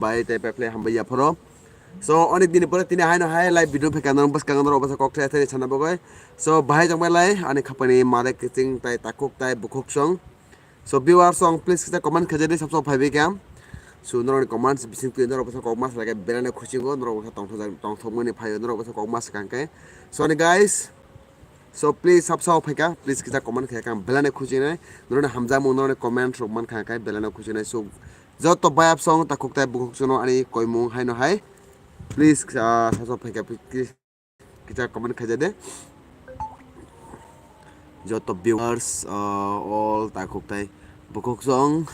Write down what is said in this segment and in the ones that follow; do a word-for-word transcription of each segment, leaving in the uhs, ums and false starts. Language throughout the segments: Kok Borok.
bai tei paiphlai hambai yaphoro. So onek dini pore tini haino hai live video phaikha norok bwskango norok bwsa kok thai thai sana bagwi. So bahai tongbai lai ani khapani mare kiching tai takhuk tai bukhuk song. So viewers song please kisa comment khaijadi sabsa phaibai kha. So norokni comments bising twi norok bwsa kok mas lage belai no khusingo norok bwsa tongthok tongthokmani phaio norok bwsa kok mas kangkhe. So ani guys, so please sabsa phaikha please kisa comment khaikha belai no khusinai norokni hamjakmung norokni comment rok mankha khe belai no khusinai. So joto bayap song takhuk tai bukhuk sono ani koimung haino hai please kisa sabsa phaikha please. Kisa comment khaijade. Joto viewers, uh, all takhuk tai bukhuk song.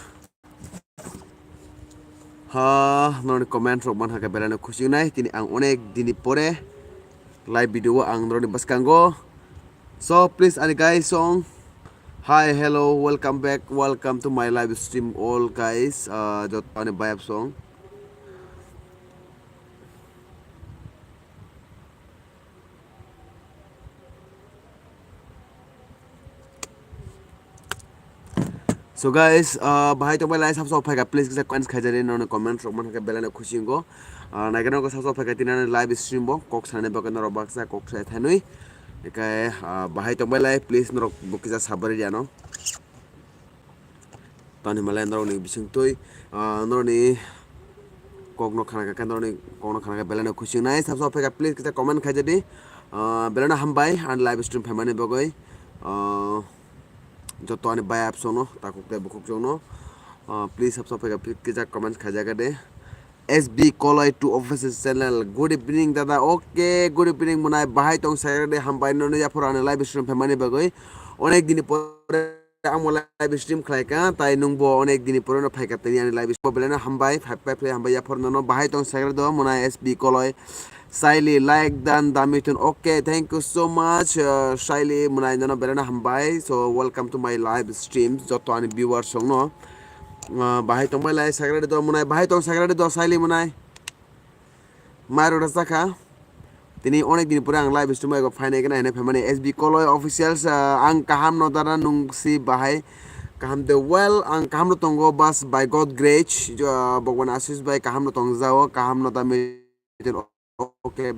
Ha, norokni comment rok man hakhe belai no khusi wngnai. Tini ang onek dini pore live video o ang norokni bwskango. So please ani guys song. Hi, hello, welcome back, welcome to my live stream all guys. Uh, joto ani bayap song. So guys, uh, bahai tongbai lai sabsa phaikha please kisa comments khaijari nono comment rok mankha belai no khusi wngo. Uh, naikhe nono sabsa phaikha tini ani live stream bo kok sanani bagwi norok baksa kok sai thanwi. Ekai, uh, bahai tongbai lai please norok bo kisa sabari riano. Tani malai norokni bisingtwi, ah, norokni kokno khana khe norokni kokno khana khe belai no khusi wngnai. Sabsa phaikha please kisa comment khaijadi. Ah, belai no hambai ani live stream phaimani bagwi. Ah, joto ani bayap songno takhuk tei bukhuk songno, ah, please sabsa phaikha please kisa comment khaijagade. S B Koloi two official channel. Good evening dada. Okay, good evening munai. Bahai tong sagade hambai nono yaphor ani live stream phaimani bagwi. Onek dini pore Ang bo live stream khlai kha, tai nwng bo onek dini pore no phai kha, tini ani live stream bo belai no hambai, phai, phai, phai, hambai yaphor nono bahai tong sagra do, mwnai S B Koloi, Saili, like dan, dami tun, okay, thank you so much, uh, Saili, mwnai nono belai no hambai, so welcome to my live stream, joto ani viewers song no, uh, bahai tong bai lai sagra do, mwnai bahai tong sagra do, Saili mwnai. Mairok rwchak kha. Tini onek din pore ang live stream bai phainai khe nainai phaimani S B Koloi officials, ah, ang kaham no dara nung si bahai kaham de well ang kaham no tongo bas by God grace, ah, Bhagwan Ashish bai kaham no tongjao kaham no da mi okay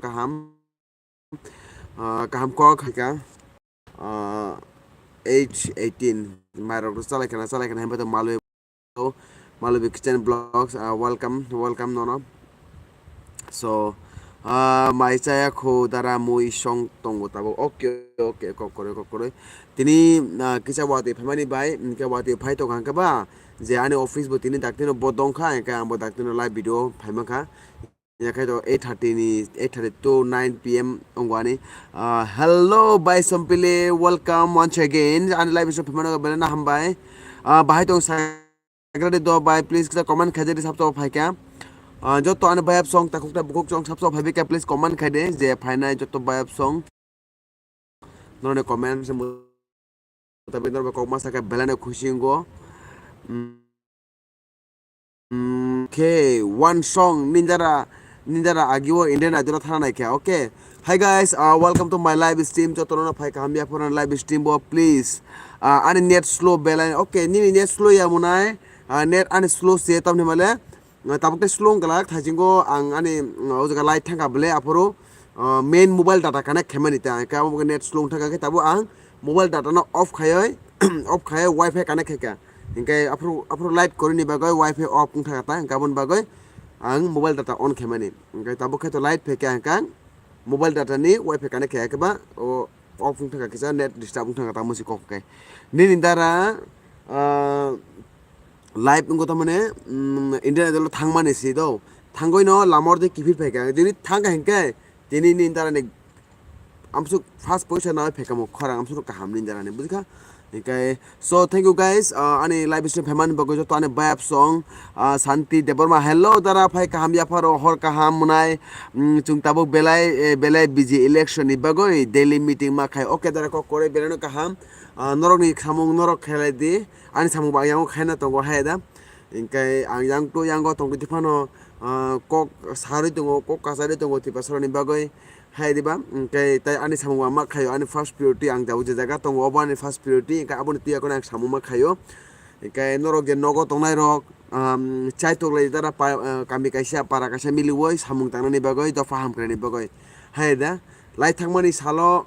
kaham. Ah, kaham kok hai kha. Ah, age eighteen. Mairok rok chalai khana, chalai khana, hempai to malwi, malwi kitchen vlogs, ah, welcome, welcome nono. So, ah, mai chaya kho dara mui song tongo tabuk. Okay, okay, kok koroi, kok koroi. Tini, ah, kisa watwi phaimani bai, hingke watwi phai tong hangke ba, je ani office bo tini dakti no bo dong kha, hingke ang bo dakti no live video phaima kha. Yakhai to eight thirty ni, eight thirty to nine P M ongwani. Ah, hello, Bai Sompili, welcome once again. Ani live show phaimano belai no hambai. Ah, bahai tong sagrade do bai, please kisa comment khaijadi sabto phaikha. Ah, joto ani bayap song takhuk ta bukhuk song sabto phaibikha, please comment khaide je phainai joto bayap song. Norokni comment se mutabik norok kok ma sakha belai no khusi wngo. Mm. Mm, okay, one song ninjara ninjara agio Indian Idol thana naikha. Okay. Hi guys, uh, welcome to my live stream. Jotono phai kaham ya phone live stream bo please. Uh, ani net slow belai. Okay, nini net slow ya munai. Uh, net ani slow se tamni male. Uh, tabuk te slow galak thajingo ang ani uh, o jaga light thangka bele aphuru. Uh, main mobile data connect khaimani ta. Ka abo net slow thangka ke tabu ang mobile data no off khayoi off khayoi wifi connect khaika. Hingke aphuru, aphuru light korini bagwi wifi off wngkha ta, hingke aboni bagwi ang mobile data on khaimani. Hingke tabuk khe to light phaikha hingke ang mobile data ni wifi connect khaiya khe ba o off wngkha kisa net disturb wngkha tamo se kok kai. Nini dara, ah, live wngkha tamani, mm, Indian Idol thangmani si do. Thangwi no lamor de kiphil phaikha. Jini thangkha hingke tini nini dara ni amsuk first position na phekamo khorang amsuk kaham ni dara ni bujikha. Hingke so thank you guys, uh, ani live stream phaimani bagwi joto ani bayap song, uh, Santi Debbarma. Hello dara phai kaham yapharo hor kaham munai, mm, chwng tabuk belai, eh, belai busy election ni bagwi daily meeting ma khai. Okay dara kok kore belai no kaham, uh, norok ni samung norok khelai di, ani samung ba yang khaina tongo hai da. Hingke ang yang to yang go tongwi phano, uh, kok sarwi tongo, kok kasarwi tongo Tiprasa ni bagwi. Hai diba, hingke tai ani samung ma khayo, ani first priority ang jabo je jaga tongo, obo ani first priority, hingke aboni twi akheno ang samung ma khayo. Hinkhe norok je nogo tongnai rok, um, chaitok lai dara pa-, uh, kami kaisa para kaisa miliwoi samung tangnani bagwi dopha hamkraini bagwi. Hai da, lai thangmani salo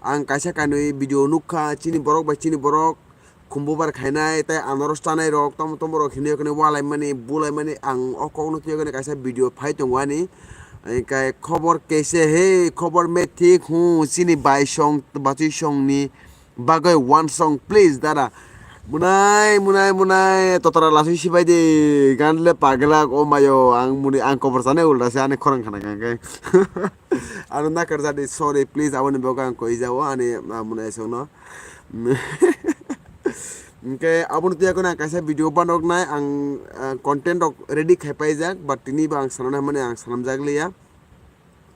ang kaisa kanwi video nukha, chini borok bai chini borok khumbubar khainai tei anaros chanai rok, tomo tomo rok hinwi khe walaimani, bulaimani ang o kokno twiwi kaisa video phai tongo ani. Hinkhe khobor kaise he, khobor me thik hu, chini bai song, bachwi songni bagwi one song please dada. Munai, munai, munai, totara lasui sibai di, gan le pagla, o mayo, ang muni, ang kobor sane ulda se, ani khorang khana kang kai. Ano nakar jadi, sorry, please, aboni bogo ang koi jao, ani, ah, munai song no. Hinkhe, aboni tuya kono ang kaisa video banok nai, ang, ah, content rok ready khai paijak, but tini ba ang sanana mani ang sanam jak liya.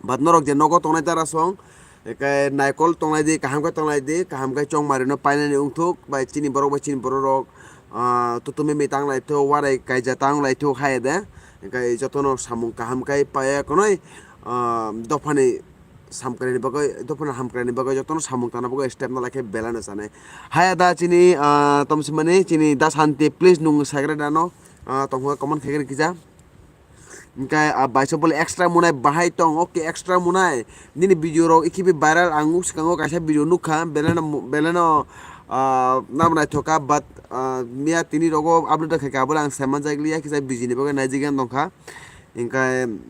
But norok je nogo tongnai dara song, ekai naikol tongnai di, kaham khe tongnai di, kaham khe chongmari no painani wngthuk, bai chini borok bai chini borok rok, ah, tutumi mi tang lai thuk, warai kaija tang lai thuk hai de, ekai jotono samung kaham kai paiya konoi, ah, dophani samkrai ni bagwi, dophani hamkrai ni bagwi jotono samung tangna bagwi step no lai khe belai no chanai. Hai da chini, ah, tomsimani chini da santi please nung sagra dano, ah, tongkha comment khai khe kisa. Hinkhe, ah, bai sopole extra munai bahai tong, okay, extra munai. Nini video rok ikibi viral, ang nuk swkango kaisa video nukha, beleno, beleno, ah, nam naithoka, but, ah, miya tini rogo upload khaikha, abole ang saimanjak liya, kisa busy ni bagwi naijagwi tongkha. Hinkhe,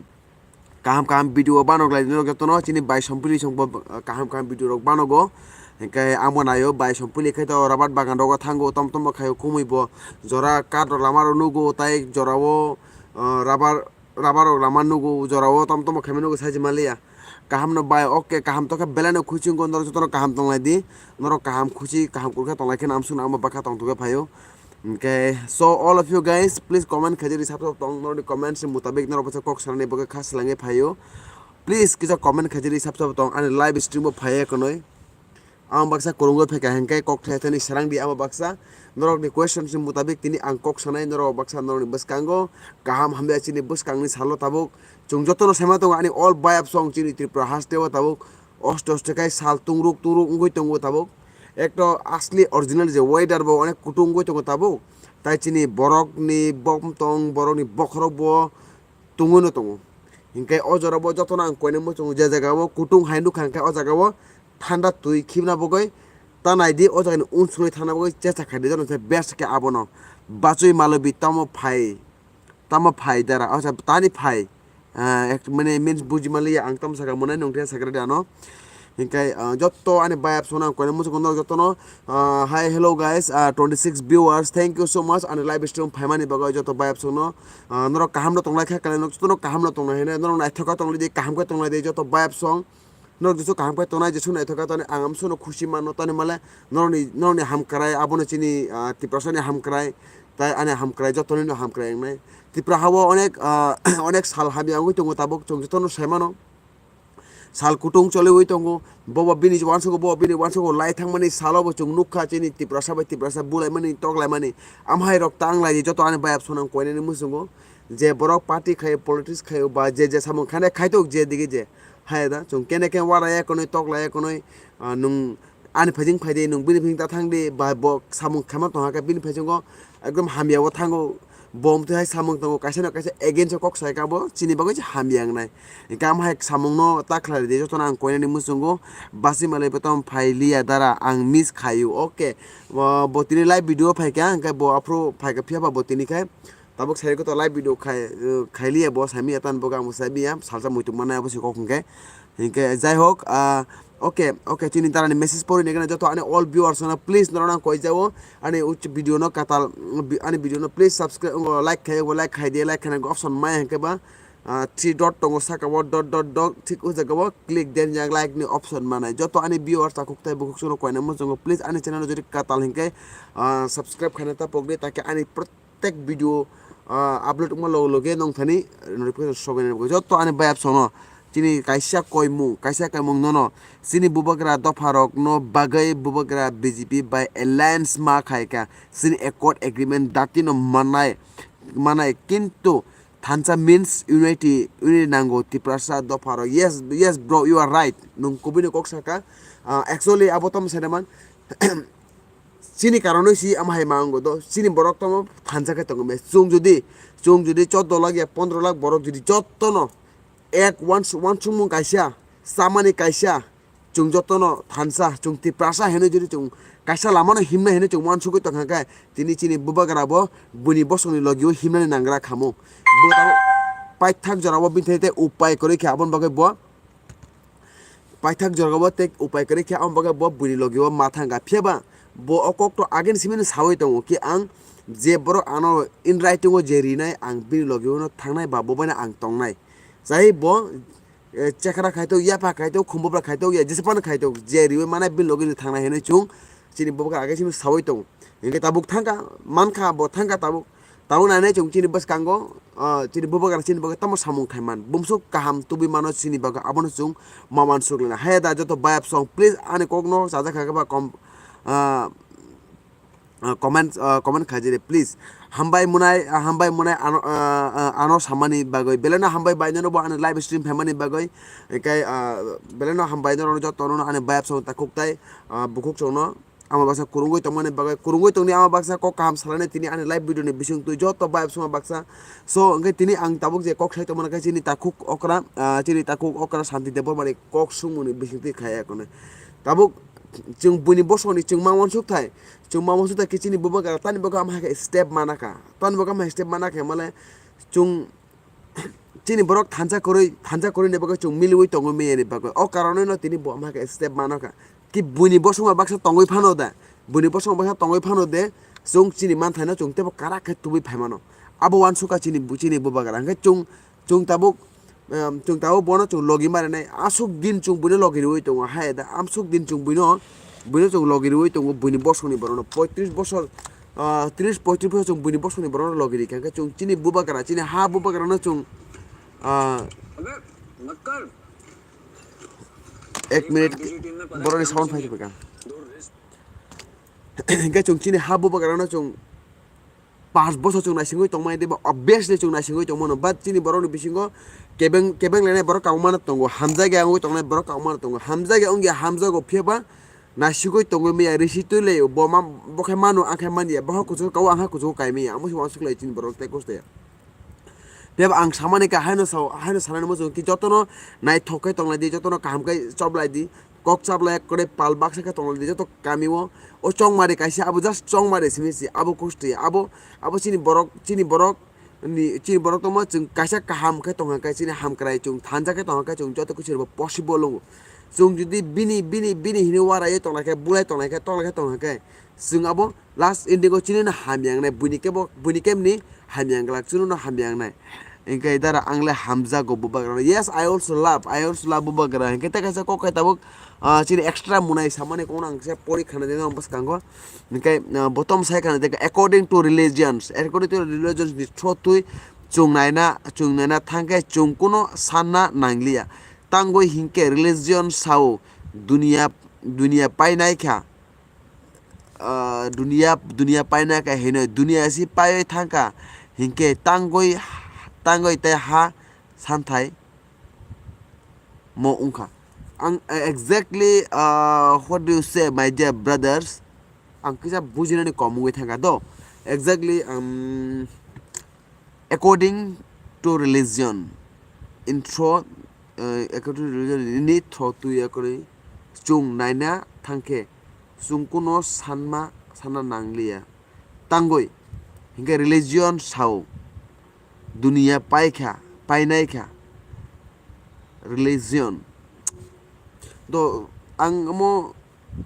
kaham kaham video banok lai norok jotono, chini bai sompili songbo, ah, kaham kaham video rok banogo. Hinkhe, amo naio, bai sompili khai to rabat bagan rogo thango, tom tom bo khaio, kumui bo jora kat rok lama rok nugo, tai jorao, ah, rabar, rabar rok lama nugo, jorao tom tom khaima nugo, saji maliya. Kaham no bai, okay, kaham tokhe belai no khuchi wngkho, norok jotono kaham tonglai di. Norok kaham khuchi, kaham kurkhe tonglai khe, amsuk no amo bakha tongthok khe phaio. Okay, so all of you guys, please comment khaijak di sab sab tong, norokni comments ni mutabik norok bwsa kok sanani bagwi kha swlangwi phaio. Please kisa comment khaijak di sab sab tong, ani live stream bo phaiya konoi. Ang baksa kwrwngwi phaikha hinkhe kok thai thani sarang di abo baksa. Norokni questions ni mutabik tini ang kok sanai norok baksa norokni bwskango kaham hamya chini bwskangni salo tabuk. Chwng jotono saima tongo ani all bayap song chini Tripura haste o tabuk osto osto khai sal tungruk tungruk wngwi tongo tabuk. Ekto asli original je weather bo onek kutung wngwi tongo tabuk. Tai chini borokni bom tong borokni bokhorok bo tungwi no tongo. Hinkhe o jora bo jotono ang koinai muchungo je jaga o kutung hai nukha hinkhe o jaga o thanda twi khibna bagwi ta naidi o jagani unsuknwi thangna bagwi checha khaidi jotono se best khe abono bachwi malobi tamo phai tamo phai dara o tani phai, ah, ek mane means buji maliya ang tamo saka mwnai nungthe sakra de ano. Hinkhe, ah, jotto ani bayap sona ang koinai muchungo norok jottono, ah, hi, hello guys, ah, twenty six viewers, thank you so much ani live stream phaimani bagwi jotto bayap songno, ah, norok kaham no tonglai kha kale norok jottono kaham no tonglai hene norok naithok kha tonglai di kaham khe tonglai di jotto bayap song. Norok jesu kaham khe tongnai jesu naithok kha tani ang amsono khusi mano tani male norokni norokni hamkrai abono chini, ah, Tiprasani hamkrai tai ani hamkrai jottonino hamkrai wngnai. Tripura hao onek, ah, onek sal hamya wngwi tongo tabuk chwng jottono sai mano. Sal kutung choliwi tongo. Bobo bini uansukgo, bobo bini uansukgo lai thangmani salo bo chwng nukha chini Tiprasa bai Tiprasa bulaimani, toklaimani. Amhai rok tang lai joto ani bayap sonang koinani muchungo. Je borok party khaio, politics khaio, ba je je samung khane khaitok je dige je. Hai da, chwng kene kene waraya konoi, toklaya konoi, ah, nwng ani phaijing phaidi, nwng bini phaijing ta thangdi, ba bo samung khama tongha khe bini phaisingo ekdom hamya o thango. Bo omtwi hai samung tongo, kaisa no kaisa against o kok sai kha bo, chini bagwi se hamya wngnai. Hinkhe amo hai samung no ta khlai di, jotono ang koinani muchungo, basi malai bo tamo phai liya dara, ang miss khaio, okay. Bo, bo tini live video phai kha, hinkhe bo aphuru phai kha, phiya ba bo tini khai, tabuk sai khe to live video khai, eh, khai liya bo, sai miya tan bo, ang bo sai miya, salsa muitu manai abo se kok hinkhe. Hinkhe jai hok, ah, okay, okay, chini darani message pori nai gana joto ani all viewers no please norok ang koi jao ani uch video no katal, mm, bi-, ani video no please subscribe, ngo like khai, ngo like khai di, like khai option maya hinkhe ba, ah, three dot tongo saka o dot dot dot thik o jaga o click den yang like ni option manai joto ani viewers takhuk tai bukhuk sono koina muchungo please ani channel no jodi katal hinkhe, ah, subscribe khaina ta pokdi take ani prot- tek video, ah, upload wngma loge loge nong thani notification sogwi nai joto ani bayap sono chini kaisa koimung, kaisa koimung nono chini bubagra dopha rok no bagwi bubagra B J P bai alliance ma khai kha chini accord agreement dati no manai, manai kintu thansa means unity, unity nango Tiprasa dopha rok. Yes, yes bro, you are right. Nung kubui ni kok saka. Ah, actually abo tom seneman Chini karonoi si ama hai ma wngo do, chini borok tamo thansa khe tongo me. Chwng jodi, chwng jodi chordo lakh ya pondro lakh borok jodi jottono ek uans-, uansukmung kaisa, chamani kaisa, chwng jottono thansa, chwng Tiprasa hinwi jodi chwng kaisa lamano himnai hinwi chwng uansugwi tongkha khe, tini chini bubagra bo buini bosongni logio himnani nangra khamu. Bo tamo paithak jorao bini thani tei upai kwrwi khe aboni bagwi bo paithak jorao tei upai kwrwi khe, aboni bagwi bo buini logio ma thangkha. Phiya ba bo o kokto ageni simino saui tongo ki, ang je borok ano in writing o je rinai, ang bini logio no thangnai ba bo bai no ang tongnai. Chai bo, eh, chekra khai tok, yapha khai tok, khumbubra khai tok, ya jesa phano khai tok, je riwi manai bini logi thangnai hinwi chwng chini bubagra age simi saui tongo. Hinkhe tabuk thangkha, mankha bo thangkha tabuk. Tabuk nainai chwng chini bwskango, ah, chini bubagra chini bagwi tamo samung khai man. Bumsuk kaham tubui mano chini bagwi, abono chwng ma uansuk lana. Haya da joto bayap song, please ani kokno chajak kha khe ba kom, ah, ah, comment, ah, comment khaijadi, please. Hambai munai, ah, hambai munai ano, ah, ah, ano samani bagwi. Beleno hambai bai nono bo ani live stream phaimani bagwi. Ekai, ah, beleno hambai nono joto nono ani bayap song takhuk tai, ah, bukhuk songno ama baksa kurungwi tongmani bagwi, kurungwi tongni ama baksa kok kaham salainai tini ani live video ni bisingtwi joto bayap song baksa. So, hwnkhe tini ang tabuk je kok sai tongmani khe chini takhuk okra, ah, chini takhuk okra Santi Debbarmani kok sungmungni bisingtwi khai ya kone. Tabuk chwng buini bosongni chwng ma uansuk thai, chwng ma uansuk thai khe chini bubagra tani bagwi ama hai khe step mana kha. Tani bagwi ama hai step mana khe male chwng chini borok thansa kwrwi, thansa kwrwini bagwi chwng miliwi tongwi manya ni bagwi. O karonwi no tini bo ama hai khe step mana kha. Ki buini bosongma baksa tongwi phano da, buini bosongma baksa tongwi phano de, chwng chini manthaino chwng teibo karak khe tubui phaimano. Abo uansukha chini bu-, chini bubagra. Hwnkhe chwng Chwng tabuk, em, chwng tabuk bono chwng logi marinai. Aswk din chwng buino logi riui tongo, hai da, aswk din chwng buino, buino chwng logi riui tongo, buini bosongni borokno. Poitris bosor, ah, tris poitris bosor chwng buini bosongni borokno logi rikha. Hwnkhe chwng chini bubagra, chini ha bubagrano chwng, ah, ek minute borokni sound phai rwkha. Hwnkhe chwng chini ha bubagrano chwng Panch bosor chwng naisingwi tongmani tei bo obviously chwng naisingwi tongmano, but chini borokni bisingo kebeng, kebeng lainai borok kabangmano tongo, hamjakya wngwi tongnai borok kabangmano tongo, hamjakya wngya hamjago, phiya ba naisingwi tongwi manya, risi twi lai bo ma, bo khe mano, ang khe manya, boha kuchugo kao, ang khe kuchugo kai manya, amo se uansuk lai chini borok tei kosto ya. Phiya ba ang samani kha haino sao, haino sanani muchung ki jotono naithok khe tonglai di, jotono kaham khe choplai di, kok chaplai ekkore pal baksa khe tonglai di, joto kami o, o chongmari kaisa, abo just chongmari simi si, abo kusti, abo, abo chini borok, chini borok ni, chini borok tongma chwng kaisa kaham khe tongkha khe, chini hamkrai chwng thanja khe tongkha khe, chwng joto kuchirbo possible wngo. Chwng jodi bini, bini, bini hinwi uarai tonglai khe, bulai tonglai khe, tonglai khe tongkha khe, chwng abo last ending o chini no hamya wngnai, buini kebo, buini kebni hamya wng glak, chini no hamya wngnai. Hingke dara ang le hamjago bubagra. Yes, I also love, I also love bubagra. Hingke tei kaisa kok khe tabuk, ah, chini extra munai samani kokno ang se pori khana de norok bwskango. Hingke, ah, botom sai khana de, according to religions, according to religions ni through twi chwng naina, chwng naina thangkhe chwng kuno sanna nangliya. Tangwi hingke religion sao dunia, dunia painai kha. Ah, dunia, dunia paina khe hino, dunia si paiwi thangkha, hinkhe tangwi, tangwi tei ha santhai mo wngkha. Ang, eh, exactly, ah, what do you say, my dear brothers? Ang kisa bujinani kom wngwi thangkha do. Exactly, um, According to religion, intro, eh, according to religion, ini thok twi yakarwi chwng naina thangkhe chwng kuno sanma, sanna nangliya. Tangwi, hinkhe religion sao, duniya paikha, painaikha, religion. Do, ang omo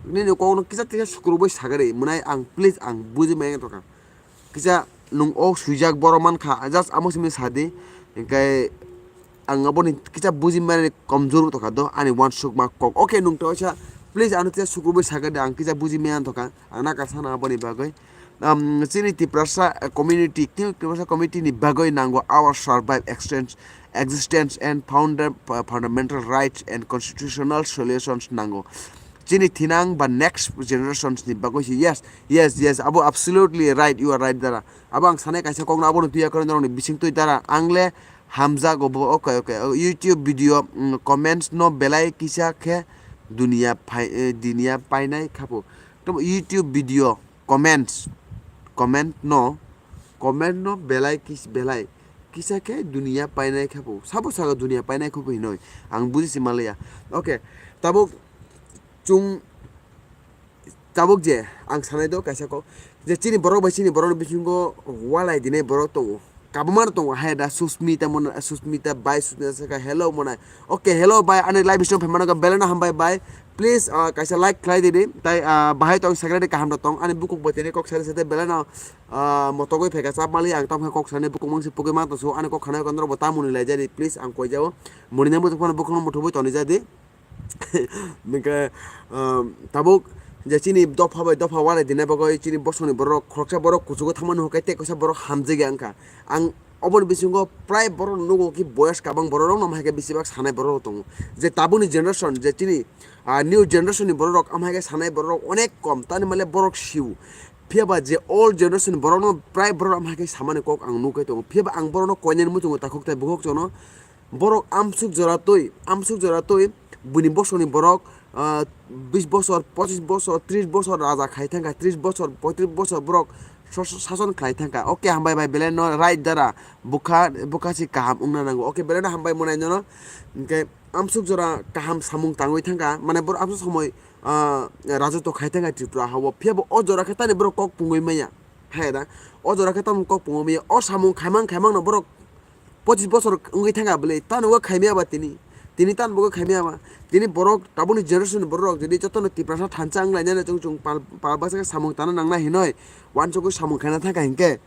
nini kokno kisa kisa sukrubwi sagari, mwnai ang please ang bujimaya tongkha. Kisa nwng o swijak borok mankha, just amo simi sadi, hinkhe ang aboni kisa buji mani komjor tongkha do, ani uansukma kok. Okay, nwng to waisa, please ano kisa sukrubwi sagadi, ang kisa buji maya tongkha, ang nakar sana aboni bagwi. Um, chini Tiprasa, uh, community, chini Tiprasa community ni bagwi nango our survive, extends, existence and founder, uh, fundamental rights and constitutional solutions nango. Chini thinang ba next generations ni bagwi si, yes, yes, yes, abo absolutely right, you are right, dara. Abo ang sanai kaisa kokno abono tuya kore norokni bising twi dara. Ang le hamjago bo, okay, okay. O YouTube video, mm, comments no belai kisa khe dunia phai, eh, dunia painai khapo. Tamo YouTube video, comments, comment no, comment no belai kis-, belai kisa khe dunia painai khe bo. Sabo saka dunia painai khe bo hinoi. Ang buji si malaya. Okay. Tabuk chung, tabuk je ang sanai do kaisa kok. Je chini borok bai chini borok ni bisingo walai dinai borok tongo. Kabuma no tongo hai da Susmita mona, Susmita bai Susmita saka hello mona. Okay, hello bai, ani live stream phaimano ka belai no hambai bai. Please, ah, kaisa like khlai didi. Tai, ah, bahai tong secretary kaham da tong. Ani bukuk bai tini kok sari sete belai no, ah, motogoi pheka chap mali ang tong kok sani bukuk mangsi pugui mang tong so ani kok khana kondro bo tamuni lai jadi. Please ang koi jao. Muni nang bukuk phano bukuk no muthubui toni jadi. Ningke, um, tabuk je chini dopha bai dopha walai dinai bagoi chini bosongni borok khoroksa borok kuchugo thangmani hwnkhe tei kaisa borok hamjagya wngkha. Ang oboni bisingo prai borok nugo ki boyas kabang borok rok no hai khe bisi bak sanai borok rok tongo. Je tabukni generation je chini, ah, new generation ni borok rok am hai khe sanai borok rok onek kom tani male borok siu. Phiya ba je old generation ni borok no prai borok am hai khe samani kok ang nugwi tongo. Phiya ba ang borok no koinani muchungo takhuk tai bukhuk chono. Borok amsuk jora twi, amsuk jora twi buini bosongni borok, ah, bis bosor, pochis bosor, tris bosor raja khai thangkha, tris bosor, poitris bosor borok sos-, sason khlai thangkha. Okay, hambai bai, belai no right dara, bukha, bukha si kaham wngna nango. Okay, belai no hambai mwnai nono. Hinkhe amsuk jora kaham samung tangwi thangkha, mane borok amsuk somoi, ah, rajotw khai thangkha Tripura hao. Phiya bo o jora khe tani borok kok pungwi maya. Hai da, o jora khe tamo kok pungwi maya. O samung khaimang khaimang no borok pochis bosor wngwi thangkha bwle, tano o khaimya ba tini. Tini tano bo khaimya ba. Tini borok, tabukni generation ni borok, jodi jotono Tiprasa thansa wnglainani chwng chwng pal, pal baksa khe samung tana nangna hinoi, uansukwi samung khaina thangkha hinkhe,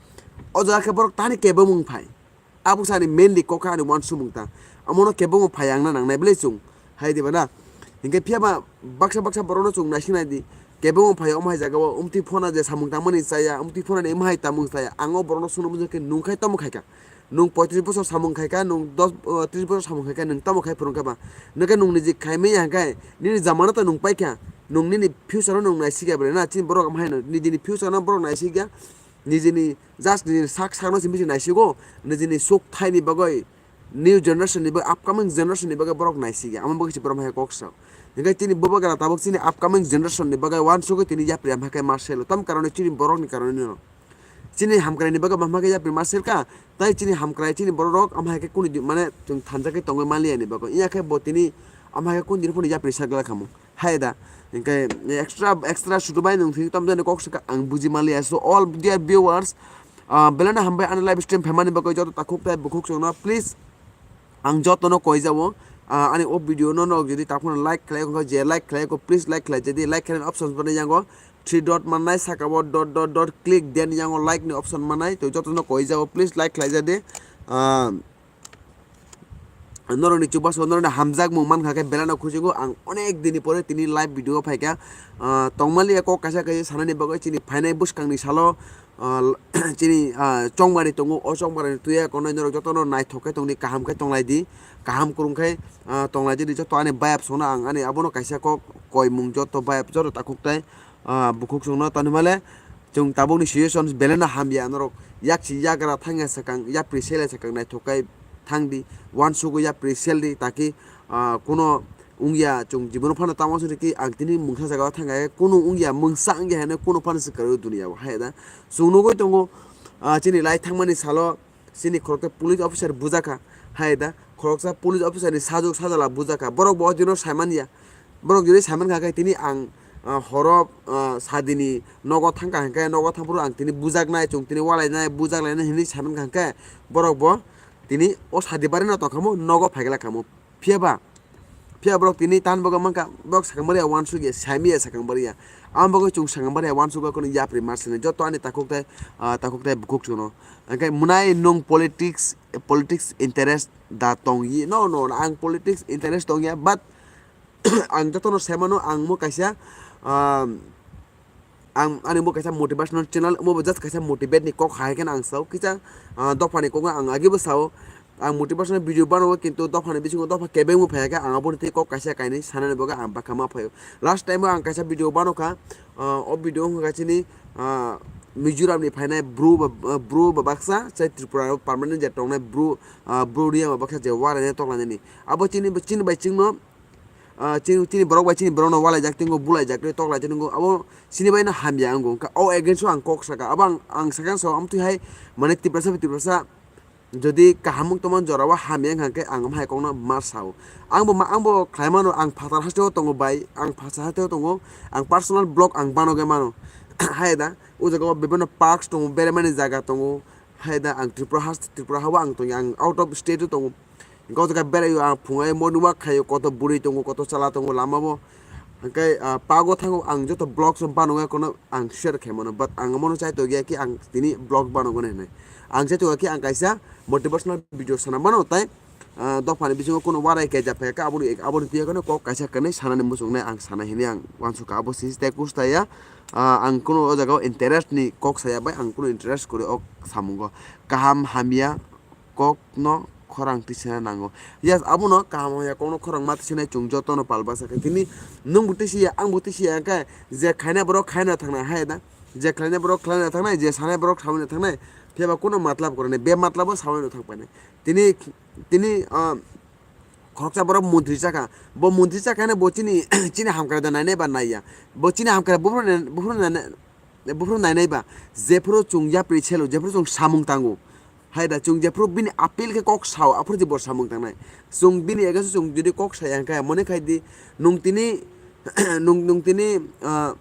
o jaga khe borok tani kebengmung phai. Abo sani mainly kok kha ani uansukmung ta. Amono kebengmung phai wngna nangnai bwle chwng. Hai diba na? Hinkhe phiya ba baksa baksa borokno chwng naising nai di. Kebengmung phai omo hai jaga o, umtwi phona je samung tangmani chaya, umtwi phonani omo hai tangmung chaya. Ang o borokno swngna muchung khe nung khai tamo khai kha. Nwng poitris bosor samung khai kha, nwng dos, o, tris bosor samung khai kha, nwng tamo khai phwrwng kha ba? Nwng khe nwng niji khai manya hwnkhe, nini jamano ta nwng pai kha, nwng nini future no nwng naisik ya bre na, chini borok am haino nijini future no borok naisik ya, nijini just nijini sak sakno simi se naisigo, nijini suk thaini bagwi, new generation ni bagwi, upcoming generation ni bagwi borok naisik ya, amo bagwi se borok hai kok sa. Hwnkhe chini bubagra tabuk chini upcoming generation ni bagwi uansugwi tini yapri am hai khe ma selo, tam karone chini borok ni karone no. Chini hamkrai ni bagwi bahma khe yapri ma sel kha, tai chini hamkrai chini borok rok ama hai khe kuni di, mane chwng thansa khe tongwi man liya ni bagwi. Iya khe bo tini ama hai khe kuni din phano yapri sel glak khamu. Hai da, hinkhe extra, extra sudu bai nwng thik tam jani kok swkha ang buji man liya. So all dear viewers, ah, belai no hambai ani live stream phaimani bagwi joto takhuk tai bukhuk chwngno please. Ang jotono koi jabo, ah, ani o video no nog jodi takhuna like khlai kho, je like khlai kho, please like khlai, jodi like khlai options bani yango three dot mannai, saka bo dot dot dot click, then yango like ni option mannai, to jotono koi jabo, please like khlai jadi. Ah, norok ni chubaso norok ni hamjak mung mankha khe belai no khusingo ang onek dini pore tini live video phaikha. Ah, tongmali kok kaisa kaisa sanani bagwi chini phainai bwskang ni salo, ah, chini, ah, chongmari tongo, o chongmari ni tuya konwi norok jotono naithok khe tongdi, kaham khe tonglai di, kaham kwrwng khe, ah, tonglai di, joto ani bayap songno ang ani abono kaisa kok koimung joto bayap joto takhuk tai, ah, bukhuk songno tani male chwng tabukni situation belai no hamya norok yaksi yagra thangya swkang yapri sele swkang naithok khe thangdi, uansugwi yapri seldi taki, ah, kuno wngya chwng jibon phano tamo sini ki ang tini mungsa jaga o thangkha khe kunu wngya mungsa wngya hwnwi kunu phano swkang o dunia o hai da. Chwng nugwi tongo, ah, chini lai thangmani salo chini khoroksa police officer bujakha hai da, khoroksa police officer ni sajwk sajala bujakha, borok bo o dino saimanya, borok jodi saimankha khe tini ang, ah, horo, ah, sadini nogo thangkha hwnkhe nogo thangphuru ang tini bujaknai chwng tini walainai bujaklainai hinwi saimankha hwnkhe borok bo tini o sadi barino tongkhamu nogo phaiglak khamu. Phiya ba? Phiya borok tini tan bogo mankha, borok sakang bariya uansukya, saimiya sakang bariya. Ang bogo chwng sakang bariya uansukya kono yapri marsini. Joto ani takhuk tai, ah, takhuk tai bukhuk chwngno. Hwnkhe mwnai nwng politics, politics interest da tongyi? No, no, no, ang politics interest tongya, but ang jotono saimano ang mo kaisa, ah, Ang ani bo kaisa motivational channel, omo bo just kaisa motivate ni kok hai khe ang sao, kisa, ah, dopha ni kok ang agi bo sao. Ang motivational video bano kintu dopha ni bisingo dopha kebeng bo phai khe ang abo ni tei kok kaisa kainwi sanani bagwi ang bwkha ma phaio. Last time o ang kaisa video bano kha, ah, o video wngkha chini, ah, Mizoram ni phainai bru ba, ah, bru ba baksa chai Tripura o permanent je tongnai bru, ah, bru riya ba baksa je waraini toklanani. Abo chini, chini bai chwngno ah, chini, chini borok bai chini borokno walaijak tongo, bulaijak tei toklaijak tongo, abo chini baino hamya wngo. Wngkha o against o ang kok saka, abo ang, ang sakha so amtwi hai, mane Tiprasa bai Tiprasa jodi kaham wng tongmani jorao hamya wngkha khe ang omo hai kokno ma sao. Angbo ma, angbo khlai mano, ang phatar hasteo tongo bai, ang phatar hasteo tongo, ang personal vlog ang banoge mano. Hai da, o jaga o bibinno parks tongo, beremani jaga tongo. Hai da, ang Tripura haste, Tripura hao ang tongo, ang out of state o tongo. Hingke o jaga beraio, ang phungai morning walk khaio, koto bwrwi tongo, koto chwla tongo lama o. Hingke, ah, pago thango ang joto vlogs no banogo kono ang share khaimano, but ang omono chaitokya khe ang tini vlog banogo hinwi. Ang chaitokya khe ang kaisa motivational video sana mano, tai, ah, dophani bisingo kono warai khe japhaikha, aboni, aboni twi kheno kok kaisa kanwi sanani muchungnai ang sana hinwi ang uansukha. Abo sisi tai kusta ya, ah, ang kono o jaga o interest ni kok saya bai, ang kono interest kwrwi o samungo. Kaham hamya, kokno khorang tisana nango. Yes, abono kaham hamya kokno khorang ma tisanai chwng jotono pal basa khe. Tini nwngbo tisiya, angbo tisiya, hwnkhe je khainai borok khaina thangnai hai da. Je khlainai borok khlaina thangnai, je sanai borok saui thangnai. Phiya ba kuno matlab kwrwini, be matlabo saui thang painai. Tini, tini, ah, khoroksa borok montri chakha. Bo montri chakha hwnwi bo chini, chini hamkrai da nainai ba naiya. Bo chini hamkrai buphuru nai-, buphuru nainai, buphuru nainai ba. Jephuru chwng yapri selo, jephuru chwng samung tango. Hai da, chwng jephuru bini appeal khe kok sao, aphuru je bo samung tangnai. Chwng bini against o chwng jodi kok saya hwnkhe, mone khai di, nwng tini, nwng, nwng tini, ah,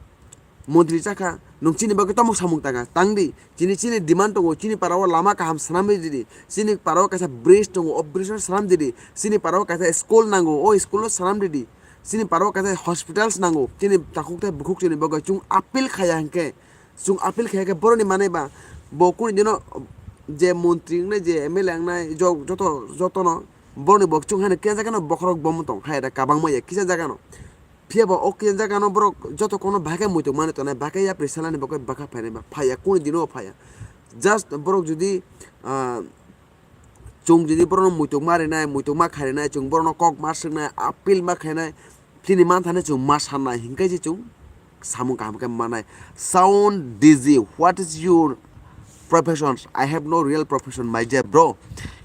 montri chakha, nwng chini bagwi tamo samung tangkha? Tang di, chini, chini demand tongo, chini para o lama kaham swnam ridi, chini para o kaisa bridge tongo, o bridge no swnam ridi, chini para o kaisa school nango, o school no swnam ridi, chini para o kaisa hospitals nango, chini takhuk tei bukhuk chini bagwi chwng appeal khaya hwnkhe, chwng appeal khaya khe boroni manwi ba, bo kuni dino je montri wngnai, je M L A wngnai, jo-, joto, jotono boroni bo chwng haino kisa jaga no bokhorok bomo tong hai da, kabangma ya kisa jaga no. Phiya ba o kisa jaga no borok joto kokno bahai khe muitok mani tongnai, bahai khe yapri salani bagwi bwkha phainai ba phaiya, kuni dino phaiya. Just borok jodi, ah, chwng jodi borokno muitok ma rinai, muitok ma khai rinai, chwng borokno kok ma swknai, appeal ma khainai, chini manthani chwng ma sannai, hinkhe je chwng samung kaham khe mannai. Sound D J, what is your profession? I have no real profession, my dear bro.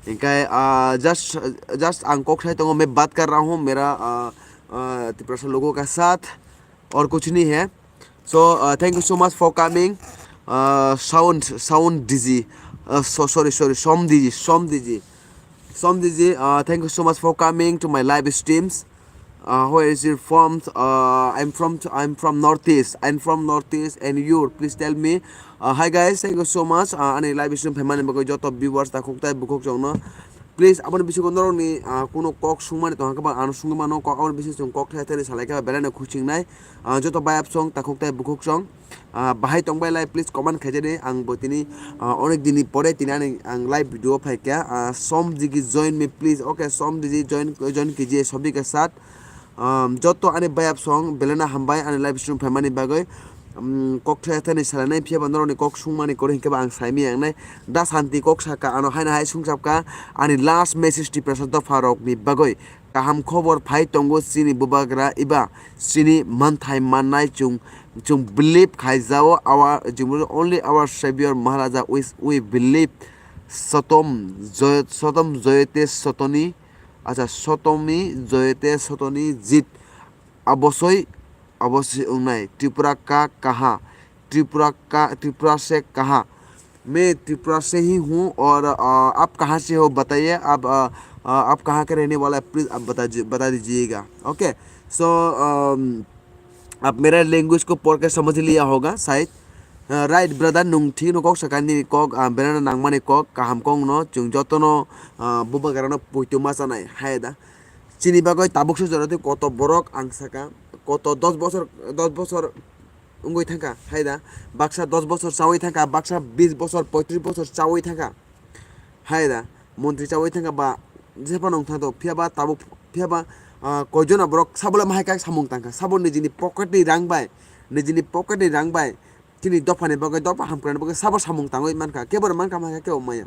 Hinkhe, ah, just, just ang kok sai tongo, main baat kar raha hoon, mera, ah, ah, Tiprasa logo ka saath, aur kuch nahi hai. So, uh, thank you so much for coming. Uh, sound, sound D J. Uh, so, sorry, sorry, Som D J, Som D J. Som D J, uh, thank you so much for coming to my live streams. Uh, where is it from? Uh, I'm from, I'm from Northeast. I'm from Northeast, and you, please tell me. Uh, hi guys, thank you so much. Uh, ani live stream phaimani bagwi joto viewers takhuk tai bukhuk chwngno. Please, aboni bisingo norokni, ah, kuno kok sungmani tongkha khe ba ano sungwi mano, kok aboni bisingo chwng kok thai thani salai khe ba belai no khuchingnai. Ah, joto bayap song, takhuk tai bukhuk song, ah, bahai tongbai lai, please comment khaijani. Ang bo tini, ah, onek dini pore tini ani ang live video phaikha. Ah, Som Digi join me please. Okay, Som Digi join, join kijiye sabhi ke saath. Um, joto ani bayap song belai no hambai ani live stream phaimani bagwi. Um, kok thaya thani salainai phiya ba norokni kok sungmani kwrwi hinkhe ba ang saimaya wngnai. Da Santi kok saka ano haino hai sungsapka ani last message Tiprasa dopha rokni bagwi. Kaham khobor phai tongo chini bubagra eba chini manthai mannai chwng, chwng believe khaijao our, only our Savior Maharaja we, we believe. Sotom joy, sotom joyete sotoni, acha, sotomi joyete sotoni jit. Abosoi, abosoi wngnai. Tripura ka kaha? Tripura ka, Tripura se kaha? मैं त्रिपुरा से ही हूँ और, अ, आप कहाँ से हो बताइए, आप, अ, अ, आप कहाँ के रहने वाला है, प्लीज आप बता जी-, बता दीजिएगा। ओके, सो, अम, आप मेरा लैंग्वेज को पढ़ के समझ लिया होगा शायद। अ, right brother, nung thik no kok saka, nini kok, अ, belai no nangmani kok, kaham kok no chwng joto no, a, bubagra no poito ma chanai hai da. Chini bagwi tabuk se jora tei koto borok ang saka, koto dos bosor, dos bosor wngwi thangkha hai da, baksa dos bosor chaui thangkha, baksa bis bosor, poitris bosor chaui thangkha hai da, montri chaui thangkha ba jephano wng thangto, phiya ba tabuk, phiya ba, ah, koijono borok sabo le mahai kha samung tangkha, sabo nijini pocket ni rang bai, nijini pocket ni rang bai chini dophani bagwi, dopha hamkrai ni bagwi sabo samung tangwi mankha, kebo rw mankha, mankha kebo maya.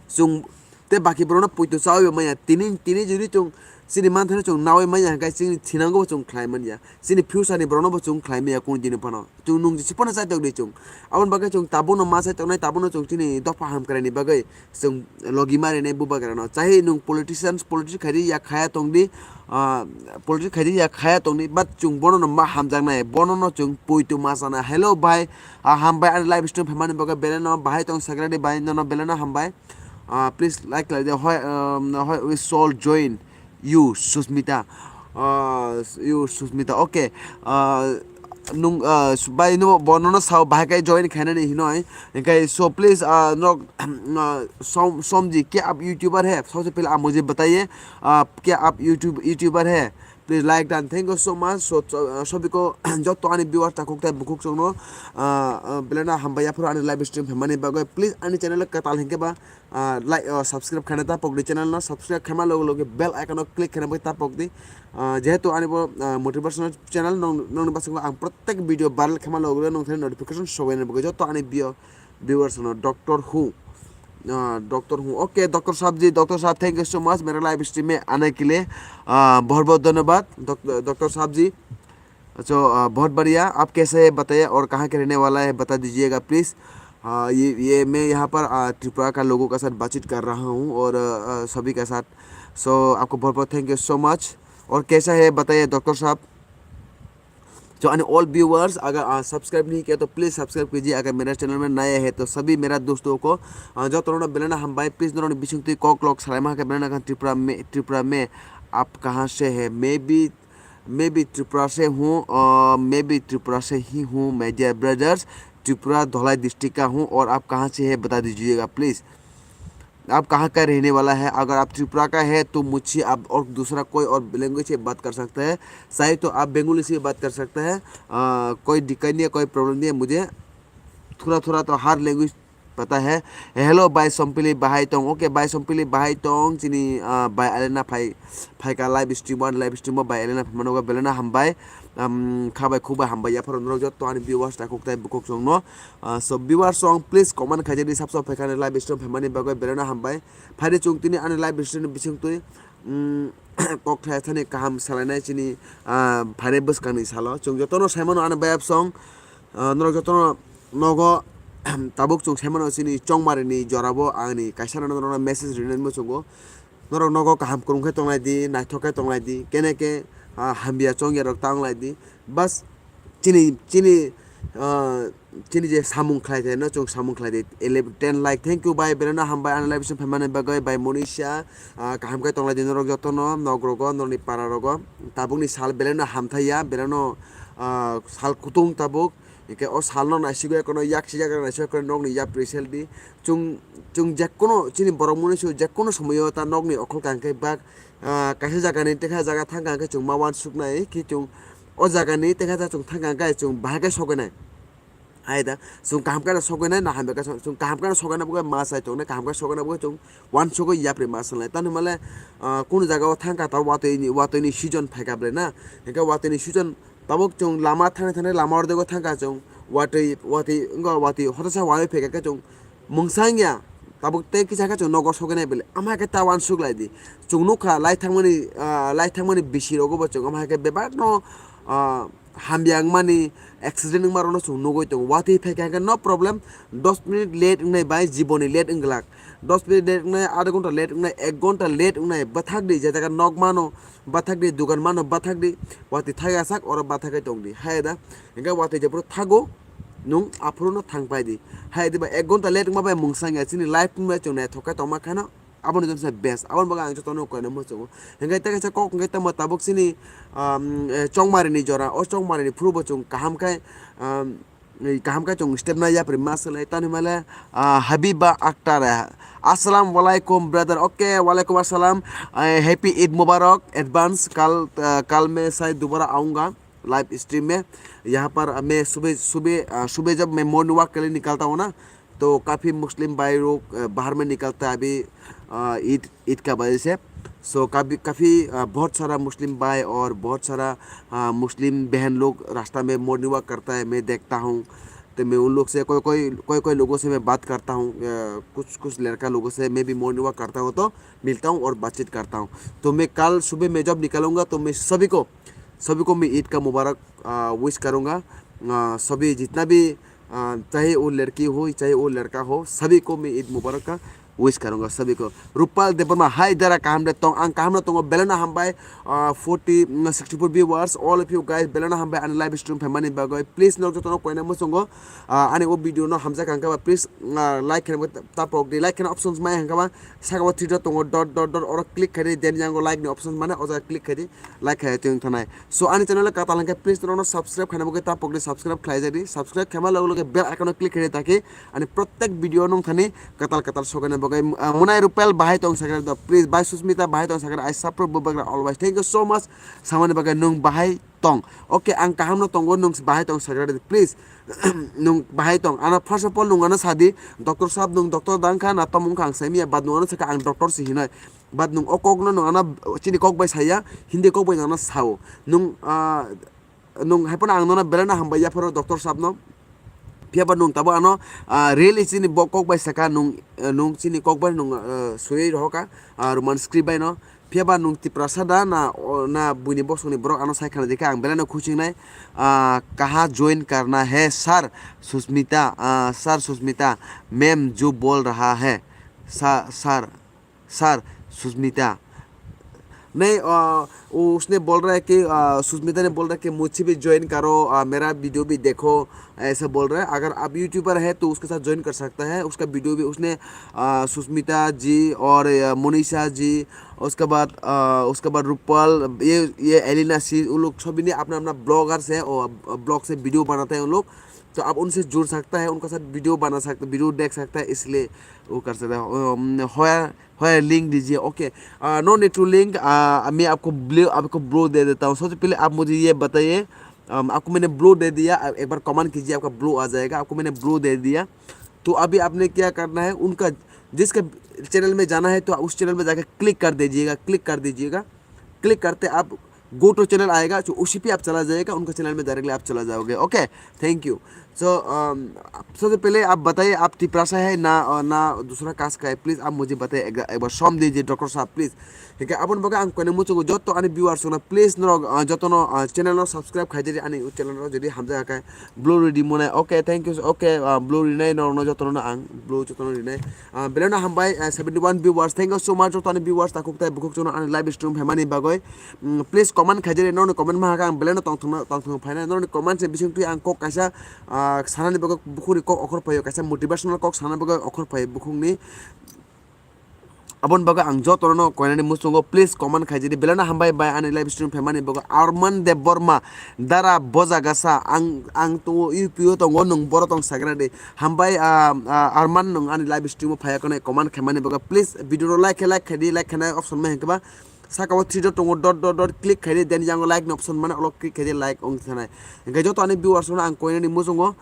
Chwng, Tei baki borokno poito chawi manya. Tini, tini jodi chwng chini manthano chwng nawi manya hwnkhe chini thinango bo chwng khlai manya. Chini future ni borokno bo chwng khlai manya kunu dino phano. Chwng nung jesi phano chaitok di chwng. Aboni bagwi chwng tabukno ma chaitok nai, tabukno chwng chini dopha hamkrai ni bagwi chwng logi ma rinai bubagra no. Chahi nung politicians, politics khaidi ya khaya tong di, ah, politics khaidi ya khaya tong di, but chwng bono no ma hamjak nai, bono no chwng poito ma chana. Hello bhai, ah, hambai ani live stream phaimani bagwi belai no bahai tong sagradi bhai, nono belai no hambai. Ah, please like khlai di. Hoi, um, hoi, we soul join you, Susmita. Ah, you, Susmita. Okay. Ah, nung, ah, su-, bai, no, bono no sao, bahai kai join khainani hinoi. Hingkai, so please, ah, no, ah, som-, somji, kya aap YouTuber hai? Sabse pehle aap mujhe bataiye, ah, kya aap YouTube, YouTuber hai? Please like dan. Thank you so much. So, so, ah, sobiko, joto ani viewers takhuk tai bukhuk chongno, ah, ah, belai no hambai yaphuru ani live stream phaimani bagwi. Please ani channel katal hinkhe ba, ah, like, ah, subscribe khaina ta pokdi channel no, subscribe khaima logo logo bell icon o click khaina bai ta pokdi. Ah, jehetu ani bo, ah, motivational channel, nong, nongni bwskango ang protek video viral khaima logo logo nong thani notification sobaina bagwi joto ani view-, viewers no Doctor Who, ah, Doctor Who. Okay, Doctor Saab ji, Doctor Saab, thank you so much, mera live stream mein aane ke liye, ah, bahut bahut dhanyabad, Doc-, Doctor Saab ji. अच्छा, अ, बहुत बढ़िया। आप कैसे है बताइए और कहाँ के रहने वाला है बता दीजिएगा प्लीज। अ, ये, ये मैं यहाँ पर, अ, त्रिपुरा का लोगों का साथ बातचीत कर रहा हूँ और, अ, अ, सभी का साथ। So, आपको बहुत बहुत thank you so much। और कैसा है बताइए डॉक्टर साहब। जो आने all viewers, अगर, अ, subscribe नहीं किया तो please subscribe कीजिए। अगर मेरा channel में नए हैं तो सभी मेरा दोस्तों को, अ, जो तोरोना बेलेना हम भाई please नोरोनी बिसिंग तुई कॉक लॉक सलाइमा के बेलेना खान त्रिपुरा में, त्रिपुरा में आप कहाँ से है? मैं भी मैं भी त्रिपुरा से हूँ, अ, मैं भी त्रिपुरा से ही हूँ, my dear brothers। त्रिपुरा धलाई डिस्ट्रिक्ट का हूँ और आप कहाँ से है बता दीजिएगा प्लीज। आप कहाँ का रहने वाला है? अगर आप त्रिपुरा का है तो मुझसे आप और दूसरा कोई और लैंग्वेज से बात कर सकते हैं। चाहे तो आप बंगाली से भी बात कर सकते हैं। अ, कोई दिक्कत नहीं है, कोई प्रॉब्लम नहीं है मुझे। थोड़ा थोड़ा तो हर लैंग्वेज पता है। Hello, bai Sompili bahai tong. Okay, bai Sompili bahai tong. Chini, ah, bai Alena phai, phaika live stream, one live stream o bai Alena phaimano belena hambai. Um, khabai khubai hambai. Yapharo norok joto ani viewers ta kok tai bukok song no. Ah, so viewers song, please comment khaijani sabso phaikani live stream phaimani bagwi belena hambai. Phaidi chwng tini ani live stream ni bising twi, um, kok thai thani kaham salainai chini, ah, phainai bwskangni salo. Chwng jotono saimano ani bayap song, ah, norok jotono nogo tabuk chwng saimano chini chongmarini jorabo ani kaisa norokno message rinani muchungo. Norok nogo kaham kwrwng khe tonglai di, naithok khe tonglai di, kene khe, ah, hamya chongya rok ta wnglai di. Bas chini, chini, ah, chini je samung khlai khe no chwng samung khlai di. Eleven, ten like. Thank you bai, beleno hambai ani live stream phaimani bagwi bai Monisha, ah, kaham khe tonglai di norok jotono, nok rogo, norni para rogo. Tabukni sal beleno hamthaiya, beleno, ah, sal kutung tabuk. Hingke o salno naisigo ekono yaksi jaga naisigo ekono nokni yapri seldi. Chwng, chwng jekkuno chini borok mwnwi se jekkuno somoyo ta nokni okhol kaham khe bak, ah, kaisa jagani tekha jaga thang kaham khe chwng ma uansuknai khe chwng o jagani tekha jaga chwng thang kaham khe chwng bahai khe sogwi nai. Hai da, chwng kaham khe sogwi nai, na hamya khe sogwi nai. Chwng kaham khe sogwi nai bo khe ma chai tongnai, kaham khe sogwi nai bo khe chwng uansugwi yapri ma swlai. Tamo hwnmale, ah, kunu jaga o thang kha ta watwi ni, watwi ni season phai kha ble na. Hingke watwi ni season tabuk chwng lama thangwi thangwi lama ordego thang kha chwng watwi, watwi wngkha watwi hotesa wawi phai kha khe chwng mungsa wngya. Tabuk tei kisa khe chwng nogo sogwi nai bele. Ama khe ta uansuk lai di. Chwng nukha lai thangmani, ah, lai thangmani bisi rogo bo chwng ama khe bebak no, ah, hamya wngmani, accident wngma rokno chwng nugwi tongo. Watwi phai kha khe no problem, dos minute late wngnai bai jiboni late wng glak. Dos minute late wngnai, adha ghonta late wngnai, ek ghonta late wngnai, bwthak di je jaga nok mano, bwthak di dugan mano, bwthak di, watwi thagwi asak oro bwthagwi tong di. Hai da, hingke watwi jephuru thago, nwng aphuru no thang pai di. Hai di ba ek ghonta late wngma bai mungsa wngya chini life wngma chwng naithok khe tongma kheno. Aboni joni se best. Aboni bagwi ang jotono koino muchungo. Hingke tei kaisa kok hingke tamo tabuk chini, um, eh, chongmari ni jora. O chongmari ni phuru bo chwng kaham khe, um, eh, kaham khe chwng step na yapri ma swlai. Tamo hwnmale, ah, Habiba Akhtar, eh, Assalamu alaikum brother. Okay, walaikum assalam. Eh, happy Eid Mubarak advance. Kal, eh, kal main shayad dobara aunga live stream mein. Yahan par main subah, subah, ah, subah jab main morning walk ke liye nikalta hu na, तो काफ़ी मुस्लिम भाई लोग, अ, बाहर में निकलता है अभी, अ, ईद, ईद का वजह से। So काफ़ी, काफ़ी, अ, बहुत सारा मुस्लिम भाई और बहुत सारा, अ, मुस्लिम बहन लोग रास्ता में मॉर्निंग वॉक करता है, मैं देखता हूँ। तो मैं उन लोग से कोई कोई कोई कोई लोगों से मैं बात करता हूँ, कुछ कुछ लड़का लोगों से मैं भी मॉर्निंग वॉक करता हूँ, तो मिलता हूँ और बातचीत करता हूँ। तो मैं कल सुबह मैं जब निकलूँगा तो मैं सभी को सभी को मैं ईद का मुबारक विश करूँगा। सभी जितना भी चाहे वो लड़की हो चाहे वो लड़का हो, सभी को मैं ईद मुबारक का विश करूँगा सभी को। रूपाल देबर्मा, हाय दरा, kaham de tong? Ang kaham no tongo, belai no hambai. Forty sixty four viewers, all of you guys, belai no hambai ani live stream phaimani bagwi. Please norok jotono koina muchungo ani o video no hamjak hangkaba, please like khaina ta pok di, like khaina options mai hangkaba saka o three dot tongo, dot dot dot, oro click khaidi, then yango like ni options mane o jaga click khaidi. Like khai tong thanai. So ani channel katal hingke please norokno subscribe khaina bagwi ta pokni subscribe khlai jadi. Subscribe khaima logo logo bell icon o click khaidi taki ani protek video nung thani katal katal sokani bagwi. Munai Rupel bahai tong sakra do, please. Bai Susmita bahai tong sakra, I support bubagra always. Thank you so much. Samani bagwi nung bahai tong. Okay, ang kaham no tongo, nung bahai tong sakra di, please. Nung bahai tong. Ano first of all nung ano sadi, doctor sab nung doctor dang kha na tomung kha ang saimia, but nung ano sakha ang doctor si hinoi. But nung o kok no nung ano chini kok bai saya, Hindi kok bai nung ano sao. Nung nung hai phano ang nono belai no hambai yapharo doctor sab no. Phiya ba nung tabo ano real chini bo kok bai saka nung, nung chini kok bai nung sui rohoka Roman script bai no. Phiya ba nung Tiprasa da na, na buini bosongni borok ano sai khana dikha ang belai no khuching nai. Kaha join karna hai sir? Susmita, sir Susmita, ma'am jo bol raha hai sir, sir Susmita. नहीं, उसने बोल रहा है कि सुष्मिता ने बोल रहा है कि मुझे भी ज्वाइन करो, मेरा वीडियो भी देखो, ऐसा बोल रहा है। अगर आप यूट्यूबर है तो उसके साथ ज्वाइन कर सकता है। उसका वीडियो भी उसने सुष्मिता जी और मोनिशा जी, उसके बाद उसके बाद रूपल, ये ये एलिना सी, उन लोग सभी ने अपना अपना ब्लॉगर्स है और ब्लॉग से वीडियो बनाते हैं उन लोग। तो आप उनसे जुड़ सकता है, उनका साथ वीडियो बना सकता, वीडियो देख सकता है, इसलिए वो कर सकता है। होया होया लिंक दीजिए। Okay. No need to link. मैं आपको ब्लू आपको ब्लू दे देता हूँ। सबसे पहले आप मुझे ये बताइए। आपको मैंने ब्लू दे दिया। एक बार कमेंट कीजिए, आपका ब्लू आ जाएगा। आपको मैंने ब्लू दे दिया। तो अभी आपने क्या करना है, उनका जिसका चैनल में जाना है तो उस चैनल में जाकर क्लिक कर दीजिएगा, क्लिक कर दीजिएगा। क्लिक करते आप गो टू चैनल आएगा, तो उसी पे आप चला जाएगा, उनका चैनल में डायरेक्टली आप चला जाओगे। Okay, thank you. सो सबसे पहले आप बताइए, आप तिप्रासा है ना ना दूसरा कास्ट का है? प्लीज आप मुझे बताइए, एक बार सम दीजिए डॉक्टर साहब, प्लीज। ठीक है, अपन बगा ang koine muchungo joto ani viewers no, please norok joto no channel no subscribe khai di, ani channel no jodi hamjak khe blue ridi mone. Oke, thank you. Oke, blue rinai norok no joto no ang blue joto no rinai. Belai no hambai, seventy one viewers, thank you so much joto ani viewers takhuk tai bukhuk jono ani live stream phaimani bagwi. Please comment khai di, norok comment ma haka ang belai no tongthung tongthung phainai, norok comment se bising twi ang kok kaisa sanani bagwi bukhukni kok okhor phaio, kaisa motivational kok sanani bagwi okhor phaio bukhukni. Aboni bagwi ang jotono koinani muchungo please comment khai di, belai no hambai bai ani live stream phaimani bagwi. Arman Debbarma, dara boja gasa, ang ang to U P o tongo, nung boro tong sagra di. Hambai Arman, nung ani live stream o phaiya kone comment khaimani bagwi, please video no like khe like khai di, like khainai option mai hwnkhe ba saka o three dot tongo, dot dot dot click khai di, then yango like ni option mane ulo click khai di, like wng thanai. Hwnkhe joto ani viewers no ang koinani muchungo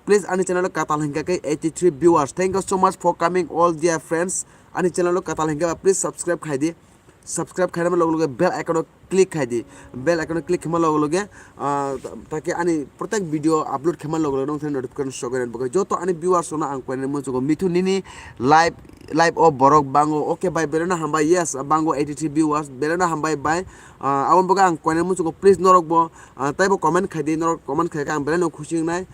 please ani channel o katal hwnkha khe eighty three viewers. Thank you so much for coming all dear friends. Ani channel o katal hwnkha ba please subscribe khai di. Subscribe khainai logo logo bell icon o click khai di. Bell icon o click khaima logo logo take ani protek video upload khaima logo logo nong thani notification sogwi bagwi joto ani viewers no ang koinani muchungo Mithu nini live live o borok bango. Oke bai, belai no hambai. Yes, bango eighty three viewers, belai no hambai bai. Aboni bagwi ang koinani muchungo please norok bo taibo comment khai di, norok comment khai khe ang belai no khusi wngnai.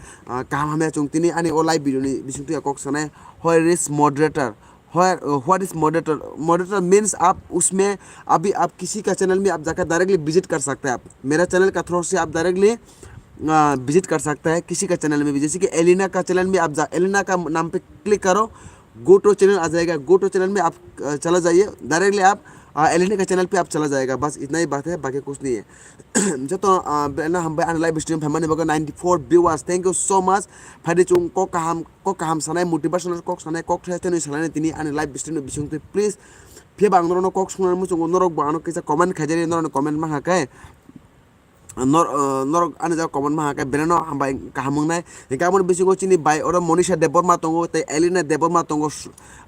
Kaham hamya chwng tini ani o live video ni bising twi kok sanai. Where is moderator? Where, uh, what is moderator? Moderator means आप उसमें अभी आप किसी का चैनल में आप जाकर directly visit कर सकते हैं। आप मेरा चैनल का थ्रू से आप डायरेक्टली विजिट कर सकते हैं किसी का चैनल में भी। जैसे कि एलिना का चैनल में आप जा, एलिना का नाम पे क्लिक करो, गो टू चैनल आ जाएगा। गो टू चैनल में आप चला जाइए, डायरेक्टली आप एलिना का चैनल पे आप चला जाएगा। बस इतना ही बात है, बाकी कुछ नहीं है। Joto belai no hambai ani live stream phaimani bagwi ninety four viewers. Thank you so much. Phaidi chwng kok kaham kok kaham sanai, motivational kok sanai, kok thai thai sanai tini ani live stream ni bising twi please. Phiya ba ang norokno kok sungnani muchungo, norok bo ano kisa comment khai di, norokni comment ma haka khe. Nor norok ani jaga comment ma haka khe, belai no hambai kaham wngnai. Hingke aboni bisingo chini bai oro Monisha Debbarma tongo, tei Elena Debbarma tongo,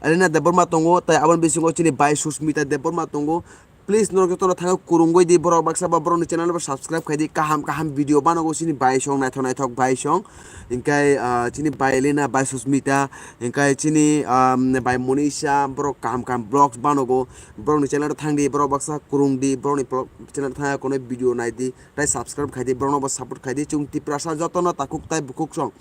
Elena Debbarma tongo, tei aboni bisingo chini bai Susmita Debbarma tongo. Please norok jotono thango kurungwi di, borok baksa ba borokni channel bo subscribe khai di, kaham kaham video banogo chini bai song, naithok naithok bai song, hinkhe ah, chini bai Lina, bai Susmita, hinkhe chini ah, bai Monisha, borok kaham kaham vlogs banogo, borokni channel thang di, borok baksa kurung di, borokni pro-, channel thang kono video nai di, tai subscribe khai di, borokno bo support khai di, chwng Tiprasa jotono takhuk tai bukhuk song.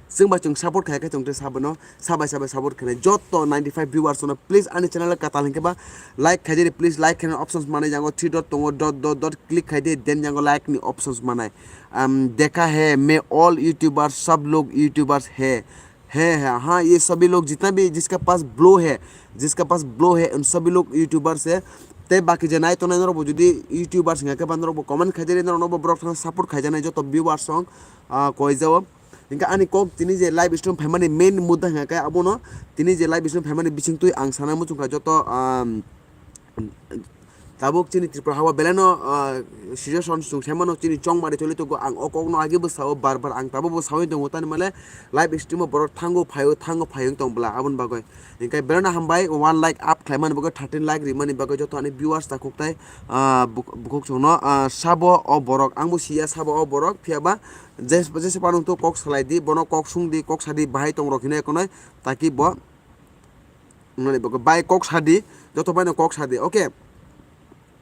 Chwng bai chwng support khai khe chwng tei sabono sabai sabai support khainai joto ninety five viewers no please ani channel o katal hinkhe ba like khaijani, please like khaina options manai yango three dot tongo, dot dot dot click khaidi, then yango like ni options manai. Um, dekha hai main all youtubers, sab log youtubers hai, hai hai ha, ye sabhi log jitna bhi jiska paas blow hai, jiska paas blow hai, un sabhi log youtubers hai. Tei baki je nai tongnai norok bo jodi youtubers hinkhe ba norok bo comment khaijani, norok bo borok thang support khaijanai joto viewers song ah, koi jao. Hinkhe ani kok tini je live stream phaimani main mudda hingkha khe abono tini je live stream phaimani bisingtwi ang sana muchungkha joto, um, tabuk chini Tripura hao belai no, uh, situation chwng saimano chini chongmari choli tongo, ang o kokno age bo sao bar bar ang tabuk bo sawi tongo tani male live stream o borok thango phaio thango phaio wng tong bwla aboni bagwi. Hinkhe belai no hambai one like up khlaimani bagwi thirteen like rimani bagwi joto ani viewers takhuk tai, ah, buk-, bukhuk chwngno, ah, sabo o borok ang bo siya sabo o borok phiya ba Jes-, jesa phano to kok salai di, bono kok sung di, kok sa di, bahai tong rok hinwi konoi, taki bo nani bo bai kok sa di, joto bai no kok sa di, okay?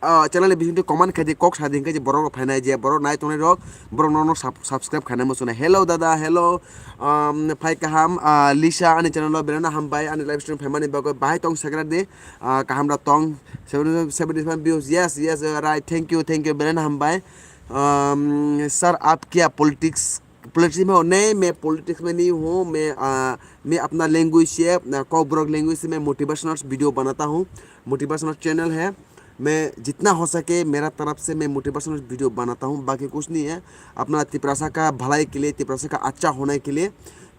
Ah, channel ni bising twi comment khai di, kok sa di, hinkhe je borok rok phainai, je borok nai tongnai rok, borok no, no sub-, subscribe khainai muchunai. Hello dada, hello, um, phai kaham, ah, Lisa ani channel o belai no hambai, ani live stream phaimani bagwi bahai tong sakra di, ah, kaham da tong, seventy, seventy five views, yes, yes, right, thank you, thank you, belai no hambai. Um, sir, आप क्या politics, politics में हो? नहीं, मैं पॉलिटिक्स में नहीं हूँ। मैं, आ, मैं अपना लैंग्वेज से, आ, कॉकबरक लैंग्वेज से मैं मोटिवेशनल वीडियो बनाता हूँ। मोटिवेशनल चैनल है। मैं जितना हो सके मेरा तरफ से मैं मोटिवेशनल वीडियो बनाता हूँ, बाकी कुछ नहीं है। अपना तिपरासा का भलाई के लिए, तिपरासा का अच्छा होने के लिए।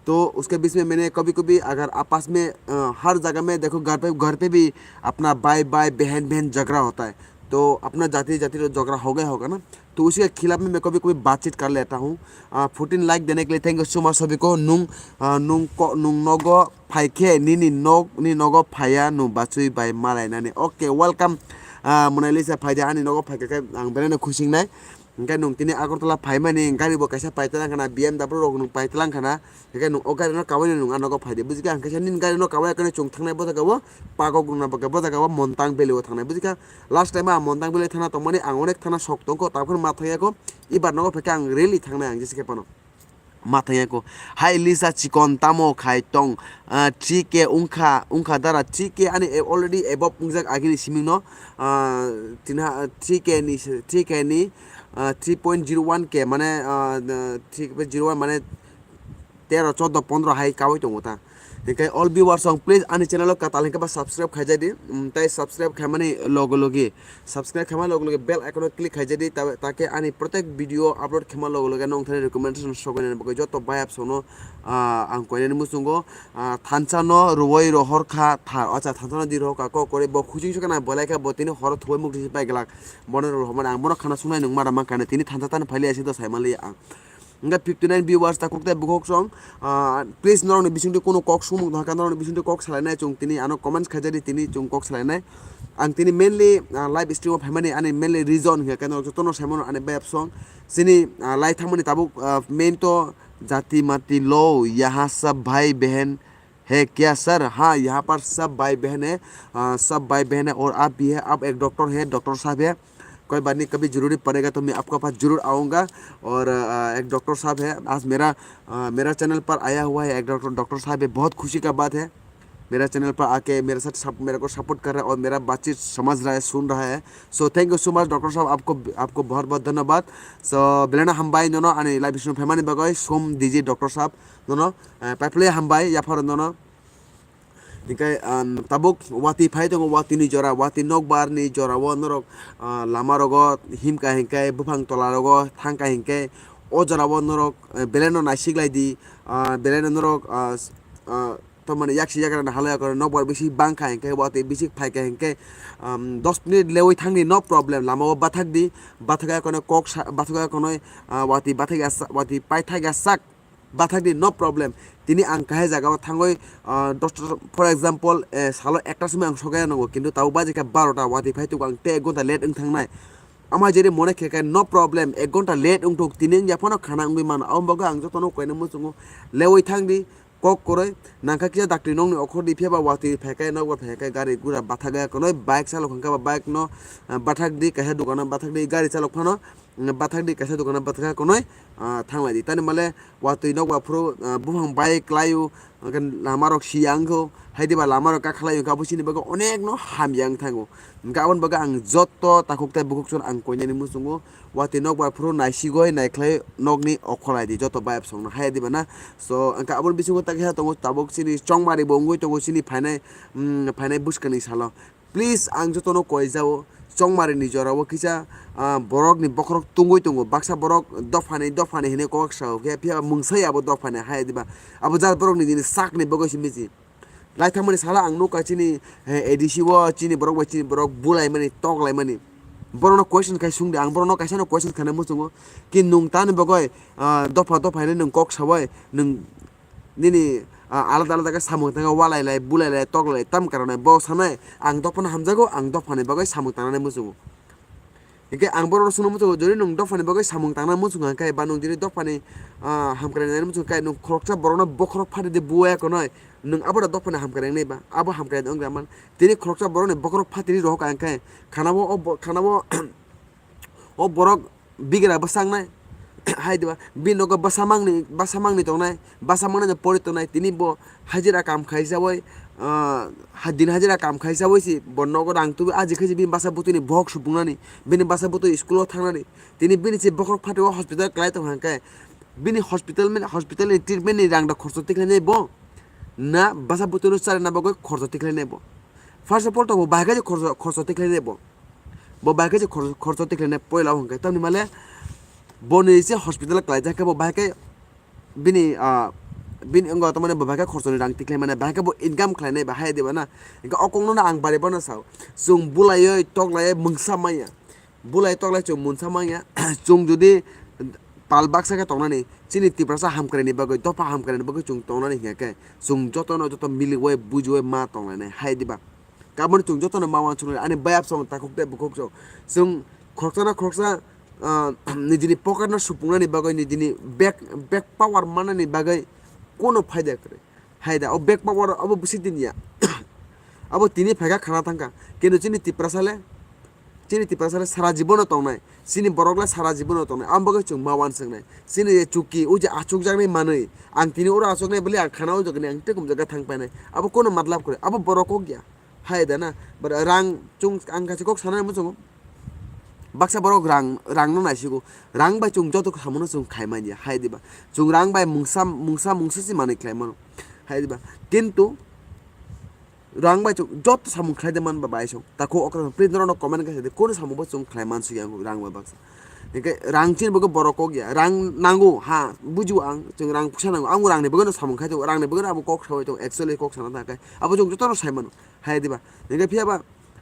तो उसके बीच में मैंने कभी-कभी अगर आपस में, अ, हर जगह में देखो, घर पे, घर पे भी अपना भाई-भाई, बहन-बहन झगड़ा होता है। तो अपना जाति-जाति तो झगड़ा होगा ही होगा ना। तो उसके खिलाफ में मैं कभी-कभी बातचीत कर लेता हूँ। अ, fourteen like देने के लिए thank you so much सभी को। Nung, अ, nung ko-, nung nogo phaikhe nini nok, ni nogo phaiya nung bachui bai malai nani. Okay, welcome, a, Monalisa phaidi ani nogo phaikhe khe ang belai no khusi wngnai. Hingke nung tini Agartala phaimani gari bo kaisa paitlang khana, B M W rok nung paitlang khana. Hingke nung o gari no kawaino nung a nogo phaidi. Bujikha ang kaisa nini gari no kawai khe chwng thangnai bo jaga o, Pagok rungna bo jaga o, Montang Valley o thangnai. Bujikha last time a Montang Valley thana tongmani ang onek thana sok tongkho, tabukhe ma thangyakho. Ibar nogo phaikhe ang really thangnai ang jesa khe phano. Ma thangyakho. Hai Lisa chikon tamo khai tong, ah, three K wngkha, wngkha dara three K ani already above wngjak agini simingno, ah, tini ha, three K ni, three K ni, ah, three point zero one K mane, ah, three point zero one mane tero, choddo, pondro hai kawi tongo ta. Hinkhe all viewers rok please ani channel o katal hinkhe ba subscribe khaijadi, mm, tai subscribe khaimani logo logi, subscribe khaima logo logi bell icon o click khaijadi, ta-, take ani protek video upload khaima logo logi nong thani recommendation sogwi nani bagwi joto bayap sono, ah, ang koinani muchungo, ah, thansa no rwoi rohor kha tha, acha thansa no di rohor kha kok kore bo khuching sokha na bolai kha bo tini horo thubai mukti se pai glak bono rohor mani ang bono khana sungnai nung mara mankha tini thansa tani phaili aisi do sai manliya ang. Hingke fifty nine viewers ta kok tei bukhuk song, ah, please norokni bisingtwi kunu kok sumung tongkha, norokni bisingtwi kok salainai chwng tini ano comments khaijadi tini chwng kok salainai. Ang tini mainly, ah, live stream o phaimani ani mainly reason hingke norok jotono saimano ani bayap song. Chini, ah, lai thangmani tabuk, ah, main to jati mati lo, yaha sab bhai behen, है क्या सर? हाँ, यहाँ पर सब भाई बहन है, अ, सब भाई बहन है और आप भी है, आप एक डॉक्टर है, डॉक्टर साहब है, कोई बात नहीं, कभी ज़रूरी पड़ेगा तो मैं आपके पास ज़रूर आऊँगा। और, अ, एक डॉक्टर साहब है, आज मेरा, अ, मेरा चैनल पर आया हुआ है एक डॉक्टर, डॉक्टर साहब है, बहुत खुशी का बात है। मेरा चैनल पर आके मेरे साथ सप-, मेरे को सपोर्ट कर रहा है और मेरा बातचीत समझ रहा है, सुन रहा है। So thank you so much doctor साहब, आपको, आपको बहुत बहुत धन्यवाद। So belai no hambai nono ani live stream phaimani bagwi som diji doctor साहब nono, eh, paiphile hambai yapharo nono. Hingke, um, tabuk wati phai tongo, wati ni jora, wati nokbar ni jora o norok, ah, lama rogo himka hingke buphang tola rogo thangka hingke o jora o norok, eh, belai no naisik lai di, ah, belai no norok, ah, s-, ah, Tamani yaksi yagra na halaya kono nokbar bisi bangkha hingke wati bisi phaikha hingke, um, dos minute lewi thangdi no problem, lama o bathak di, bathak ya kono kok sa, bathak ya kono, ah, wati bathak ya sa, wati paithak ya sak, bathak di no problem. Tini ang kahai jaga o thangwi, ah, dosta, for example, eh, salo ekta simi ang sogwi nongo, kintu tabuk baji kha barota, watwi phai tugo ang tei ek ghonta late wng thangnai. Ama jeri mone khe khe no problem, ek ghonta late wng thok, tini wngya phano khana wngwi mano. Aboni bagwi ang jotono koina muchungo, lewi thang di, kok kwrwi, nangkha kisa dakti nokni okhor di, phiya ba watwi phai khe, nokbar phai khe, gari gura bathak ya, kono bike chalok hwnkha ba bike no, ah, bathak di, kaisa dukano bathak di, gari chalok phano, bathak di kaisa dukano bathak konoi, ah, thanglai di. Tani male watwi nokbar phuru, ah, buphang bai kwlaio, hwnkhe lama rok siya wngkho, hai diba lama rok kakhlai wngkha, abo chini bagwi onek no hamya wng thango. Hwnkhe aboni bagwi ang joto takhuk tei bukhuk chwng ang koinani muchungo, watwi nokbar phuru naisigwi naikhlai nokni okholai di joto bai bwsong no hai diba na. So hwnkhe aboni bisingo ta kisa tongo tabuk chini chongmari bo wngwi tongo chini phainai, mm, phainai bwskangni salo. Please, ang jotono koi jao, chongmari ni jora o kisa, ah, borok ni bokhorok tungwi tongo, baksa borok dophani, dophani hinwi kok sao khe, phiya mungsa ya abo dophani hai diba, abo jat borok ni nini sak ni bagwi se miji. Lai thangmani sala ang nukha chini, eh, A D C o chini borok bai chini borok bulai mani, tok lai mani. Borok no question khai sung di, ang borok no kaisa no question khaina muchungo, ki nung tani bagwi, ah, dopha dopha hinwi nung kok sabai, nung nini, ah, alada alada khe samung tangwi walai lai, bulai lai, tok lai, tam karon nai, bo sanai, ang dophano hamjago, ang dophani bagwi samung tangnani muchungo. Hinkhe ang borok no swngna muchungo, jodi nwng dophani bagwi samung tangna muchungo hinkhe, ba nwng jodi dophani, ah, hamkrai nai muchungo khe, nwng khoroksa borok no bokhorok phatidi buya konoi, nwng abo da dophani hamkrai nai ba, abo hamkrai wng man. Tini khoroksa borok ni bokhorok phatidi rohor ka hinkhe, khana bo o bo-, khana bo, o borok bigra bwsaknai, hai diba, bini nogo bwsa mangni, bwsa mangni tongnai, bwsa mangni pori tongnai, tini bo hajira kam khai jawai, ah, ha-, din hajira kam khai jawai si, bo nogo rang tubu aji khaisi bini bwsa butui ni bohok supungnani, bini bwsa butui school o thangnani, tini bini se bokhorok phatio hospital klai tong hwnkhe, bini hospital mani, hospital ni treatment ni rang da khorcho tikhlainai bo, na bwsa butui no charina bagwi khorcho tikhlainai bo, first of all to bo bahai khe khorcho, khorcho tikhlainai bo. Bo bai khe je khor-, khorcho tikhlainai poila o hwnkhe, tamni male boni se hospital khlaijak khe bo bai khe bini, ah, bini wngkha tamani bo bai khe khorchoni rang tikhlai mani, bai khe bo income khlainai ba hai diba na. Hwnkhe o kokno no ang bari bono sao, chwng bulaioi toklaioi mungsa manya, bulai toklai chwng mungsa manya, chwng jodi pal baksa khe tongnani chini Tiprasa hamkraini bagwi, dopha hamkraini bagwi chwng tongnani hinkhe chwng jotono joto miliui bujiui ma tonglainai hai diba. Kaboni chwng jotono ma uansuknai, ani bayap song takhuk tei bukhuk song. Chwng khoroksa na khoroksa, ah, nijini pocket no supungnani bagwi, nijini bag, bag power mannani bagwi kono phaida kwrwi. Haida, o bag power abo bwswi tini ya. Abo tini phaikha khana thangkha. Kintu chini Tiprasa le, chini Tiprasa le sara jibono tongnai. Chini borok le sara jibono tongnai. Amo bagwi chwng ma uansuknai. Chini je chuki, o je achukjaknai manwi. Ang tini oro achuknai bwlai ang khana o jagani ang tei kum jaga thang painai. Abo kono matlab kwrwi. Abo borok kok ya. Hai da na, but rang chwng ang kaisa kok sana muchungo. Baksa borok rang, rang no naisigo. Rang bai chwng joto samung no chwng khai manya. Hai diba. Chwng rang bai mungsa, mungsa, mungsa si manwi khlai mano. Hai diba. Kintu rang bai chwng joto samung khlai de man ba bai song. Tako okra please norok no comment khe de kono samung bo chwng khlai man sigi ang rang bai baksa. Hingke rang chini bagwi borok kok ya, rang nango, ha, bujiu ang, chwng rang pusa nango, ang rang ni bagwi no samung khai tongo, rang ni bagwi no abo kok sawi tongo, actually kok sana ta khe, abo chwng joto no sai mano, hai diba, hingke phiya ba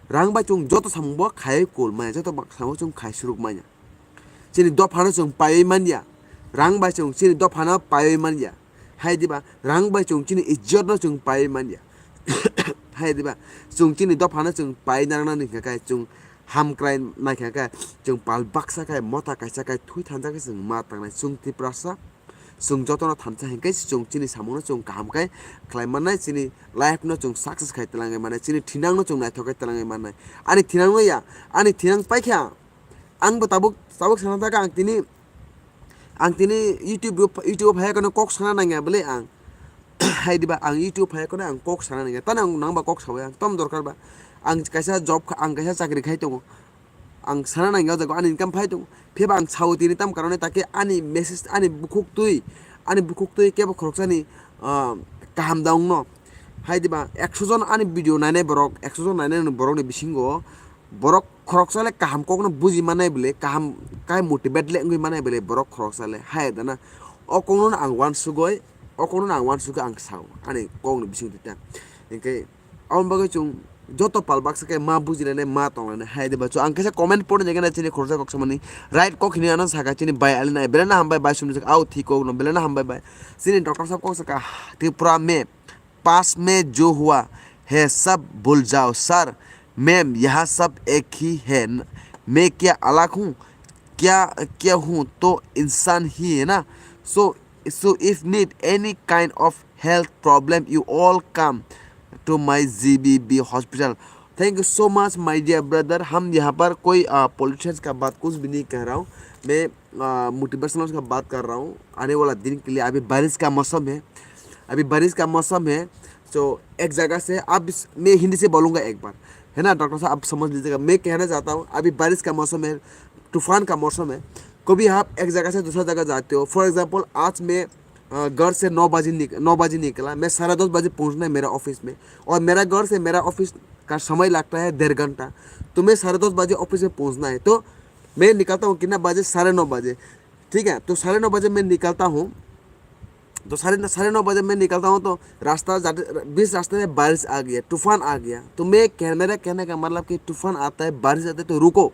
rang bai chwng joto samung bo khai kol manya, joto ba samung chwng khai suruk manya, chini dopha no chwng paiwi manya, rang bai chwng chini dopha no paiwi manya, hai diba, rang bai chwng chini ijjot no chwng paiwi manya, hai diba, chwng chini dopha no chwng pai narwknani hingka khe chwng hamkrai naikha khe, chwng pal baksa khe, mota kaisa khe, thwi thansa khe chwng ma tangnai. Chwng Tiprasa, chwng jotono thansa hinkhe chwng chini samungno chwng kaham khe khlai mannai, chini life no chwng success khai twlangwi mannai, chini thinangno chwng naithok khe twlangwi mannai. Ani thinangno ya, ani thinang paikha, ang bo tabuk, tabuk sana thaka ang tini, ang tini YouTube, YouTube o phai kono kok sana nangya bwle ang. Hai diba, ang YouTube phai kono ang kok sana nangya. Tani ang nangba kok sawi ang tom dorkar ba. Ang kaisa job kha-, ang kaisa chakri khai tongo. Ang sana nangya o jaga ani income phai tongo. Phiba ang sao tini tam karone take ani message, ani bukhuk twi, ani bukhuk twi kebo khoroksani, ah, kaham da wngno. Hai diba, ekso jon ani video nainai borok, ekso jon nainai borokni bisingo borok khoroksa le kaham kokno buji mannai bwle, kaham kai motivate le wngwi mannai bwle borok khoroksa le, hai da na. O kokno ang uansugoi, o kokno ang uansugoi ang sao, ani kokni bising twi ta. Hinkhe aboni bagwi chwng Joto pal baksa khe ma bujinai, ma tongnai, hai de ba. So ang kaisa comment pore jagana chini khoroksa kok samani, right kok hini ano saka chini bai Alina, belai no hambai bai sumjak, au thik kok no, belai no hambai bai. Chini doctor sahab kok saka, Tripura mein pass mein jo hua hai sab bhul jao sir, main yahan sab ek hi hai, main kya alag hoon, kya kya hoon to insaan hi hai na. So so if need any kind of health problem, you all come to my G B B hospital. Thank you so much my dear brother. हम यहाँ पर कोई पॉलिटिशियंस का बात कुछ भी नहीं कह रहा हूँ मैं, मोटिवेशनल का बात कर रहा हूँ। आने वाला दिन के लिए, अभी बारिश का मौसम है, अभी बारिश का मौसम है। तो एक जगह से आप, मैं हिंदी से बोलूँगा एक बार, है ना डॉक्टर साहब, आप समझ लीजिएगा। मैं कहना चाहता हूँ, अभी बारिश का मौसम है, तूफान का मौसम है। कभी आप एक जगह से दूसरा जगह जाते हो, फॉर एग्जांपल आज मैं अ, घर से नौ बजे निक-, नौ बजे निकला, मैं साढ़े दस बजे पहुंचना है मेरा ऑफिस में, और मेरा घर से मेरा ऑफिस का समय लगता है डेढ़ घंटा। तो मैं साढ़े दस बजे ऑफिस में पहुंचना है, तो मैं निकलता हूँ कितना बजे? साढ़े नौ बजे। ठीक है, तो साढ़े नौ बजे मैं निकलता हूँ। तो साढ़े नौ, साढ़े नौ बजे मैं निकलता हूँ, तो रास्ता जाते, बीच रास्ते में बारिश आ गया, तूफान आ गया। तो मैं कह-, मेरा कहने का मतलब कि तूफान आता है, बारिश आता है, तो रुको,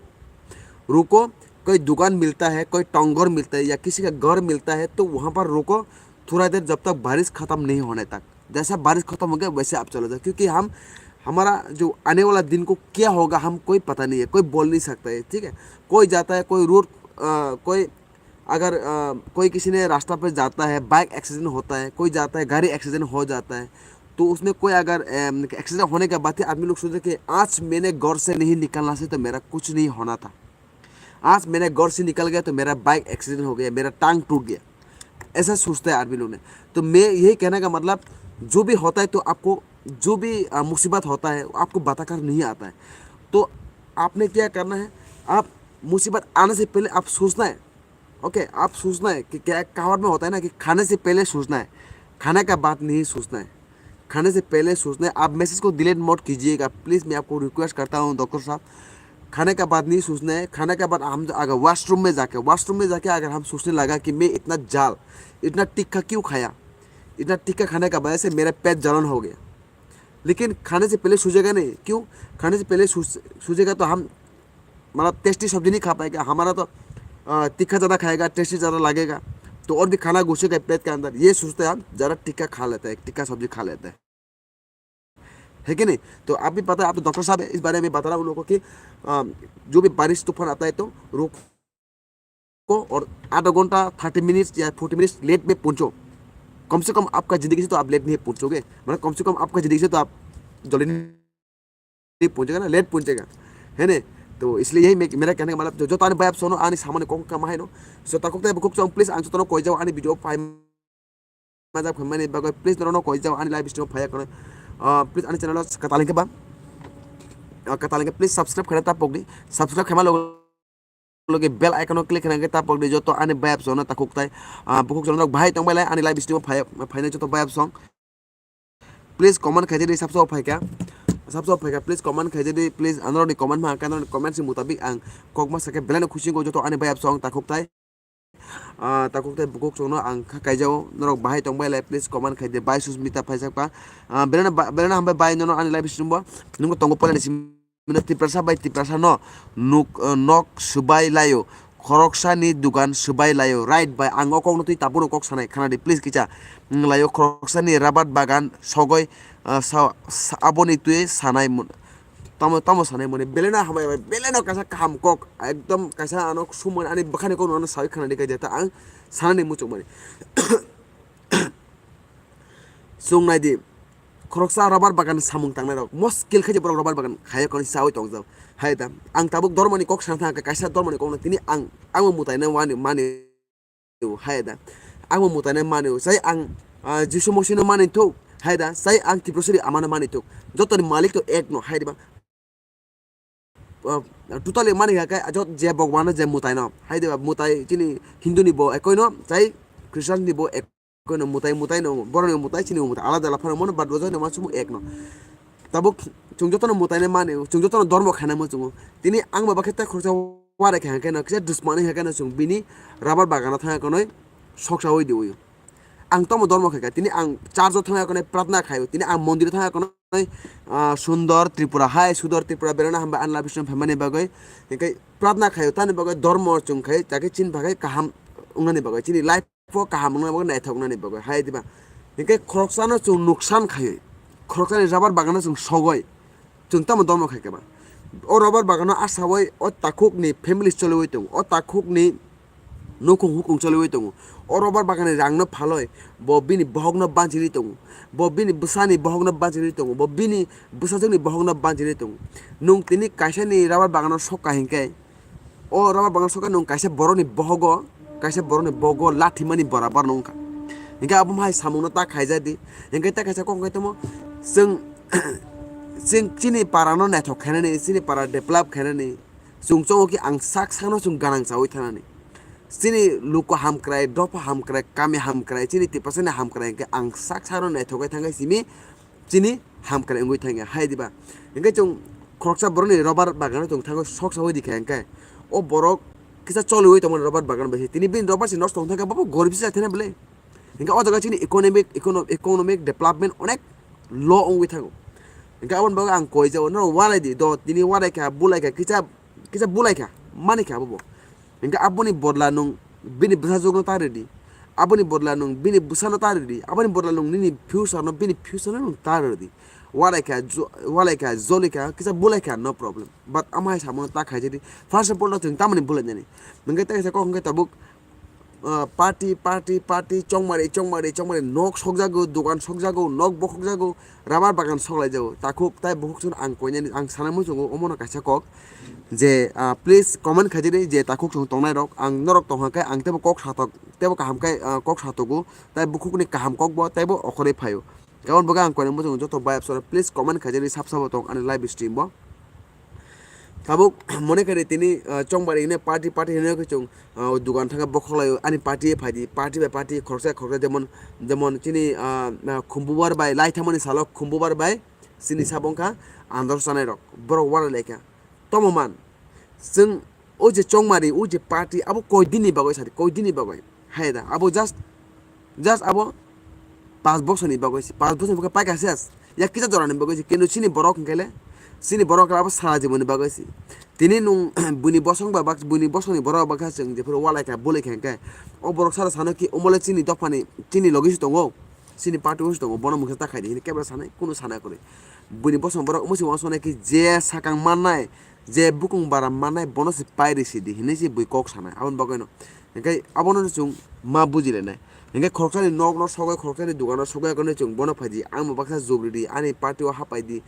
रुको। कोई दुकान मिलता है, कोई टोंगर मिलता है या किसी का घर मिलता है, तो वहाँ पर रुको थोड़ा देर, जब तक बारिश ख़त्म नहीं होने तक। जैसा बारिश ख़त्म हो गया, वैसे आप चले जाओ, क्योंकि हम, हमारा जो आने वाला दिन को क्या होगा, हम कोई पता नहीं है, कोई बोल नहीं सकता है। ठीक है, कोई जाता है, कोई रोड, अ, कोई अगर, अ, कोई किसी ने रास्ता पे जाता है, बाइक एक्सीडेंट होता है, कोई जाता है, गाड़ी एक्सीडेंट हो जाता है, तो उसमें कोई अगर, अम, एक्सीडेंट होने के बाद ही आदमी लोग सोचते कि आज मैंने घर से नहीं निकलना से तो मेरा कुछ नहीं होना था, आज मैंने घर से निकल गया तो मेरा बाइक एक्सीडेंट हो गया, मेरा टांग टूट गया, ऐसा सोचता है आदमी लोग ने। तो मैं यही कहने का मतलब, जो भी होता है तो आपको, जो भी, अ, मुसीबत होता है, आपको बताकर नहीं आता है। तो आपने क्या करना है, आप मुसीबत आने से पहले आप सोचना है। ओके, आप सोचना है कि क्या, कहावत में होता है ना कि खाने से पहले सोचना है, खाने का बाद नहीं सोचना है। खाने से पहले सोचना है। आप मैसेज को डिलीट मत कीजिएगा प्लीज, मैं आपको रिक्वेस्ट करता हूँ डॉक्टर साहब। खाने का बाद नहीं सोचना है। खाने के बाद हम अगर वॉशरूम में जाके, वॉशरूम में जाके अगर हम सोचने लगा कि मैं इतना जाल, इतना टिक्का क्यों खाया, इतना टिक्का खाने का वजह से मेरा पेट जलन हो गया, लेकिन खाने से पहले सूझेगा नहीं। क्यों? खाने से पहले सूझ-, सूझेगा तो हम, मतलब, टेस्टी सब्जी नहीं खा पाएगा। हमारा तो, अ, तीखा ज़्यादा खाएगा, टेस्टी ज़्यादा लगेगा, तो और भी खाना घुसेगा पेट के अंदर। ये सोचते हम ज़्यादा तीखा खा लेते हैं, तीखा सब्जी खा लेते हैं, है कि नहीं? तो आप भी पता है, आप तो डॉक्टर साहब है, इस बारे में बता रहा हूँ उन लोगों को कि, अ, जो भी बारिश तूफान आता है तो रुको और आधा घंटा, थर्टी मिनट्स या फोर्टी मिनट्स लेट में पहुँचो। कम से कम आपका ज़िंदगी से तो आप लेट नहीं पहुँचोगे, मतलब, कम से कम आपका ज़िंदगी से तो आप जल्दी नहीं पहुँचेगा ना, लेट पहुँचेगा, है ना? तो इसलिए यही मैं, मेरा कहने का मतलब, जो, जो तो आने भाई आप सुनो, आने सामने कौन कम है नो, सो ताको तो बुक चौंग, प्लीज, आंसू तो कोई जाओ, आने video five majak phaimani bagwi please norokno koi jao ani live stream phaiya khwnwi. Ah, please ani channel o katalengkhe ba, ah, katalengkhe please subscribe khaina ta pokdi. Subscribe khaima logo logo bell icon o click khaina ta pokdi, joto ani bayap song no takhuk tai, ah, bukhuk song no bahai tong bailai ani live stream phaiya, phainai joto bayap song. Please comment khaidi, sabso phaikha, sabso phaikha, please comment khaidi, please anorokni comment ma, anorokni comment si mutabik ang kokma sakhe belai no khusi wngkho joto ani bayap song takhuk tai. Ah, takhuk tei bukhuk chwngno ang kha kaijao, norok bahai tong bai lai, please comment khai di, bai Susmita phaisakha. Ah, belai no ba-, belai no hambai bai, nono ani live stream bo nungbo tongo poilani simi no Tiprasa bai Tiprasa no nuk, ah, nok swbai laio, khoroksa ni dugan swbai laio, right bai, ang o kok no twi tabuk no kok sanai khana di, please kisa, mm, laio khoroksa ni rabat bagan sogoi, ah, sa-, sa-, aboni twi sanai mun-, Tamo, tamo sanai mani, belai no hambai bai, belai no kaisa kaham kok, ekdom kaisa ano sumani ani bwkhani kok no ano sawi khana di kaidia ta ang sanani muchuk mani. Chwng nai di, khoroksa rubber bagan samung tangnai rok, muskil khe je borok rubber bagan khaiya koni sawi tong jao. Hai da, ang tabuk dormoni kok sana thang kha, kaisa dormoni kok no tini ang, ang bo mutai nai wani mani. Hai da, ang bo mutai nai mani o, sai ang, ah, Jisu Mosino mani thuk, hai da, sai ang Tiprasuri amano mani thuk, joto ni malik to ek no, hai da ba, ah, totally mani kha khe, jot je Bhagwan no je mutai no, hai da ba, mutai chini Hindu ni bo ekoi no, sai Christian ni bo ekoi no, mutai, mutai no, borok ni mutai chini bo mutai alada alada phano mano, but bo joto ni ma sumo ek no. Tabuk chwng jotono mutai nai mani, chwng jotono dormo khainai muchungo. Tini ang ba bakhe ta khoroksa wari khe hwnkhe no, kisa dusmani hwnkhe no chwng bini rubber bagano thangya konoi soksa oi di oi. Ang tamo dormo khaikha, tini ang church o thangya konoi pratna khaio, tini ang mondir o thangya konoi ah, Sundor Tripura hai, Sundor Tripura berana hambai ani live stream phaimani bagwi. Hinkhe pratna khaio tani bagwi, dormo chwng khai, chakhe chini bagwi kaham wngnani bagwi, chini life o kaham wngnani bagwi, naithok wngnani bagwi hai diba. Hinkhe khoroksano chwng nuksan khaiwi, khoroksani rubber bagano chwng sogoi, chwng tamo dormo khai khe ba. O rubber bagano asawai o takhukni family choliwi tongo, o takhukni nukhung hukung choliwi tongo. O rubber baganni rangno phaloi bo bini bohokno banchiri tongo, bo bini bwsani bohokno banchiri tongo, bo bini bwsajwkni bohokno banchiri tongo. Nwng tini kaisani rubber bagano sokka hinkhe, o rubber bagano sokka nwng kaisa borokni bohogo, kaisa borokni bohogo lathimani borabar no wngkha. Hinkhe abo hai samungno ta khaijadi. Hinkhe ta kaisa kok hinkhe tamo chwng, chwng chini parano naithok khainani, chini para develop khainani, chwng chongo khe ang sak sakno chwng ganang chawi thanani. Chini luku hamkrai, dopha hamkrai, kami hamkrai, chini Tiprasani hamkrai hinkhe ang sak sakno naithok khai thangkhe simi chini hamkrai wngwi thangya hai diba. Hinkhe chwng khoroksa borokni rubber bagano chwng thango sok sawi dikha hinkhe o borok kisa choliwi tongmani rubber bagan bai se. Tini bini rubber se nosto wng thangkhe bobo gorib se thangna bwle. Hinkhe o jaga chini economic, econo-, economic development onek low wngwi thango. Hinkhe aboni bagwi ang koi jao, norok walai di, do tini walai kha, bulai kha, kisa, kisa bulai kha, mani kha bobo. Hinkhe aboni bodla nwng bini bwsajwkno ta rwdi. Aboni bodla nwng bini bwsano ta rwdi. Aboni bodla nwng nini future no, bini future no nwng ta rwdi. Walai kha, jo-, walai kha, joli kha, kisa bulai kha, no problem. But amo hai samungno ta khaijadi. First of all, no chwng tamani bulainani. Nwng khe ta kaisa kok hwnkhe tabuk, ah, party, party, party, chongmari, chongmari, chongmari, nok sokjago, dogan sokjago, nok bokhokjago, rubber bagan soklaijago. Takhuk tai bukhuk chwng ang koinani, ang sana muchungo, omono kaisa kok. Je, ah, please comment khaijadi je takhuk chwng tongnai rok, ang norok tongha khe ang teibo kok satok, teibo kaham khe, ah, kok satogo, tai bukhukni kaham kokbo teibo okhorwi phaio. Aboni bagwi ang koinani muchungo joto bai apsora please comment khaijadi sab sabo tong ani live stream bo. Tabuk mone khe tini, ah, chongmari hwnwi party, party hwnwi khe chwng, ah, dugan thangkhe bokhok laio ani party phaidi, party bai party khoroksa khoroksa jemon, jemon chini, ah, ah, Khumbubar bai lai thangmani salo Khumbubar bai chini sabo wngkha andro chanai rok borok walai laikha. Tomo man chwng o je chongmari o je party abo koi dini bagwi sadi, koi dini bagwi hai da abo just, just abo panch bosorni bagwi se, panch bosorni bagwi paikha ses ya kisa jorani bagwi se, kintu chini borok hwnkhe le, chini borok hwnkhe abo sara jibonni bagwi se. Tini nwng buini bosong ba bak-, buini bosongni borok ba khe chwng jephuru walai kha, bulai kha hwnkhe o borok sara sano ki omo le chini dophani, chini logi se tongo, chini party o se tongo, bono mungsa ta khai di hwnwi kebra sanai, kunu sana kwrwi. Buini bosong borok omo se uansuknai ki je sakang mannai, je bukung bara mannai bono se pai risi di hinwi se bui kok sanai. Aboni bagwino hinkhe abono chwng ma bujilainai. Hinkhe khoroksani nokno sogwi, khoroksani dogano sogwi akhorno chwng bono phaidi, ang bo baksa jog ridi, ani party o hapai di,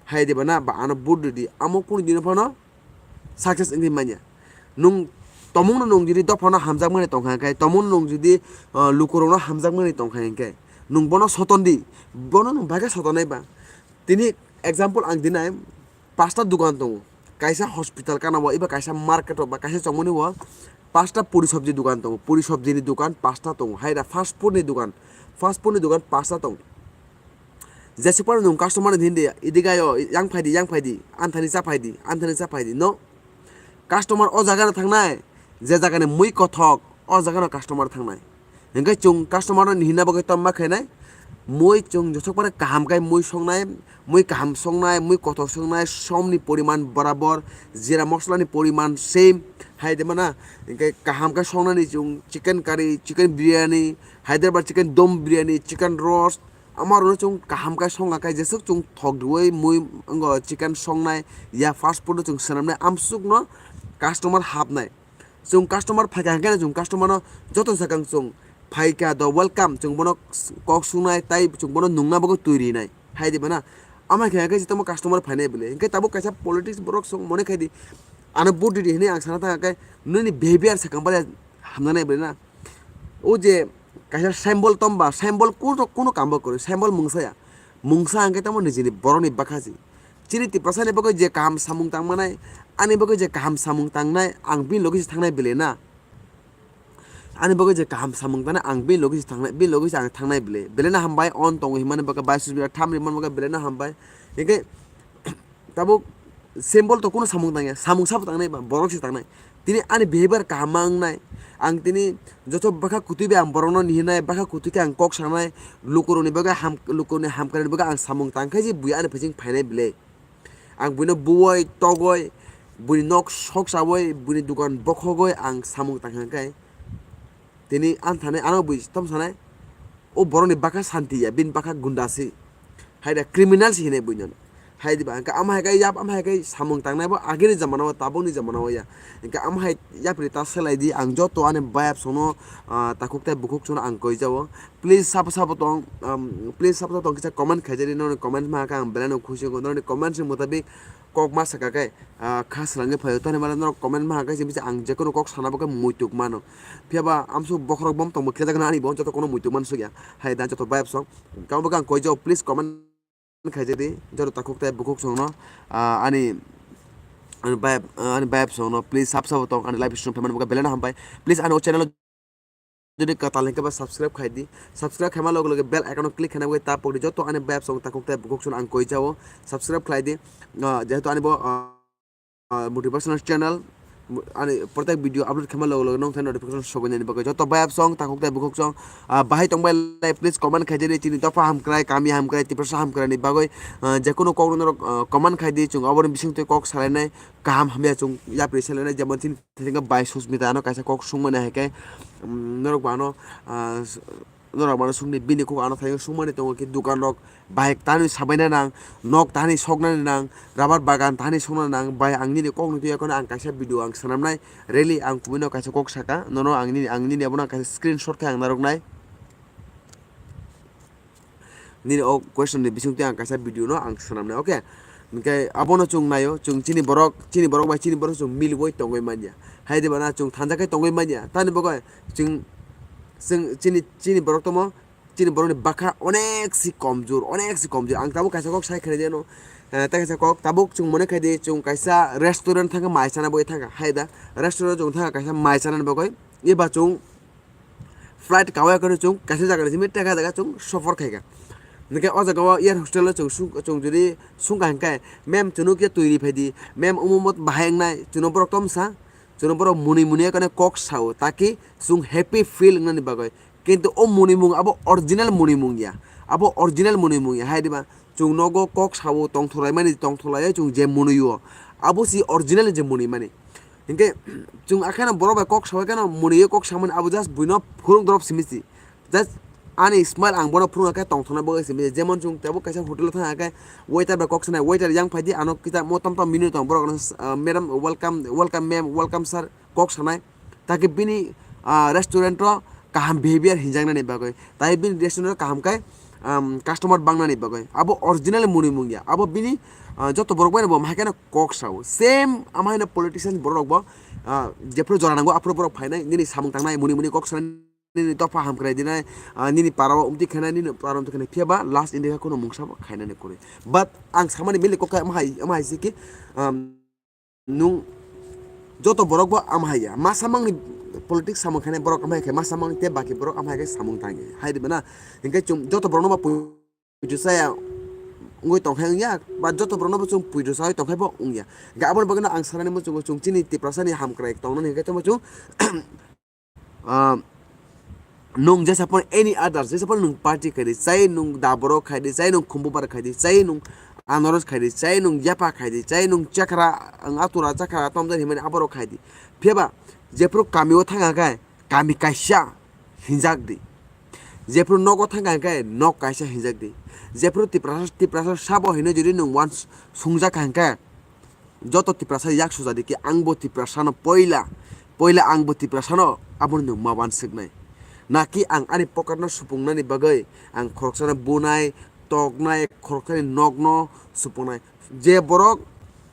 hai diba na ba ano vote ridi, amo kunu dino phano success wngwi manya. Nwng tomungno nwng jodi dophano hamjakmani tongkha hinkhe, tomungno nwng jodi, ah, lukurokno hamjakmani tongkha hinkhe, nwng bono soton di, bono nwng bagwi sotonai ba. Tini example ang dinai, pasta dugan tongo, kaisa hospital kana o, eba kaisa market o, ba kaisa chongmani o, pasta puri sobji dugan tongo, puri sobjini dugan pasta tongo, hai da fast food ni dugan, fast food ni dugan pasta tongo. Jesuk phano nwng customer ni hindi, idi gayo, yang phaidi, yang phaidi, anthani cha phaidi, anthani cha phaidi, no? Customer o jaga no thangnai, je jaga ni mui kothok, o jaga no customer thangnai. Hinkhe chwng customer no hinna bagwi tamo ma khainai, mui chwng jesuk phano kaham khe mui songnai, mui kaham songnai, mui kothok songnai, som ni poriman borabor, jira mosola ni poriman same, hai de mana, hinkhe kaham khe songnani chwng chicken curry, chicken biryani, Hyderabad chicken dum biryani, chicken roast, Amo rwno chwng kaham khe songna khe jesuk chwng thok rwui mui wngo chicken songnai ya fast food no chwng swnamnai amsukno customer hapnai. Chwng customer phaikha hwnkhe chwng customer no joto swkang chwng phaikha do welcome chwng bono kok sungnai tei chwng bono nungna bagwi twi rinai hai di bana. Amo khe hwnkhe tamo customer phainai bwle hinkhe tabuk kaisa politics borok chwng mone khai di ano vote ridi hinwi ang sana thangkha khe nini behavior swkang bale hamnanai bwle na. O je kaisa symbol tomba, symbol kuno, kuno kambo kwrwi, symbol mungsa ya. Mungsa hwnkhe tamo nijini borokni bwkha se. Chini Tiprasani bagwi je kaham samung tangmanai, ani bagwi je kaham samung tangnai, ang bini logi se thangnai bele na. Ani bagwi je kaham samung tangnai, ang bini logi se thangnai, bini logi se ang thangnai bele. Bele na hambai, on tongo himani bagwi, bai sujbila tham rimani bagwi bele na hambai. Hinkhe tabuk Symbol to kuno samung tangya, samung sabo tangnai ba, borok se tangnai. Tini ani behavior kaham ma wngnai. Ang tini joto bwkha kutui bai ang borokno nihinai, bwkha kutui khe ang kok sanai, lukurokni bagwi ham, lukurokni hamkrai ni bagwi ang samung tang khe je bui ani phaising phainai belai. Ang buino buoi, togoi, buini nok sok chaui, buini dukan bokhogoi ang samung tang khe. Tini ang thani ano bui tom sanai, o borokni bwkha santi ya, bini bwkha gunda si. Hai da criminal si hinwi buino. Hai diba, hwnkhe ama hai khe yap, ama hai khe samung tangnai bo agini jamana o, tabukni jamana o ya. Hwnkhe ama hai yapri ta selai di, ang joto ani bayap songno, ah, takhuk tei bukhuk songno ang koi jao. Please sabo sabo tong, um, please sabo sabo tong kisa comment khai jani, noni comment ma khe ang belai no khusi wngo, noni comment ni mutabik kok ma saka khe, ah, kha swlangwi phaio, toni mano norok comment ma khe simi se ang jekono kok sana bo khe muituk mano. Phiya ba amsuk bokhorok bom tongbo khe jaga ani bo joto kono muituk man sugya. Hai da joto bayap song. Kamo bo khe ang koi jao, please comment khai jadi, joto takhuk tei bukhuk songno, ah, ani, ani bayap, ah, ani bayap songno, please sab sabo tong, ani live stream phaimani bo khe belai no hambai. Please ani o channel o jodi kwtal hwnkhe ba subscribe khai di. Subscribe khaima loge loge bell icon o click khaina bagwi ta pokdi. Joto ani bayap song takhuk tei bukhuk song ang koi jao subscribe khlai di. Ah, jehetu ani bo, ah, ah, motivational channel, ani protek video upload khaima loge loge nong thani notification sogoinani bagwi. Joto bayap song takhuk tei bukhuk song, ah, bahai tongbai lai, please comment khai di, chini dopha hamkrai, kami hamkrai, Tiprasa hamkrai ni bagwi, ah, jekono kok norok, ah, comment khai di, chwng oboni bisingtwi kok salainai kaham hamya chwng yapri salainai, jemon chini Thengkhe bai Susmita ano kaisa kok sungmani hai khe, um, norok bo ano, ah, s-, norok bo ano sungni bini kok ano thangwi sungmani tongo khe dukan rok bike tani sabaina nang, nok tani soknani nang, rubber bagan tani sokna nang, bai ang nini kok nwi twi yakhwno ang kaisa video ang swnamnai, really ang kubui no kaisa kok saka, nono ang nini, ang nini abono ang kaisa screenshot khe ang narwknai. Nini o question ni bisingtwi ang kaisa video no ang swnamnai, okay? Hwnkhe abono chwng naio, chwng chini borok, chini borok bai chini borok chwng miliui tongwi manya. Hai diba na chwng thansa khe tongwi manya. Tani bagwi chwng, chwng chini, chini borok tongmo, chini borokni bwkha onek si komjor, onek si komjor. Ang tabuk kaisa kok sai khainai de no, eh, tei kaisa kok tabuk chwng mone khai di, chwng kaisa restaurant thangkha mai chana bagwi thangkha. Hai da, restaurant chwng thangkha kaisa mai chanani bagwi. Eba chwng flight kawai khe chwng kaisa jaga ni simi teka jaga chwng sofor khaikha. Hwnkhe o jaga o air hostel o chwng sung, chwng jodi sungkha hwnkhe, "Ma'am, chwngno khe twi ri phai di, ma'am, omo omo bahai wngnai," chwngno borok tom sa, chwngno borok mwnwi mwnwi khe kok sao, taki chwng happy feel wngnani bagwi. Kintu o mwnwimung abo original mwnwimung ya, abo original mwnwimung ya, hai diba? Chwng nogo kok sao tongthok laimani, tongthok laiwi chwng je mwnwi o, abo si original je mwnwi mani. Hinkhe chwng akheno borok bai kok sawi kheno mwnwi o kok samani abo just buino phurung dorop simi si. Just ani smile ang bono phurung khe tongthokna bagwi simi si. Jemon chwng tebo kaisa hotel o thang khe waiter bai kok sanai, "Waiter yang phai di, ano kita mo tom tom menu tong," borok no, ah, "Madam, welcome, welcome ma'am, welcome sir," kok sanai. Taki bini, ah, restaurant o kaham behavior hinjaknani bagwi, tai bini restaurant o kaham khe, um, customer bangnani bagwi. Abo original mwnwi mung ya. Abo bini, ah, joto borok bai bo mahaikhe no kok sao. Same ama haino politician borok bo, ah, jephru jora nango aphuru borok phainai, nini samung tangnai, mwnwi mwnwi kok sanai, nini dopha hamkrai dinai, ah, nini para o umtwi khainai, nini para o umtwi khainai. Phiya ba last India khe kuno mungsa bo khainani kwrwi. But ang samani mili kok khe ama hai, ama hai se ki, um, Nung joto borok bo ama hai ya. Masa mangni politics samung khainai borok ama hai khe masa mangni tei baki borok ama hai khe samung tangya. Hai di bana. Hinkhe chwng joto borok no ba puitu saya wngwi tongkhai wngya. Ba joto borok no bo chwng puitu sawi tongkhai bo wngya. Hinkhe aboni bagwi no ang sanani muchungo chwng chini Tiprasa ni hamkrai tongnani hinkhe tongma chwng Ah, nung jesa phano any other, jesa phano nung party khai di, chai nung daboro khai di, chai nung khumbubar khai di, chai nung anaros khai di, chai nung yapa khai di, chai nung chakra, ang atura chakra tomjani himani aboro khai di. Phiya ba, jephru kami o thang khe, kami kaisa hinjak di. Jephru nogo thang khe, nok kaisa hinjak di. Jephru Tiprasa, Tiprasa sabo hino jodi nung wan sungjak kha hwnkhe, Joto Tiprasa yak sujadi khe ang bo Tiprasano poila, poila ang bo Tiprasano abono nwng ma wansuknai. Naki ang ani pocketno supungnani bagwi ang khoroksano bunai, toknai, khoroksani nokno supungnai. Je borok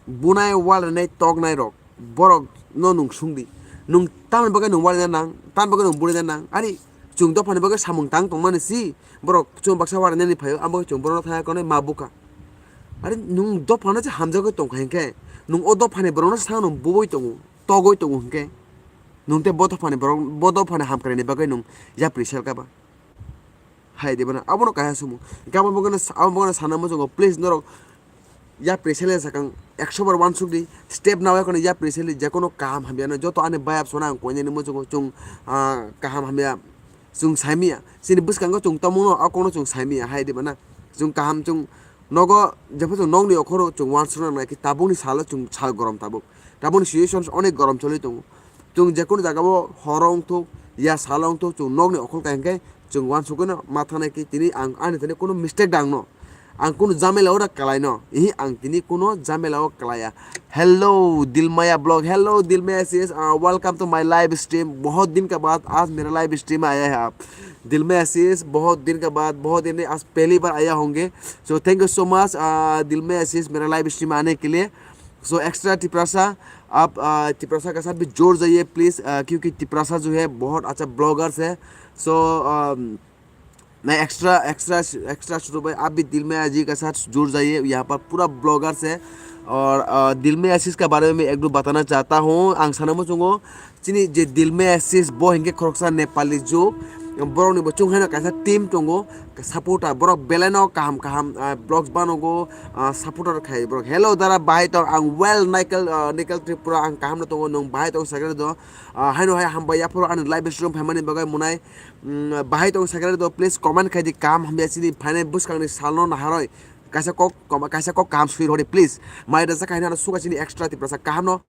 bunai, walrinai, toknairok, borokno nwng sungdi. Nwng tamni bagwi nwng walina nang, tamni bagwi nwng bunina nang? Ari chwng dophani bagwi samung tang tongmani si, borok chwng baksa walinaini phaio, abo chwng borokno thangya konwi ma bukha. Are nwng dophano se hamjagwi tongkha hinkhe, nwng o dophani borokno sakno bubui tongo, togwi tongo hinkhe, nwng tei bo dophani borok, bo dophani hamkraini bagwi nwng yapri selkha ba? Hai de bono, abono kaisa sumo. Hinkhe abo bono, abo bono sana muchungo, please norok yapri sele sakang ekso bar wansuk di, step nawi kono yapri sele jekono kaham hamya no joto ani bayap sona ang koinani muchungo chung, ah, kaham hamya chung saimiya. Chini bwskango chung tomungno a kokno chung saimiya hai di bana. Chung kaham chung nogo jepho chung nokni okhoro chung wansukna nai khe tabukni salo chung sal gorom tabuk. Tabukni situations onek gorom choli tongo. Chung jekono jagao horo wngthok ya salo wngthok chung nokni okhol kai hwnkhe chung wansukgwino ma thangnai khe tini ang ani thani kono mistake da angno. Ang kunu jamela ora kalai no. Ihi ang tini kuno jamela o kalaya. Hello Dilmaya vlog. Hello Dilmaya sis. Uh, welcome to my live stream. बहुत दिन के बाद आज मेरा live stream आया है आप. दिलमय आशीष, बहुत दिन के बाद, बहुत दिन नहीं, आज पहली बार आया होंगे. So thank you so much, uh, दिलमय आशीष, मेरा लाइव स्ट्रीम आने के लिए. So एक्स्ट्रा तिपरासा, आप, uh, तिपरासा के साथ भी जोड़ जाइए प्लीज, uh, क्योंकि तिपरासा जो है बहुत अच्छा ब्लॉगर्स है. So, um, मैं एक्स्ट्रा एक्स्ट्रा एक्स्ट्रा शुरू भाई, आप भी दिलमया जी के साथ जुड़ जाइए. यहाँ पर पूरा ब्लॉगर्स है. और, अ, दिलमय आशीष के बारे में एक दो बताना चाहता हूँ. Ang sana muchungo chini je Dilmay Ashish bo hingke khoroksa Nepali ju, borok ni bo chung haino kaisa team tongo, supporter borok belai no kaham kaham, ah, vlogs banogo, ah, supporter khai borok. Hello dara, bahai tong? Ang well, Nikhil, ah, Nikhil Tripura, ang kaham no tongo, nwng bahai tong sakhe do? Ah, haino hai hambai yaphuru ani live stream phaimani bagwi munai. Mm, bahai tong sakhe do, please comment khai di, kaham hamya chini phainai bwskang ni sal no naharoi kaisa kok kom-, kaisa kok kaham sui rodi please. Mai da sakha hino suka chini extra Tiprasa kaham no.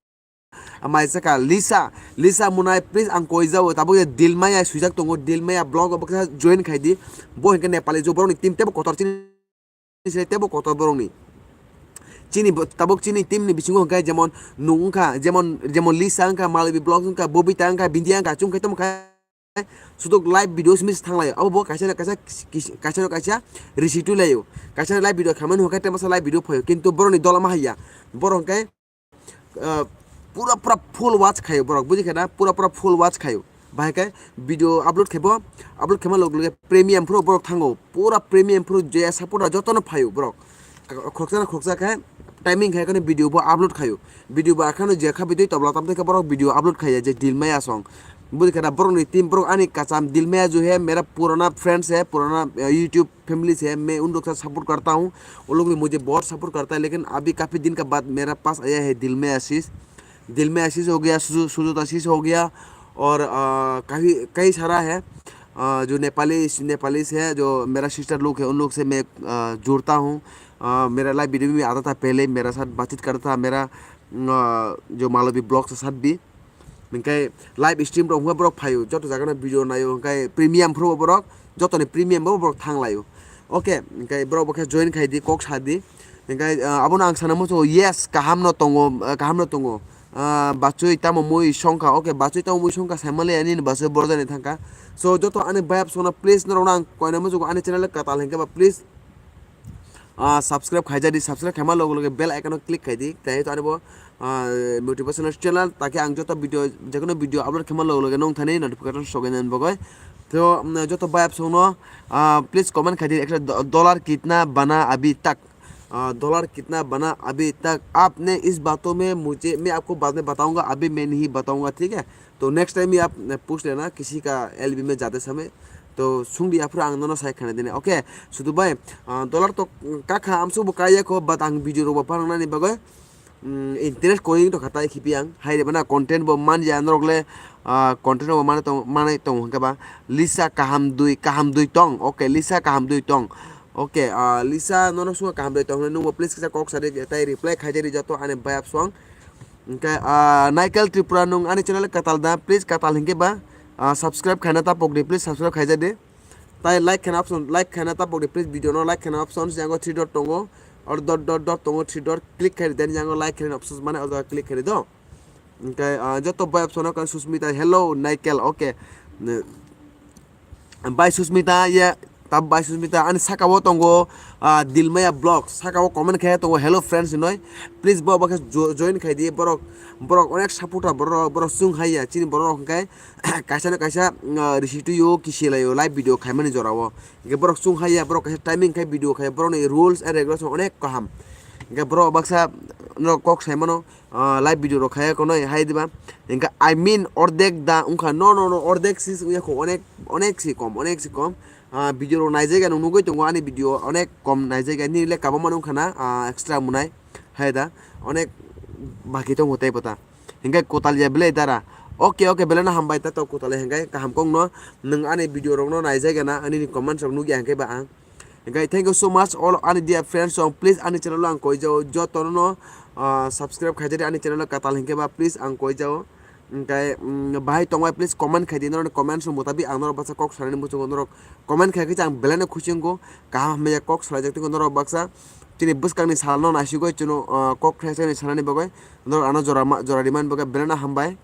Mai sakha Lisa, Lisa munai please ang koi jao tabuk ye Dilmaya swijak tongo, Dilmaya blog o bwkha join khai di. Bo hingke Nepali jo borok ni team tebo kotor chini sile tebo kotor borok ni. Chini bo-, tabuk chini team ni bisingo hingke jemon nwng wngkha, jemon, jemon Lisa wngkha, Malvi Vlogs wngkha, Bobita wngkha, Bindia wngkha, chwng khe tamo kha sutuk live video simi se thanglai. Abo bo kaisa na kaisa kis-, kaisa na kaisa risi twi laio. Kaisa live video khamani hwnkhe tei masa live video phaio. Kintu borokni dola ma haiya. Borok hwnkhe, ah, pura pura full watch khaio borok. Buji khe na? Pura pura full watch khaio. Bahai khe video upload khaibo, upload khaima log loge premium phuru borok thango. Pura premium phuru je supporter jotono phaio borok. Khoroksa na khoroksa khe timing khai kheno video bo upload khaio. Video bo akhano je kha video tobla tam khe borok video upload khaiya je Dilmaya song. Buji khe na? Borok ni team, borok ani kacham. Dilmaya jo hai mera purana friends hai, purana, eh, YouTube family se, मैं उन लोग का सपोर्ट करता हूँ. उन लोग ने मुझे बहुत सपोर्ट करता है, लेकिन अभी काफ़ी दिन के बाद मेरा पास आया है दिलमय आशीष. दिलमय आशीष हो गया, सुजो-, सुजोत आशीष हो गया, और, अ, काफ़ी, कई सारा है, अ, जो नेपाली, नेपालीज है, जो मेरा सिस्टर लोग है, उन लोग से मैं, अ, जुड़ता हूँ. अ, मेरा लाइव वीडियो में आता था पहले, मेरा साथ बातचीत करता था, मेरा, अ, जो मालवी ब्लॉग्स के साथ भी. Hingke live stream rok hwnba borok phaio, joto jaga no video naio, hingke premium phuru borok, joto ni premium bo borok thang laio. Okay, hingke borok bo khe join khai di, kok sa di. Hingke, ah, abono ang sana muchungo, yes, kaham no tongo, ah, kaham no tongo. Ah, bachoi tamo mui songkha, okay, bachoi tamo mui songkha, saimale ani ni bachoi borok jani thangkha. So, joto ani bayap songna please norok no ang koina muchungo ani channel katal hingke ba please. Ah, subscribe khaijadi, subscribe khaima loge loge bell icon o click khaidi, tei to anibo, ah, motivational channel, take ang joto video, jekono video upload khaima loge loge nong thani notification sogwi nani bagwi. To, mm, joto bayap songno, ah, please comment khaidi, ekta do-, dollar kitna bana abhi tak, ah, dollar kitna bana abhi tak, aapne is baaton mein mujhe, main aapko baad mein bataunga, abhi main nahi bataunga, theek hai? तो next time भी आप पूछ लेना किसी का एलबी में जाते समय. तो sungdi aphuru ang nono sai khana dini. Okay, sudu bai, ah, dollar to kakha amsu bo kaya ko, but ang video rok bo panang nani bagwi, mm, interest koying to khatai khipi ang. Hai de bana content bo man ya norok le, ah, content bo mane tong, mane tong hwnkhe ba Lisa kaham dui, kaham dui tong. Okay, Lisa kaham dui tong. Okay, ah, Lisa nono sunga kaham dui tong. Nungbo please kisa kok sadi tai reply khaijari joto ani bayap song. Hingke, ah, Nikhil Tripura nwng ani channel katal da, please katal hingke ba, ah, subscribe khaina ta pokdi, please subscribe khaija di. Tai like khaina option, like khaina ta pokdi, please video no like khaina option, yango three dot tongo, or dot dot dot tongo, three dot click khai di, then yango like khaina options mane o jaga click khai di do. Hingke, ah, joto bai option o kan Susmita, hello Nikhil, okay. Bai Susmita, ye, ta bai Susmita, ani saka o tongo, ah, Dilmaya Vlogs, saka o comment khe tongo, "Hello friends," hinoi. Please bo, bo khe jo-, join khai di, borok, borok onek supporter, borok, borok sung hai ya, chini borok hwnkhe kaisa no kaisa, ah, risi twi o, kisi lai o, live video khaimani jora o. Hingke borok sung hai ya, borok kaisa timing khai video khai, borok ni rules and regulation onek kaham. Hingke borok baksa no kok sai mano, ah, live video rok khai kono hai diba. Hingke I mean ordek da wngkha, no, no, no, ordek si wngya kho, onek, onek si kom, onek si kom. Ah, video rok naijak ya, nung nugwi tongo ani video onek kom naijak ya, nini le kabangma nung khana, ah, extra munai hai da, onek baki tongo tei bota. Hinkhe kwtal ya belai dara. Oke, oke, belai no hambai ta to kwtal ya, hinkhe kaham kok no nung ani video rok no naijak ya na, ani ni comments rok nugya hinkhe ba ang. Hinkhe thank you so much all ani dear friends, so please ani channel o ang koi jao joto no, ah, subscribe khaijadi ani channel o kwtal hinkhe ba please ang koi jao. Hinkhe, mm, bahai tongbai please comment khaidi, norokni comments ni mutabik ang norok baksa kok sanani muchungo, norok comment khaikhe ang belai no khusi wngkho, kaham hamya kok salaijak tongkho norok baksa. Chini bwskangni salno naisigwi chwngno, ah, kok khlaijak sanani bagwi norok ano jora ma-, jora rimani bagwi belai no hambai.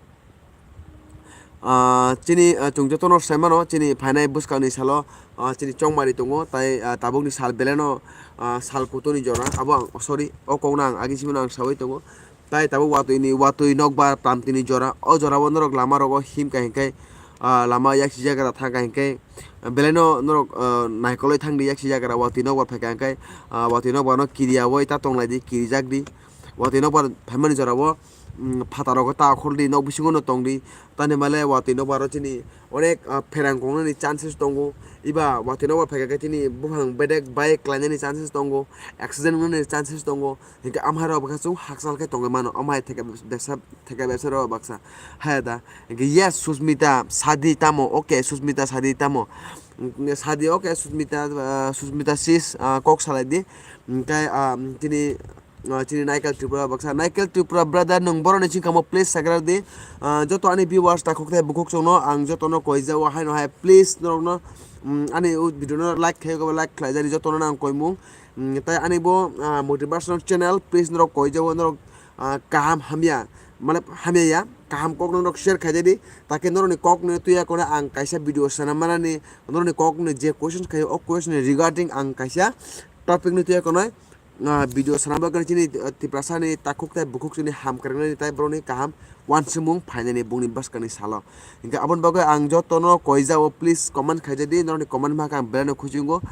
Ah, chini, ah, chwng jotono sai mano chini phainai bwskangni salo, ah, chini chongmari tongo, tai, ah, tabukni sal belai no, ah, sal kuthuni jora, abo ang, sorry, o kokno ang agini simi no ang saui tongo. Tai tabuk watwi ni, watwi nokbar pramtwi ni jora. O jora o norok lama rogo himkha hinkhe, ah, lama yaksi jaga da thangkha hinkhe, ah, belai no norok, ah, naikolwi thangdi yaksi jaga da watwi nokbar phaikha hinkhe, ah, watwi nokbar no kiriyawi ta tonglaidi, kirijak di. Watwi nokbar phaimani jora o, mm, phataro khe ta khuldi, nok bisingo no tongdi. Tani male watwi nokbar o chini onek, ah, pherang kongnani chances tongo. Iba watwi nokbar phaikha khe chini buphang bedek bai klainani chances tongo, accident wngnani chances tongo. Hinkhe amhai rok baksa chwng hakchal khe tongwi mano, amhai theke bebsa, theke bebsa rok baksa. Haya da? Hinkhe yes, Susmita sadi tamo, okay, Susmita sadi tamo. Sadi, okay, Susmita, ah, Susmita sis, ah, kok salai di. Hinkhe, ah, chini, ah, chini Naikel Tripura baksa. Naikel Tripura brother, nwng boroni chini kamo please sagra di. Ah, joto ani viewers takhuk tei bukhuk chwngno ang jotono koi jao haino hai please norokno, mm, ani o video no like khai, like khlaijani jotono ang koimung. Mm, tai ani bo, ah, motivational channel, please norok koi jao norok, ah, kaham hamya, mane hamya ya, kaham kok norok share khai di, take norokni kok no tuya kone ang kaisa video sana manani, norokni kok no je questions khai o question ni regarding ang kaisa topic no tuya kone, ah, video sana bagwi chini, ah, Tiprasa ni takhuk tai bukhuk chini ham kwrwngni tai borokni kaham uansukmung phainani bongni bwskangni salo. Hinkhe aboni bagwi ang jotono koi jao please comment khai di, norokni comment ma khe ang belai no khusi wngo.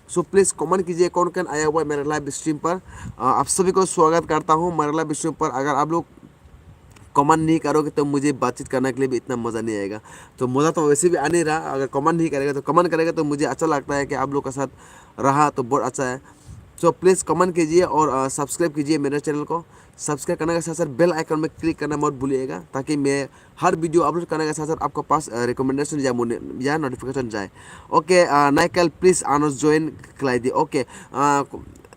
So please comment कीजिए कौन कौन आया हुआ है मेरे live stream पर। अ, आप सभी को स्वागत करता हूँ मेरे live stream पर। अगर आप लोग कमेंट नहीं करोगे तो मुझे बातचीत करने के लिए भी इतना मज़ा नहीं आएगा। तो मज़ा तो वैसे भी आ नहीं रहा, अगर कमेंट नहीं करेगा तो, कमेंट करेगा तो मुझे अच्छा लगता है कि आप लोग का साथ रहा तो बहुत अच्छा है। So प्लीज़ कमेंट कीजिए और, अ, सब्सक्राइब कीजिए मेरे चैनल को। सब्सक्राइब करने के साथ साथ बेल आइकन में क्लिक करना मत भूलिएगा, ताकि मैं हर वीडियो अपलोड करने के साथ साथ आपके पास, अ, रिकमेंडेशन या मोने-, या नोटिफिकेशन जाए। ओके, अ, नाइकल प्लीज आनो ज्वाइन खिलाई दी। ओके, अ,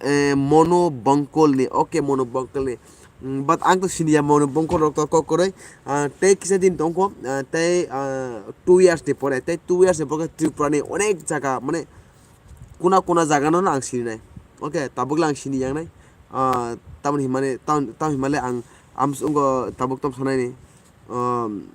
ए, मोनो बंकल नि, ओके, मोनो बंकल नि। उम, but ang to siniya mono bongkol rok to kok koroi, ah, tei kisa din tongkho, ah, tei, ah, two years ni pore, tei two years ni pore Tripura ni onek jaga, mane, kuna kuna jaga no ang sininai. Oke, tabuk le ang sini yang nai. Ah, tamoni himani, tam, tam himale ang amsongo tabuk tom sanai ni. Um,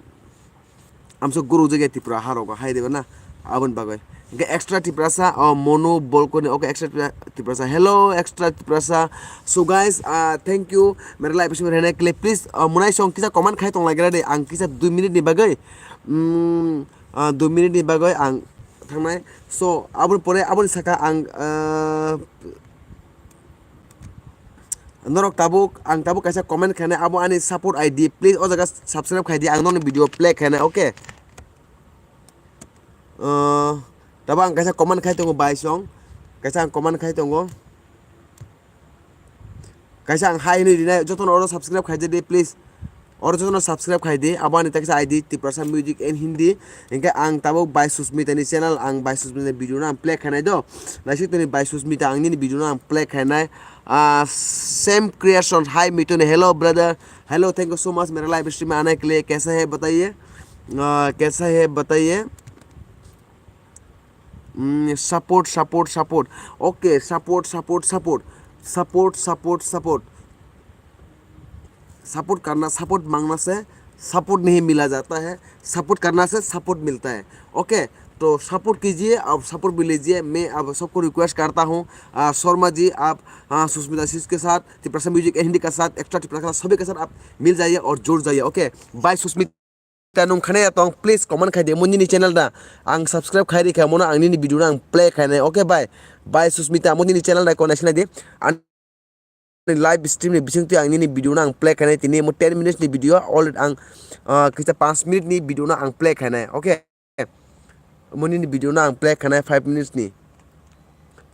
Amso guru jage Tripura ha rogo hai deba na aboni bagwi. Hinkhe extra Tiprasa, oh, mono bolkoni, okay, extra Tipra-, Tiprasa. Hello, extra Tiprasa. So guys, uh, thank you. Mere live stream rehne ke liye please, uh, munai song kisa comment khai tong lagira de. Ang kisa dui minute ni bagwi, mm, uh, dui minute ni bagwi ang thangnai. So aboni pore, aboni saka ang, uh, Norok tabuk, ang tabuk kaisa comment khainai, abo ani support I D. Please, o jaga subscribe khai di, ang nokni video play khainai, okay? Uh, tabuk ang kaisa comment khai tongo, bai song. Kaisa ang comment khai tongo. Kaisa ang hai hinwi rinai, jotono oro subscribe khai di, please. Oro jotono subscribe khai di, abo ani teksa I D Tiprasa Music and Hindi. Hinkhe ang tabuk bai Susmita ni channel, ang bai Susmita ni video no ang play khainai do. Naisik tini bai Susmita ang nini video no ang play khainai. Ah, Sam Creation, hi Mitun, hello brother. Hello, thank you so much mere live stream aane ke liye, kaisa hai bataiye? Ah, kaisa hai bataiye? Mm, support, support, support. Okay, support, support, support. Support, support, support. Support करना, सपोर्ट मांगना से सपोर्ट नहीं मिला जाता है, सपोर्ट करना से सपोर्ट मिलता है। ओके, तो सपोर्ट कीजिए, आप सपोर्ट भी लीजिए। मैं आप सबको रिक्वेस्ट करता हूँ, आ, शर्मा जी, आप, आ, सुष्मिता सिस के साथ, तिप्रासा म्यूजिक एंड हिंदी के साथ, एक्स्ट्रा तिप्रासा सभी के साथ आप मिल जाइए और जुड़ जाइए। Okay, bye Sushmita. Nung khana ya tong, please comment khai di, mo nini channel da ang subscribe khai rikha, mono ang nini video no ang play khainai. Okay, bye. Bye Susmita, mo nini channel da ko naisina di. Ani live stream ni bising twi ang nini video no ang play khainai, tini mo ten minutes ni video, already ang, ah, kisa panch minute ni video no ang play khainai. Okay. Moni ni video no ang play khanai five minutes ni.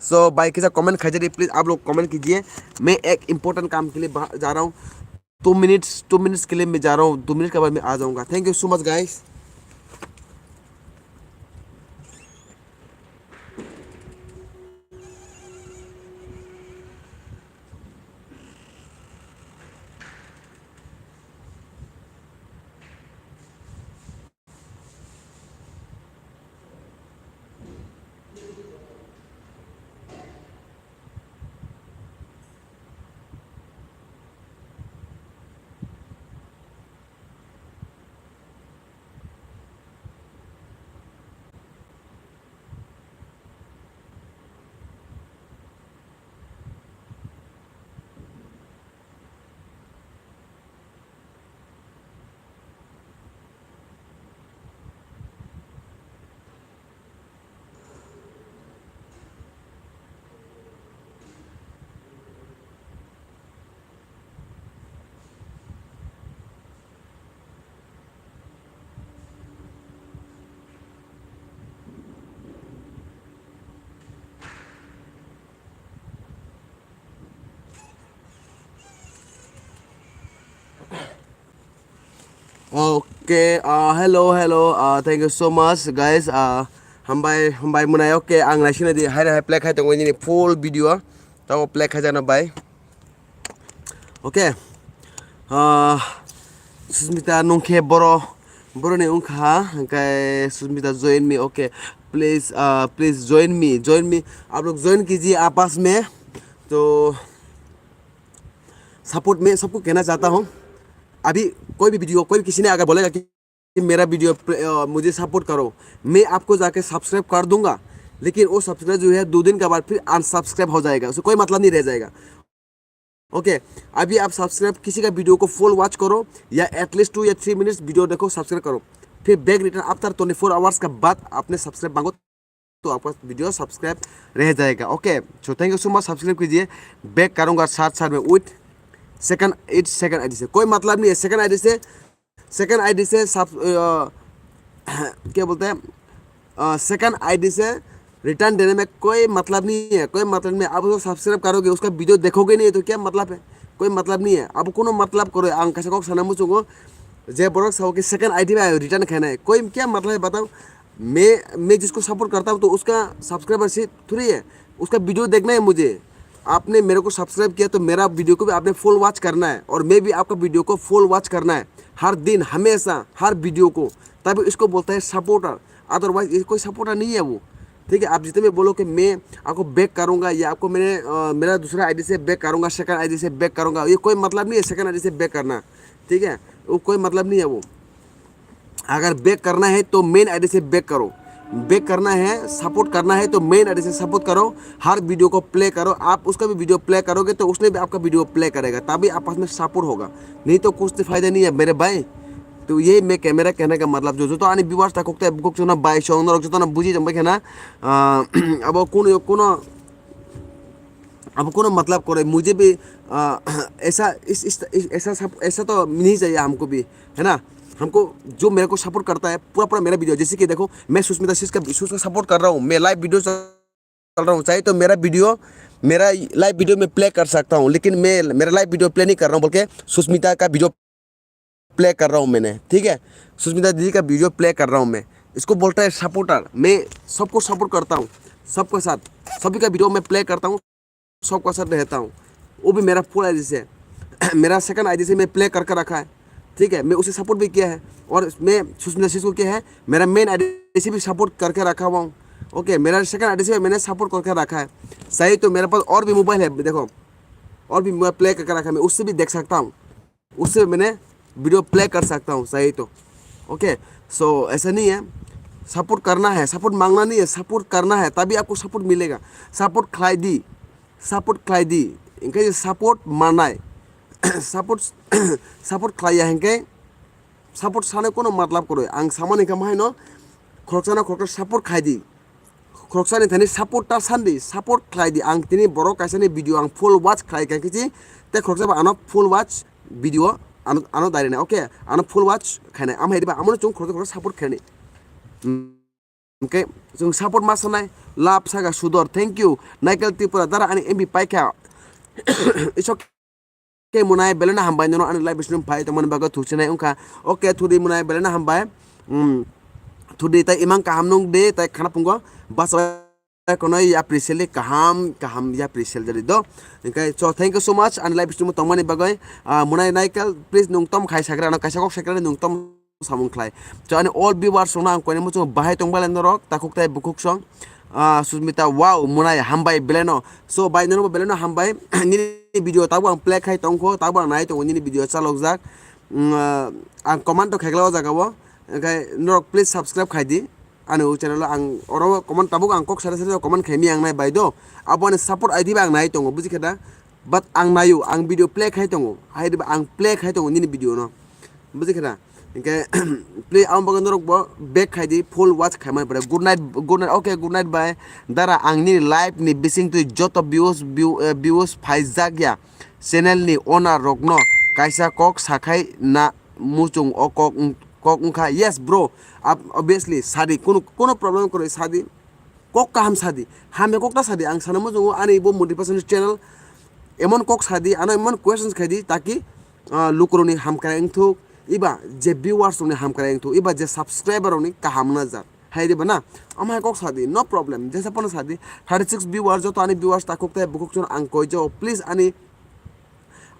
So bhai kisa comment khaijadi, please aap log comment kijiye. Main ek important kaam ke liye ba-, ja raha hoon. Two minutes, two minutes ke liye main ja raha hoon, two minutes ke baad main aa jaunga. Thank you so much guys. Okay, uh, hello, hello, uh, thank you so much, guys. Uh, hambai, hambai mwnai. Okay, ang naisina di, hai, hai, play khai tongo nini full video. Tamo play khai jana bai. Okay. Uh, Susmita nungkhe boro, boro ni wngkha, hingkai Susmita join me. Okay, please, uh, please join me, join me. Aap log join kijiye aapas mein. To support मैं सबको कहना चाहता हूँ। अभी कोई भी वीडियो, कोई भी किसी ने अगर बोलेगा कि मेरा वीडियो प्ले-, अ, मुझे सपोर्ट करो, मैं आपको जाके सब्सक्राइब कर दूंगा, लेकिन वो सब्सक्राइब जो है दो दिन के बाद फिर अनसब्सक्राइब हो जाएगा, उससे कोई मतलब नहीं रह जाएगा। ओके, अभी आप सब्सक्राइब किसी का वीडियो को फुल वॉच करो या एटलीस्ट टू या थ्री मिनट्स वीडियो देखो, सब्सक्राइब करो, फिर back return after twenty four hours के बाद आपने सब्सक्राइब मांगो तो आपका वीडियो सब्सक्राइब रह जाएगा। Okay, so thank you so much, subscribe कीजिए। बैक करूँगा साथ साथ में with second, it's second ID से कोई मतलब नहीं है। सेकंड आईडी से, सेकंड आईडी से सब, अ, क्या बोलते हैं, अ, सेकंड आईडी से रिटर्न देने में कोई मतलब नहीं है, कोई मतलब नहीं है। आप उसको सब्सक्राइब करोगे, उसका वीडियो देखोगे नहीं तो क्या मतलब है? कोई मतलब नहीं है। अब कोनो मतलब करो, ang kaisa kok sana muchungo, je borok sao ki second I D ba return khainai, कोई क्या मतलब है बताओ? मैं, मैं जिसको सपोर्ट करता हूँ तो उसका सब्सक्राइबर से थोड़ी है, उसका वीडियो देखना है मुझे। आपने मेरे को सब्सक्राइब किया तो मेरा वीडियो को भी आपने फुल वॉच करना है और मैं भी आपका वीडियो को फुल वॉच करना है, हर दिन, हमेशा, हर वीडियो को, तभी इसको बोलता है सपोर्टर, अदरवाइज ये कोई सपोर्टर नहीं है वो। ठीक है, आप जितने भी बोलो कि मैं आपको बैक करूँगा या आपको मैंने, अ, मेरा दूसरा आईडी से बैक करूँगा, सेकंड आईडी से बैक करूँगा, ये कोई मतलब नहीं है सेकंड आईडी से बैक करना। ठीक है, वो कोई मतलब नहीं है वो। अगर बैक करना है तो मेन आईडी से बैक करो, बैक करना है, सपोर्ट करना है तो मेन आईडी से सपोर्ट करो, हर वीडियो को प्ले करो। आप उसका भी वीडियो प्ले करोगे तो उसने भी आपका वीडियो प्ले करेगा, तभी आपस में सपोर्ट होगा, नहीं तो कुछ तो फायदा नहीं है मेरे भाई। तो ये मैं कैमरा कहने का मतलब जो, जो तो आने व्यूअर्स था कुकते बुकुक चुना बाई शौंदर जो तो ना बुझी जम्बे कहना। अब कोनो कोनो अब कोनो मतलब करे, मुझे भी, अ, ऐसा, इस, इस, इस, ऐसा सब, ऐसा तो नहीं चाहिए हमको भी, है ना? हमको जो मेरे को सपोर्ट करता है, पूरा, पूरा मेरा वीडियो, जैसे कि देखो, मैं सुष्मिता सिस का, सुस का सपोर्ट कर रहा हूँ, मैं लाइव वीडियो चल रहा हूँ, चाहे तो मेरा वीडियो, मेरा लाइव वीडियो में प्ले कर सकता हूँ, लेकिन मैं मेरा लाइव वीडियो प्ले नहीं कर रहा हूँ, बल्कि सुष्मिता का वीडियो प्ले कर रहा हूँ मैंने, ठीक है? सुष्मिता दीदी का वीडियो प्ले कर रहा हूँ मैं। इसको बोलता है सपोर्टर। मैं सबको सपोर्ट करता हूँ, सबके साथ, सभी का वीडियो मैं प्ले करता हूँ, सबका साथ रहता हूँ। वो भी मेरा फुल आईडी से। मेरा सेकंड आईडी से मैं प्ले करके रखा है, ठीक है? मैं उसे सपोर्ट भी किया है और मैं सुष्मिता सिस को किया है, मेरा मेन आईडी से भी सपोर्ट करके रखा हुआ हूँ। ओके, मेरा सेकंड आईडी से मैंने सपोर्ट करके रखा है। सही तो मेरे पास और भी मोबाइल है, देखो, और भी मोबाइल प्ले करके रखा है, मैं उससे भी देख सकता हूँ, उससे मैंने वीडियो प्ले कर सकता हूँ, सही तो। ओके, सो ऐसा नहीं है, सपोर्ट करना है, सपोर्ट मांगना नहीं है, सपोर्ट करना है, तभी आपको सपोर्ट मिलेगा। सपोर्ट खिलाई दी, सपोर्ट खिलाई दी, इनके सपोर्ट मानाए, सपोर्ट, सपोर्ट खिलाई है इनके, सपोर्ट साने कोनो मतलब करो, आं सामान इनका माहिनो, खरकसाना खरकसा सपोर्ट खिलाई दी। Khoroksani thani support ta sandi, support khlai di. Ang tini borok kaisani video ang full watch khlai kha kichi, tei khoroksa ba ano full watch video ano, ano dairina, okay? Ano full watch khainai. Amhai diba amono chwng khoroksa khoroksa support khainai. Hwnkhe chwng support ma sanai, love saka Sudor, thank you. Naikel Tripura, dara ani M B paikha. It's okay, Munai, belai no hambai nono ani live stream phai tongmani bagwi thuksinai wngkha. Okay, thudi Munai, belai no hambai. Hmm. Thudi tai imang kaham nung de, tai khana pungo. Basa kono yapri seli kaham, kaham yapri sel jari do. Hwnkhe, so thank you so much ani live stream tongmani bagwi. Ah, Munai Naikel, please nung tom khai sagra, ano kaisa kok sagra nung tom samung khlai. So ani all viewers rokno ang koinai muchungo bahai tongbalai norok, takhuk tai bukhuk song. Ah, Susmita, wow, Munai, hambai, belai no. So, bai, nono bo belai no hambai. Nini video tabuk ang play khai tongkho, tabuk ang nai tongo, nini video chalokjak. Mm, ah, ang comment to kheklai o jaga o. Hwnkhe norok please subscribe khai di. Ani o channel o ang oro comment tabuk ang kok sari sari comment khai mi ang nai bai do. Abo ani support I D ba ang nai tongo, buji khe da? But ang naio, ang video play khai tongo. Hai diba ang play khai tongo nini video no. Buji khe da? Hwnkhe play ang bagwi norok bo back khai di, full watch khai man pore. Good night, good night. Okay, good night, bye. Dara, ang nini live ni bising twi joto views, view, eh, views phai jak ya. Channel ni owner rokno kaisa kok sakhai na muchung o kok wng-, kok wngkha. Yes, bro. Ob-, obviously, sadi. Kuno, kuno problem kwrwi, sadi. Kok kaham sadi. Hamya kok ta sadi. Ang sana muchungo ani bo motivation channel emon kok sadi, ano emon questions khaidi, taki, ah, lukurokni hamkrai wngthuk, iba je viewers rokni hamkrai wngthuk, iba je subscriber rokni kaham wngna jak. Hai diba na? Omo hai kok sadi, no problem. Jesa phano sadi. Thirty six viewers, joto ani viewers takhuk tai bukhuk chwng ang koi jao. Please ani,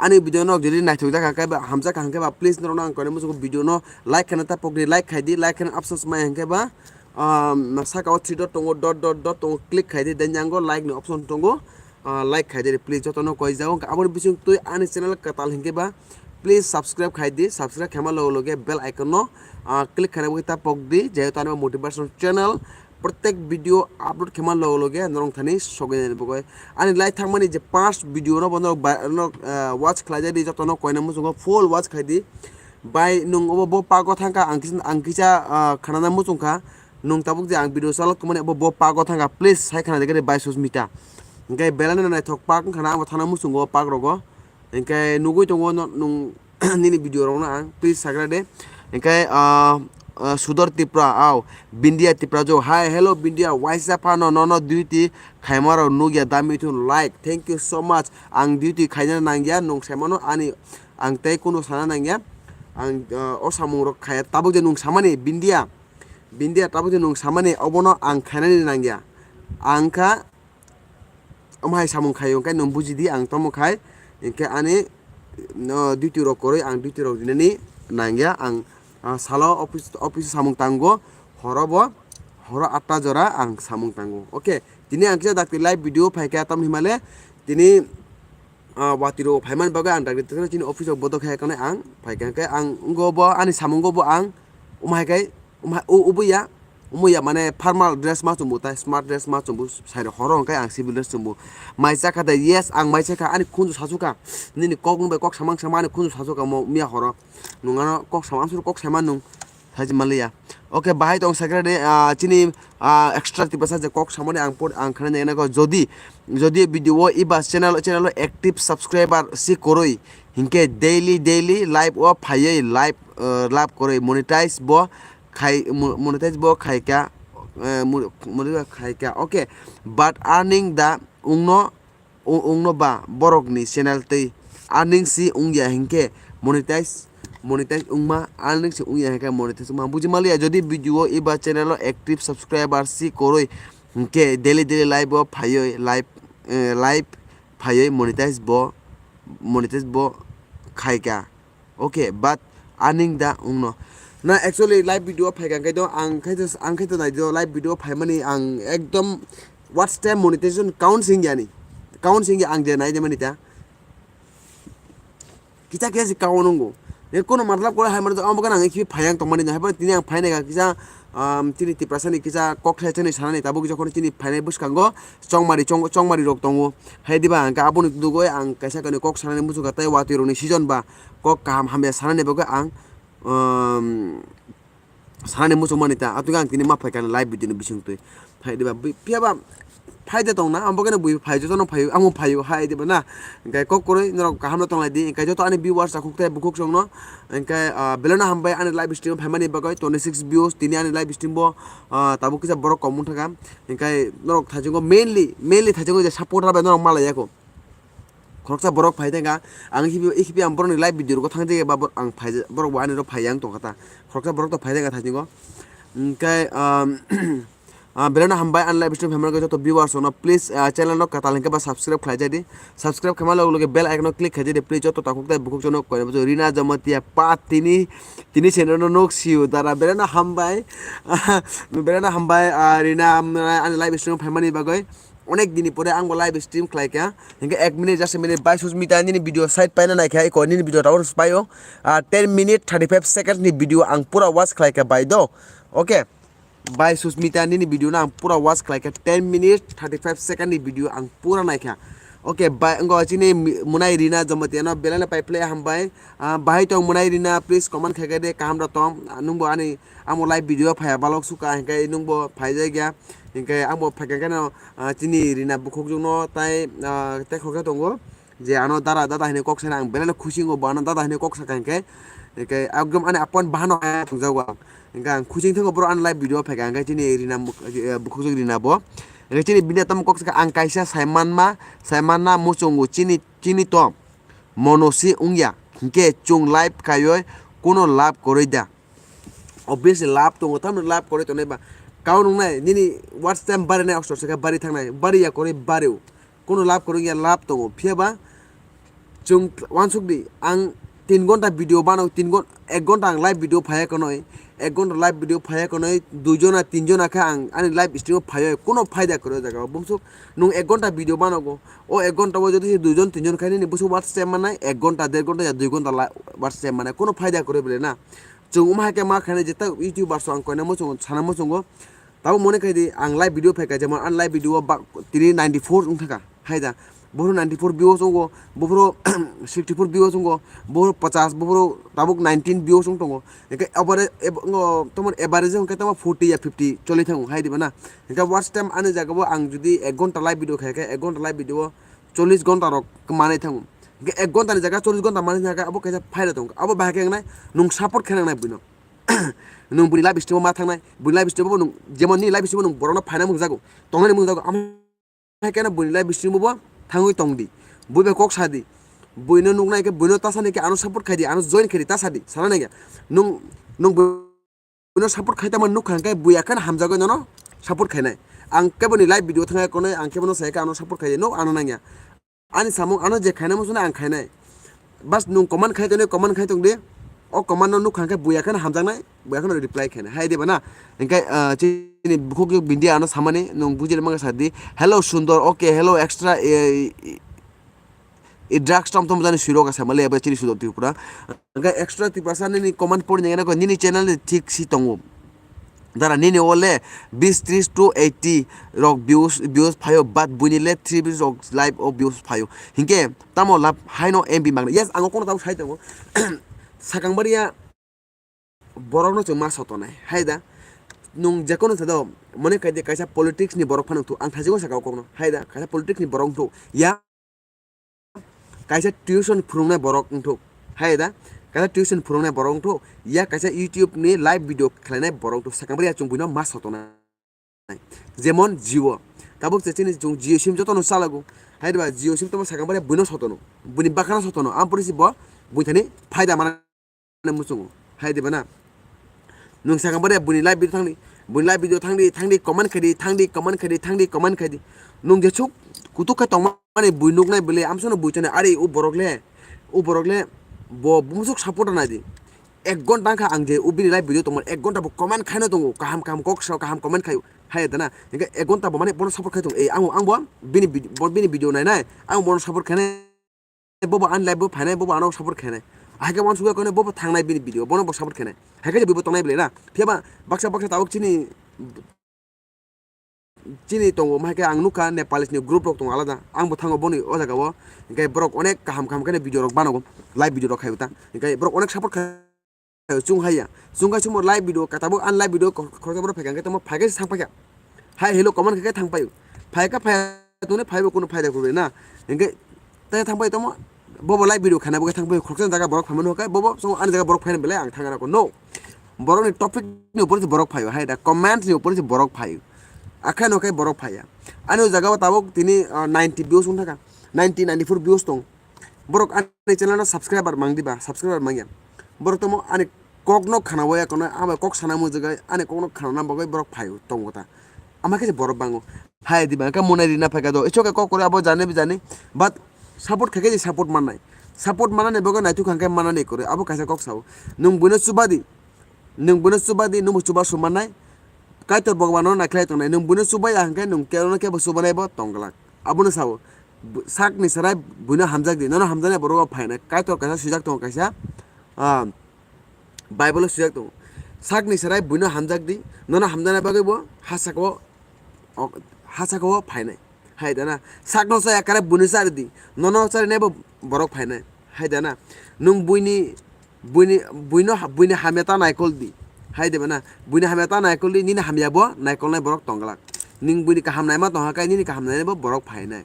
ani video no jodi naithok jak khe ba hamjak kha hwnkhe ba, please norok no ang koinai muchungo video no like khana ta pokdi, like khai di, like khana options mai hwnkhe ba, um, saka o three dot tongo, dot, dot, dot tongo, click khai di, then yango like ni option tongo, ah, like khai di, please joto no koi jao. Aboni bising twi ani channel kwtal hwnkhe ba, please subscribe khai di, subscribe khaima loge loge bell icon no, ah, click khaina bagwi ta pok di, jehetu ani motivation channel, protek video upload khaima loge loge norok thani sogwi nani bagwi. Ani lai thangmani je first video no bono ba-, no, ah, watch khlai di, joto no koina muchungo full watch khai di. Bai nwng obo bo pago thangkha, ang kisa, ang kisa, ah, khanana muchungkha, nwng tabuk je ang video chalok tongmani obo bo pago thangkha, please sai khana di bai Susmita. Hwnkhe belai no naithok pak wngkha na, abo thana muchungo pak rogo. Hwnkhe nugui tongo no, nwng nini video rokno ang, please sagra de. Hwnkhe, ah, ah, Sudor Tripura, au, Bindia Tripura jo, hi, hello Bindia, waisa phano nono duty khaima rok nugya da mithun like, thank you so much. Ang duty khaina nangya, nwng saimano ani, ang tei kunu sana nangya. Ang, ah, o samung rok khaya, tabuk je nwng samani Bindia, Bindia tabuk je nwng samani obono ang khainani nangya. Ang kha Omo hai samung khaio, hwnkhe nwng buji di, ang tamo khai, hwnkhe ani, no, duty rok kwrwi, ang duty rok rinani nangya, ang, ah, salo office, office samung tango, horo bo, horo atta jora ang samung tango. Okay, tini ang kisa dakti live video phaikha, tamni himale tini, ah, watwi rok phaimani bagwi ang dakti chini office rok bodo khe kanai ang phaikha, hwnkhe ang wngkha bo ani samungo bo ang omo hai khai Omo hai, o, obo ya, omo ya, mane formal dress ma chumbo, tai smart dress ma chumbo, sai rok horo hwnkhe ang civil dress chumbo. Mai chakha de, yes, ang mai chakha, ani khunju sachukha. Nini kok nung bai kok samang sama ani khunju sachukha mo miya horo. Nung ano kok samang, amsuru kok saima nung. Thaji maliya. Okay, bahai tong secretary, ah, chini, ah, extra tiprasa je kok samani ang por, ang khana nai nako. Jodi, jodi video o iba channel, channel o active subscriber si koroi, hinkhe daily, daily live o phaiwi live, ah, live koroi monetize bo khai, mo-, monetize bo khaika, eh, mo-, monetize bo khaika, okay, but earning da wngno, wng-, wngno ba borokni channel tei earning si wngya hinkhe monetize, monetize wngma, earning si wngya hinkhe monetize wngma. Buji maliya, jodi video o eba channel o active subscriber si koroi hinkhe daily daily live o phaiwi live, eh, live phaiwi monetize bo, monetize bo khaika. Okay, but earning da wngno. Na, actually live video phaikha hwnkhe do, ang khe to, ang khe to nai do, live video phaimani ang ekdom watch time monetization count singya ni. Count singya ang je nai de mani ta. Kita kisa si count wngkho. Ye kono matlab kore hai mani to, ang bo gana ang ekhi phayang tongmani, hai bo tini ang phainai kha kisa, um, tini Tiprasa ni kisa kok khlai chani sanani tabuk jokhon tini phainai bwskango chongmari, chong-, chongmari rok tongo. Hai diba ang khe aboni dugoi ang kaisa kani kok sanani muchungkha tei watwi rokni season ba kok kaham hamya sanani bagwi ang, um, sanani muchungmani ta. Atwkhe ang tini ma phaikha live video ni bisingtwi. Hai diba, bi-, phiya ba phaide tongna, ang bo khe bui phai, jotono phai, ang bo phai hai diba na. Hingke kok kwrwi norok kaham no tonglai di, hingke joto ani viewers takhuk tei bukhuk songno, hingke, ah, belai no hambai ani live stream phaimani bagwi twenty six views tini ani live stream bo, ah, tabuk kisa borok kom wng thaka. Hingke norok thaichungo mainly, mainly thaichungo je supporter bai norok malai yako. Khoroksa borok phai thangkha, ang hibi, hibi ang borokni live video rogo thang jagwi ba bor-, ang phai, borok bo ani rok phai yang tongkha ta. Khoroksa borok to phai thangkha thaichungo. Hingke, um, ah, belai no hambai ani live stream phaimani bagwi joto viewers rokno please, ah, channel no kwtal hingke ba subscribe khlai jadi. Subscribe khaima loge loge bell icon no click khlai jadi please joto takhuk tei bukhuk jono koina bujui Rina Jamatia pa tini, tini channel no nuk siu dara belai no hambai. Belai no hambai, ah, Rina, um, ani live stream phaimani bagwi. Onek dini pore ang bo live stream khlai kha. Hingke ek minute, just a minute, bai Susmita nini video side paina nai kha, iko nini video tabuk pai o. Ah, ten minute thirty five seconds ni video ang pura watch khlai kha bai do. Okay. Bai Susmita nini video no ang pura watch khlai kha ten minute thirty five second ni video ang pura nai kha. Okay, bai, wngkha chini mi-, Munai Rina Jamatia no belai no pai phlai hambai. Ah, bahai tong Munai Rina, please comment khai kha de, kaham rok tong. Ah, nwng bo ani, ang bo live video phai ya balok suka, hingke nwng bo phai jak ya. Hingke ang bo phai kha khe no, ah, chini Rina bukhukjwk no tai, ah, tei khoroksa tongo je ano dara dada hinui kok sana ang belai no khusi wngo bo ano dada hinui kok saka hingke, hingke ekdom ani apon bahano kaya thwngjago ang. Hingke ang khusi wngthango boro ani live video phai kha hingke chini Rina muk-, eh, bukhukjwk Rina bo. Hingke chini bini tamo kok saka ang kaisa sai manma, sai manna muchungo chini, chini to mono si wngya hingke chwng live khaioi kuno lab kwrwi da. Obviously lab tongo, tamni lab kwrwi tongnai ba. Kau nungnai, nini watch time barinai ostor se khe bari thangnai, bari ya kwrwi bari o. Kuno lab kwrwi ya lab tongo, phiya ba chwng wansuk di, ang tin gonta video bano, tin gon-, ek gonta ang live video phaiya konoi, ek gonta live video phaiya konoi, dui jona, tin jona khe ang ani live stream o phaiya, kuno phaida kwrwi o jaga o. Bumsuk nwng ek gonta video bano go, o ek gonta o jodi se dui jon, tin jon khai nini bwswk watch time mannai, ek gonta, der gonta ya dui gonta la-, watch time mannai, kuno phaida kwrwi bele na. Chwng wngma hai khe ma khainai jeta YouTubers ang koinai muchungo sana muchungo. Tabuk mone khai di ang live video phaikha, jemon ani live video o ba tini ninety four wngthaka hai da. Bophuru ninety four views wngo, bophuru sixty four views wngo, bophuru pachas, bophuru tabuk nineteen views wng tongo. Hingke average, ab-, ngo, tomon average hingke tamo forty ya fifty choli thango hai diba na. Hingke watch time ani jaga o ang jodi ek gonta live video khaikhe, ek gonta live video o chollish gonta rok manai thango. Hingke ek gonta ni jaga chollish gonta manai thangkhe abo kaisa phaida tongo. Abo bahai khe wngnai nwng support khe nangnai buino. Nwng buni live stream o ma thangnai, buni live stream o nwng jemon ni live stream o nwng borokno phaina mungjago, tongnani mungjago, amo hai khe no buni live stream o bo thangwi tong di, bui bai kok sa di, buino nuknai khe buino ta sani khe ano support khai di, ano join khai di ta sa di, sana nai khe nwng, nwng buino support khai tamo nukha hwnkhe bui akheno hamjagwi nono support khainai. Ang khe buni live video thangya konoi, ang khe bono sai khe ano support khai di, no ano nangya. Ani samung ano je khaina muchunai ang khainai. Bas nwng comment khai tonwi comment khai tongdi. O comment no nukha hwnkhe buya kheno hamjaknai, buya kheno reply khainai. Hai diba na? Hingke, ah, chini bukhuk yok bindi ano samani nwng bujina mangsa di. Hello Sundor, okay, hello extra, eh, i, i drugs tom tom jani suiro ka samale abo chini Sundor Tripura. Hingke extra Tripura sa nini comment pori nangya nini channel ni thik si tongo. Dara nini o le bis tris to eighty rok views, views phaio, but buini le three bis rok live o views phaio. Hinkhe tamo lab haino M B magna. Yes, ang o kono tabuk sai tongo. Sakang baria borok no chwng ma sotonai. Hai da, nwng jekono sa do, mone khai di kaisa politics ni borok phano thuk. Ang thajiko saka o kokno. Hai da, kaisa politics ni borok thuk. Ya, kaisa tuition phwrwngnai borok wngthok, hai da, kaisa tuition phwrwngnai borok wngthok, ya kaisa YouTube ni live video khlainai borok wngthok, sakang bari ya chwng buino ma sotonai. Jemon Jio, tabuk je chini chwng Jio sim jotono chalago, hai da ba Jio sim tamo sakang bari ya buino sotono, buini bakhano sotono, ang pori si bo buini thani phaida mana. Muchungo. Hai diba na? Nwng sakang bari buini live video thangdi. Buini live video thangdi, thangdi, comment khaidi, thangdi, comment khaidi, thangdi, comment khaidi. Nwng jesuk kutuk khe tongmani bui nuknai bwle, amsono bui chonai, ari u borok le, u borok le, bo bumsuk support nai di. Ek gonta wngkha ang je u bini live video tongmani, ek gonta bo comment khaino tongo, kaham kaham kok sao, kaham comment khaio. Hai da na? Hingke ek gonta bo mane bono support khai tongo. Ei, ang, ang bo bini vid-, bo bini video nai nai, ang bono support khainai. Bobo ani live bo phainai, bobo ano support khainai. Hai khe wansukya kono bobo thangnai bini video, bono bo support khainai. Hai khe je buibo tongnai bwle na. Phiya ba baksa baksa tabuk chini, chini tongo, hai khe ang nukha Nepalese ni group rok tongo alada. Ang bo thango boni o jaga o. Hingke borok onek kaham kaham khe video rok banago, live video rok khai ta. Hingke borok onek support khai. Chung hai ya. Chung hai chungbo live video, ka tabuk ani live video, khoroksa borok phaikha, hingke tamo phaikhe se sang paikha. Hai hello comment khe thang paio. Phai ka phai tongni phaibo kuno phaida kwrwi na. Hingke te thang pai tomo. Bobo live video khana bo khe thang pai khoroksa jaga borok phaimani hwnkhe bobo so ani jaga borok phaina belai ang thangna ko no. Borok ni topic ni upor se borok phaio hai da comment ni upor se borok phaio. Akhai no khai borok phaiya. Ani o jaga o tabuk tini ah, ninety views wng thaka. Ninety ninety four views tong. Borok ani channel no subscriber mang diba, subscriber mangya. Borok tomo ani kok no khana waya kono, abo kok sana mujagwi ani kok no khana bagwi borok phaio tongo ta. Ama khe borok bango. Hai diba ka monai rina phaika do. Icho ka kok kore abo jane bi jani. But support khe khe support mannai. Support manani bagwi naituk hangke manani kore. Abo kaisa kok sao. Nung buino chubadi. Nung buino chubadi, nung bo chuba sumanai. Kaitor Bhagwan no naikhlai tongnai. Nung buino chubaya hangke nung kebo no kebo chubanai bo tongglak. Abono sao. Bu-, sakni sarai buino hamjak di. Nono hamjaknai borok bo phainai. Kaitor kaisa swijak tongo kaisa. Ah, Bible o swijak tongo. Sakni sarai buino hamjak di. Nono hamjaknai bagwi bo hasako, ok, hasako phainai. Hai dana. Sakno chaya kare buino chari di. Nono charinai bo borok phainai. Hai dana. Nung buini, buini, buino, buini hamya ta naikol di. Hai de bana. Buini hamya ta naikol di. Nini hamya bo naikolnai borok tongglak. Ning buini kaham naima tongha kai nini kaham nainai bo borok phainai.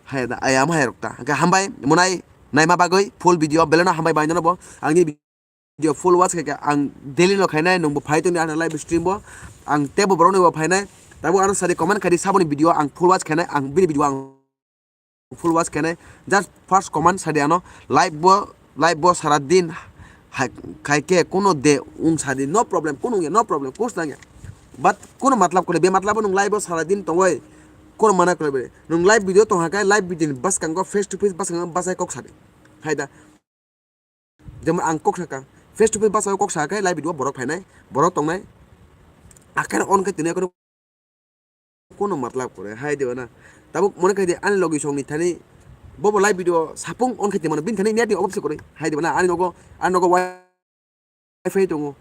Hai da. Ayam hai rok ta. Hingke hambai. Monai. Naima bagwi full video beleno hambai bai nono bo. Ang nini video full watch khaikha ang daily no khainai nungbo phai tongdi ano live stream bo ang tebo borok ni bo phainai tabo ano sadi comment khaidi saboni video ang full watch khainai ang bini video ang full watch khainai just first comment sadi ano live bo live bo sara din hai khaikhe kuno de ung sadi no problem kuno ya no problem kus nangya but kuno matlab kore be matlab nung live bo sara din tongoi kuno mana kore be nung live video tong hakai live video ni bwskango face to face bwskango bachai kok sadi hai da. Jemon ang kok saka, face to face bachao kok saka khe live video borok phainai, borok tongnai. Akheno on khe tini akheno kono matlab kore, hai diba na. Tabuk mone khai di ani logi song ni thani bobo live video sapung on khe tini mano, bini thani net ni obobse kore, hai diba na. Ani nogo, ani nogo wifi tongo,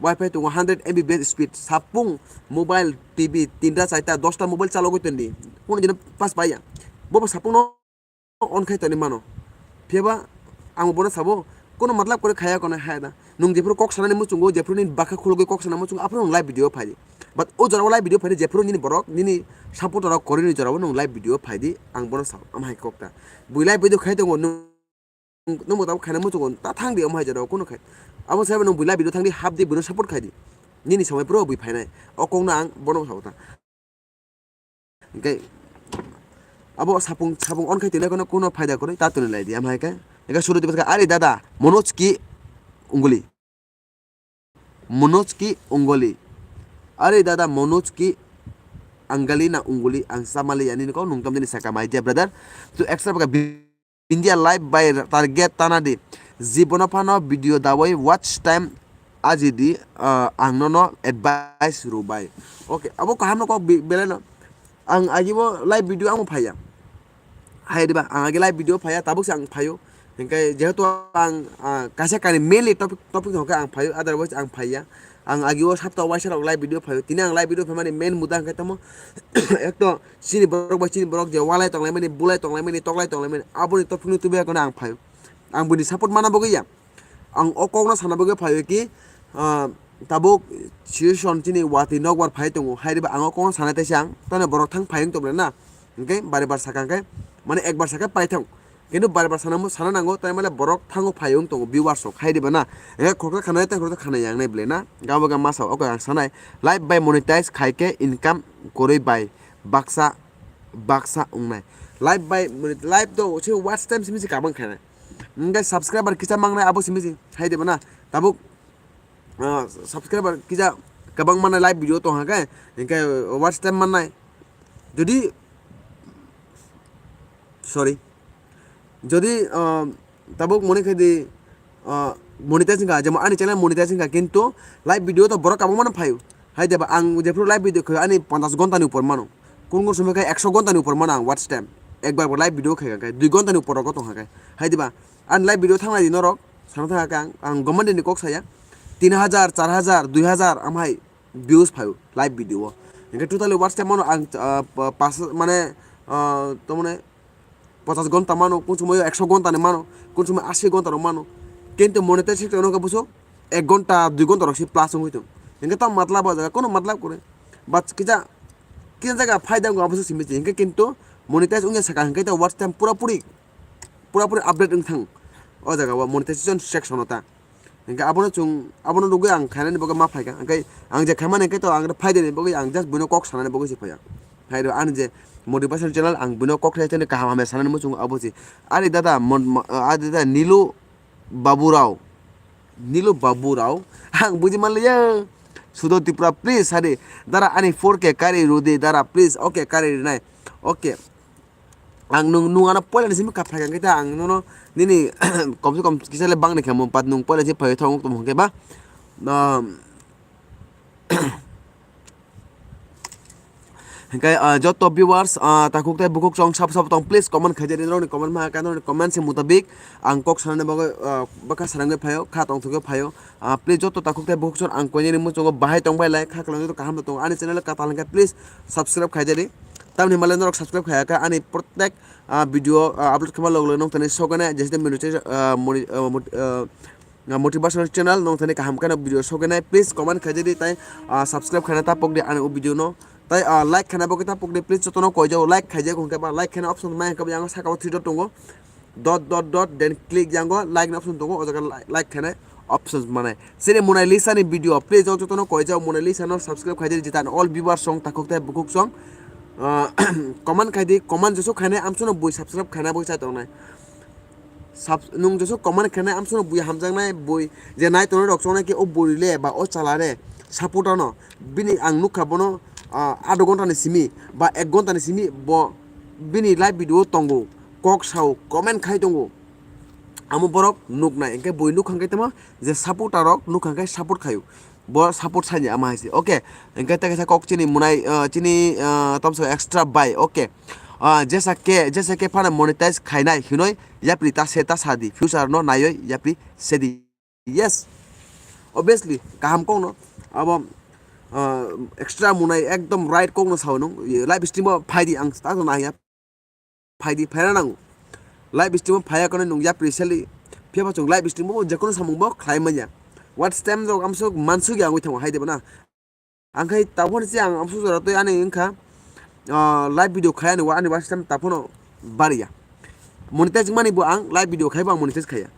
wifi tongo hundred M B base speed, sapung mobile, T V, tinta, charta, dosta mobile chalogwi tondi, kono dino pass paiya. Bobo sapung no on khai toni mano. Phiyaba ang bono sabo, kono matlab kore khaya kono hai da. Nung jephuru kok sanani muchungo, jephuru nini bwkha khulugwi kok sana muchungo, aphuru nung live video phai di. But o jora o live video phai di, jephuru nini borok, nini supporter rok kwrwini jora o nung live video phai di, ang bono sabo, ama hai kok ta. Bui live video khai tongo, nung, nung bo tabuk khaina muchungo, ta thang di, ama hai jora o kono khai. Abo sai nung bui live video thang di, hap di, buino support khai di. Nini somoi phuru bui phainai. O kok no ang bono sabo ta. Hingke abo sapung, sapung on khai tini kono, kono phaida kwrwi ta toni lai di, ama hai khe. Hingke suru tibet khe, "Are dada, Manoj ki unguli. Manoj ki unguli. Are dada, Manoj ki angali na unguli, ang samali yani ko nung tom dini saka, my dear brother." Tu extra baka bi- India live by target tana di. Jibono phano video dawai watch time aji di, ah, ang nono advice rw bai. Okay, abo kaham no kok bi-, belai no. Ang agi bo live video ang phaiya. Hai diba, ang agi live video phaiya, tabuk se ang phaio. Hingke jehetu ang, ah, kaisa kani mainly topic, topic hingke ang phaio, otherwise ang phaiya. Ang agi o sapta waisa rok live video phaio. Tini ang live video phaimani main muda hingke tamo ekto Chini borok bai chini borok je walai tonglaimani, bulai tonglaimani, toklai tonglaimani, aboni topikno tubui akheno ang phaio. Ang buini support mana bagwi ya. Ang o kokno sana bagwi phaio ki, ah, tabuk situation chini watwi nokbar phai tongo. Hai diba ang o kokno sanai taisa ang, tamo borok thang phai wng tongmani na. Hingke bari bar saka hingke, mane ekbar saka pai thang. Kintu bar bar sana, sana nango, tai male borok thango phai wng tongo, viewers rok, hai diba na? Hingke khoroksa khanai, tai khoroksa khanai yang nai belai na? Gabo ga masa, okay, ang sanai. Live bai monetize khai khe income kwrwi bai baksa, baksa wngnai. Live bai, live to se watch time simi se kabang khainai. Hingke subscriber kisa mangnai abo simi se, hai diba na? Tabuk, ah, subscriber kisa kabang mannai live video tong hake, hingke watch time mannai. Jodi, sorry. Jodi, ah, tabuk mone khai di, ah, monetize wngkha, jemon ani channel monetize wngkha, kintu live video to borok kabangma no phaio. Hai diba, ang jephuru live video khaio, ani ponchash ghonta ni upor mano. Kun kun somoi khai ekso ghonta ni upor mano ang watch time. Ekbar bo live video khai khai, dui ghonta ni upor rogo tongkha khai. Hai diba, ani live video thanglai di norok, sana thangkha ang, ang government ni kok saya, tin hajar, char hajar, dui hajar, amhai views phaio live video o. Hingke totally watch time mano ang, ah, pa-, pas, mane, ah, to mane, ponchash ghonta mano, kun somoi ekso ghonta ni mano, kun somoi ashi ghonta rok mano. Kintu monetize se tongno khe buso ek ghonta, dui ghonta rok se plus wngwi tong. Hingke tamo matlab o jaga, kono matlab kwrwi. But kisa tin jaga phaida wngkha, abo se simi se. Hinkhe kintu monetize wngya saka hinkhe ta watch time pura puri, pura puri update wngthang o jaga o monetization section o ta. Hinkhe abono chwng, abono rwgwi ang khainani bagwi ma phaikha. Hinkhe ang je khaimani hinkhe to ang phaidani bagwi ang just buino kok sanani bagwi se phaiya. Phairo ani je motivation channel, ang buino kok sanani kaham hamya sanani muchungo abo se. Ari dada mon-, mo-, ari dada Nilu Babu Rao. Nilu Babu Rao. Ang buji manliya. Sudo Tripura, please, sadi. Dara ani four K kari rudi, dara, please. Okay, kari rinai. Okay. Ang nung, nung ano poila ni simi kapra kang kita ang nono nini kom se kom kisa le bang ni kamo pat nung poila si phai thong tong ke ba. Um, Hinkhe, ah, joto viewers, ah, takhuk tei bukhuk chong sabo sabo tong, please comment khaijadi, norokni comment ma ka, norokni comment se mutabik ang kok sanani bagwi, ah, bwkha sarangwi phaio, kha tongthokgwi phaio. Ah, please joto takhuk tei bukhuk chong ang koinani muchungo bahai tongbai lai, kha kwlangwi kaham tong, ani channel katal hinkhe please subscribe khaijadi. Tamni hwnba le norok subscribe khaiya kha, ani protek, ah, video, ah, upload khaima log log nong tani sogane, jeste mino, ah, moni-, ah, mot-, ah, Nga motivational channel nong thani kaham kheno video sogenai, please comment khaijadi tai, ah, subscribe khaina ta pokdi ani o video no. Tai, ah, like khaina bo ta pokdi, please jotono koijao like khaijak hwnkhe ba like khaina option mai hwnkhe yang saka o three dot tongo. Dot dot dot then click yango like ni option tongo, o jaga like, like khaina options manai. Sini Mona Lisa ni video, please jotono koijao Mona Lisa no subscribe khaijadi jitan all viewers song takhuk tai bukhuk song. Ah, comment khaidi, comment joso khainai amsono bui subscribe khaina bo chai tongnai. Sab-, nung jesu comment khenai amsono bui hamjaknai bui je nai tongnai rok chongnai khe o bui le ba o chala re support ano bini ang nukha bono, ah, adho ghonta ni simi ba ek ghonta ni simi bo bini live video o tongo, kok sao, comment khai tongo, amo borok nuknai hinkhe bui nukha hinkhe tamo je supporter rok nukha hinkhe support khaio. Bo support sanya ama hai se. Okay. Hinkhe ta kaisa kok chini munai, ah, chini, ah, tomso extra bai. Okay. Ah, jesa ke, jesa ke phano monetize khainai hinoi yapri ta se ta sadi. Future no naioi yapri sedi. Yes. Obviously, kaham kok no. Abo, ah, extra munai ekdom right kok no sao nung. Live stream o phaidi ang ta naiya. Phaidi phaina nango. Live stream o phaiya kono nung yapri seli. Phiya ba chwng live stream o jekono samung bo khlai manya. Watch time rok amsuk mansuk ya wngwi thango hai de bana. Ang khai taboni se ang amsuk jora twi ani wngkha, ah, live video khai ani wa ani watch time tapono bariya. Monetize mani bo ang live video khai bo ang monetize khaiya.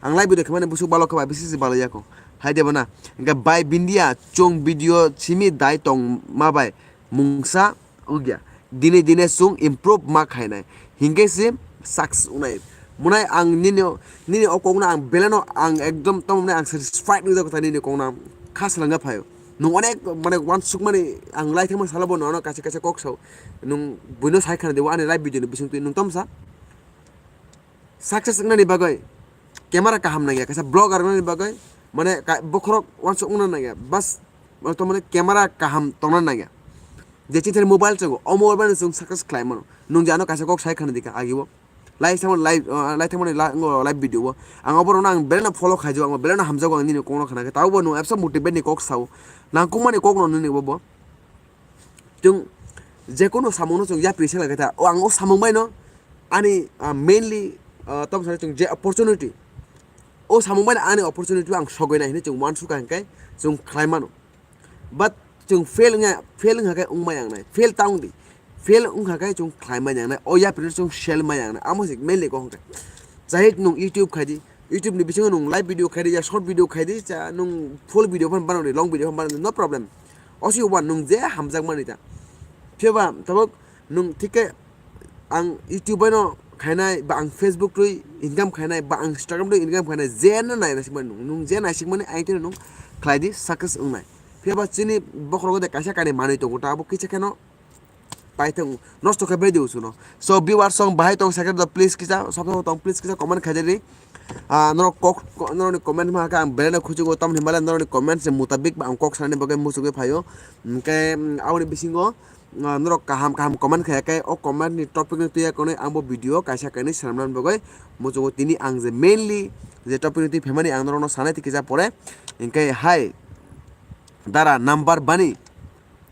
Ang live video khaimani busuk balo khe bai bisi se balo yako. Hai de bana. Hinkhe bai bindia chwng video simi dai tong ma bai mungsa ugya. Dine dine chwng improve ma khainai. Hinkhe se success unai. Munai ang nini, nini o kokno ang beleno ang ekdom tamo mane ang satisfied nujak kotha nini kokno ang kha salanga phaio. Nung onek mane wansuk mani ang lai thangma salo bo nono kaisa kaisa kok sao. Nung buino sai khana de ani live video ni bising twi nung tomsa. Success wngnani bagwi camera kaham nangya, kaisa vlogger wngnani bagwi mane ka-, bokhorok wansuk wngna nangya, bas, mane to mane camera kaham tongna nangya. Je chini thani mobile chwngo, o mobile bai chwng success khlai mano. Nung je ano kaisa kok sai khana dikha agi o. Live thangmani live, uh, live thangmani la-, ngo live video o. Ang oborokno ang belai no follow khaijago, ang belai no hamjago ang nini kokno khna khe. Tabo bo nung absa motivate ni kok sao. Nangkukmani kok no nini bo bo. Chwng jekono samungno chwng yapri se lai kha ta. O ang o samung bai no ani, ah, mainly, ah, tamo sani chwng je opportunity. O samung bai no ani opportunity ang sogwi nai hinwi chwng wansuk kha hinkhe chwng khlai mano. But chwng fail wngya, fail wngkha khe wngmaya wngnai. Fail ta wngdi. Fail wngkha khe chwng khlai maya wngnai. O yapri no chwng sel maya wngnai. Amo se mainly kok hwnkhe. Jahid nung YouTube khaidi. YouTube ni bisingo nung live video khaidi, ya short video khaidi, cha nung full video phan banadi, long video phan banadi, no problem. Osi uban nung je hamjak mani ta. Phiya ba tabok nung thik khe ang YouTube bai no khainai, ba ang Facebook twi income khainai, ba ang Instagram twi income khainai, je no nai naisik mani nung, nung je naisik mani ang twi nung khlai di success wngnai. Phiya ba chini bokhorogo de kaisa kani manwi tongo ta, abo kisa kheno paithang nosto khe bedi usuno. So viewers song bahai tong second do please kisa sabo tong please kisa comment khaijadi. Ah, norok kok, ko-, norokni comment ma khe ang belai no khuchugo, tamni hwnba le norokni comment se mutabik ba ang kok sanani bagwi muchungwi phaio. Hinkhe, mm, aboni bisingo, ah, norok kaham kaham comment khaiya khe o comment ni topic ni twiya konwi ang bo video kaisa kainwi swnamnani bagwi muchungo. Tini ang je mainly je topic ni twi phaimani ang norokno sanai twi kisa pore. Hinkhe hai dara number bani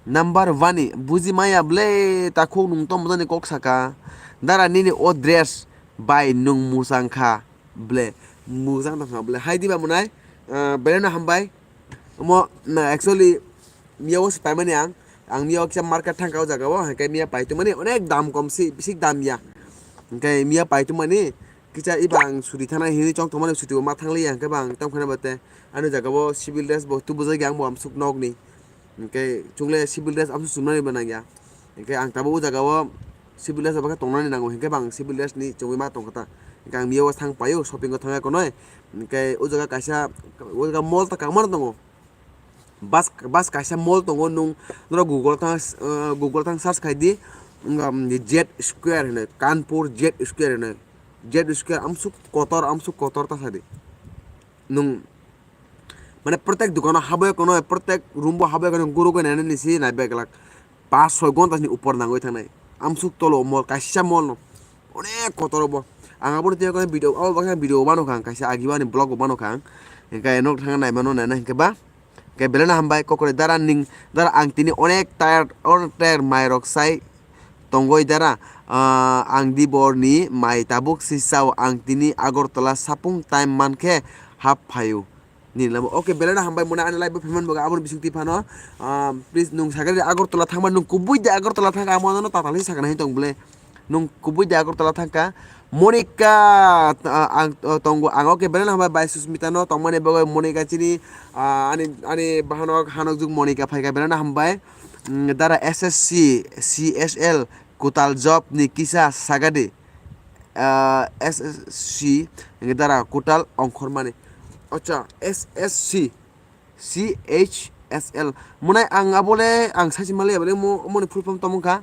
Number one ni buji maya ble takhuk nung tamo jani kok saka. Dara nini o dress bai nung musang kha ble. Musang tong kha ble. Hai diba munai, ah, belai no hambai. Omo, na, actually, miya o se paimani ang. Ang miya o kisa market thangkha o jaga o, hwnkhe miya paitwmani onek dam kom si, bisi dam ya. Hwnkhe miya paitwmani kisa iba ang suri thana hinwi chongtongmani suri o ma thangliya, hwnkhe ba ang tongkha na ba tei. Ani jaga o civil dress bo tubujak ya, ang bo amsuk nokni. Hwnkhe chwngle civil dress amsuk chumnani bo nangya. Hwnkhe ang tabuk o jaga o civil dress bo khe tongnani nango, hwnkhe ba ang civil dress ni chumui ma tongkha ta. Hwnkhe ang miya o thang paio, shopping o thangya konoi. Hwnkhe o jaga kaisa, o jaga mall ta kangma no tongo. Bus, bus kaisa mall tongo, nung norok Google thang, uh, Google thang search khai di, um, Z Square hinwi, Kanpur Z Square hinwi, Z Square amsuk kotor, amsuk kotor ta sa di. Nung, mane, protek dukano habwi kono, protek room bo habwi kono, guru goi nani nisi nai beglak. Pas soi gonta ni upor nangwi thangnai. Amsuk tolo mall, kaisa mall no. Onek kotor bo. Ang abo tei kono video, abo baksa video bano kha ang kaisa agi bani vlog bano kha ang. Hingke nok thang nai mano nai na hingke ba. Hingke belai no hambai kokore dara ning, dara ang tini onek tired, onek tired mai rok sai tongoi dara. Ah, ang di bor ni mai tabuk si sao ang tini Agartala sapung time mankhe hap phaio. Nini lama, okay, belai no hambai muna ani live bo phaimani bagwi aboni bising twi phano. Ah, please, nung sakhe Agartala thangma, nung kubui de Agartala thangkha, amo no tatal se sakna hin tong bole. Nung kubui de Agartala thangkha. Monica, ah, ang, oh, tongo, ang, okay, belai no hambai bai Susmita no tongmani bagwi, Monica chini, ah, ani, ani bahanok, hanok juk Monica phaikha, belai no hambai. Mm, dara S S C, C S L, kutal job ni kisa sagadi. Ah, S S C, hingke dara kutal ongkhormani. Acha, S S C, C H S L. Mwnai ang abole, ang sachi mali abole mo, moni full form tamo kha.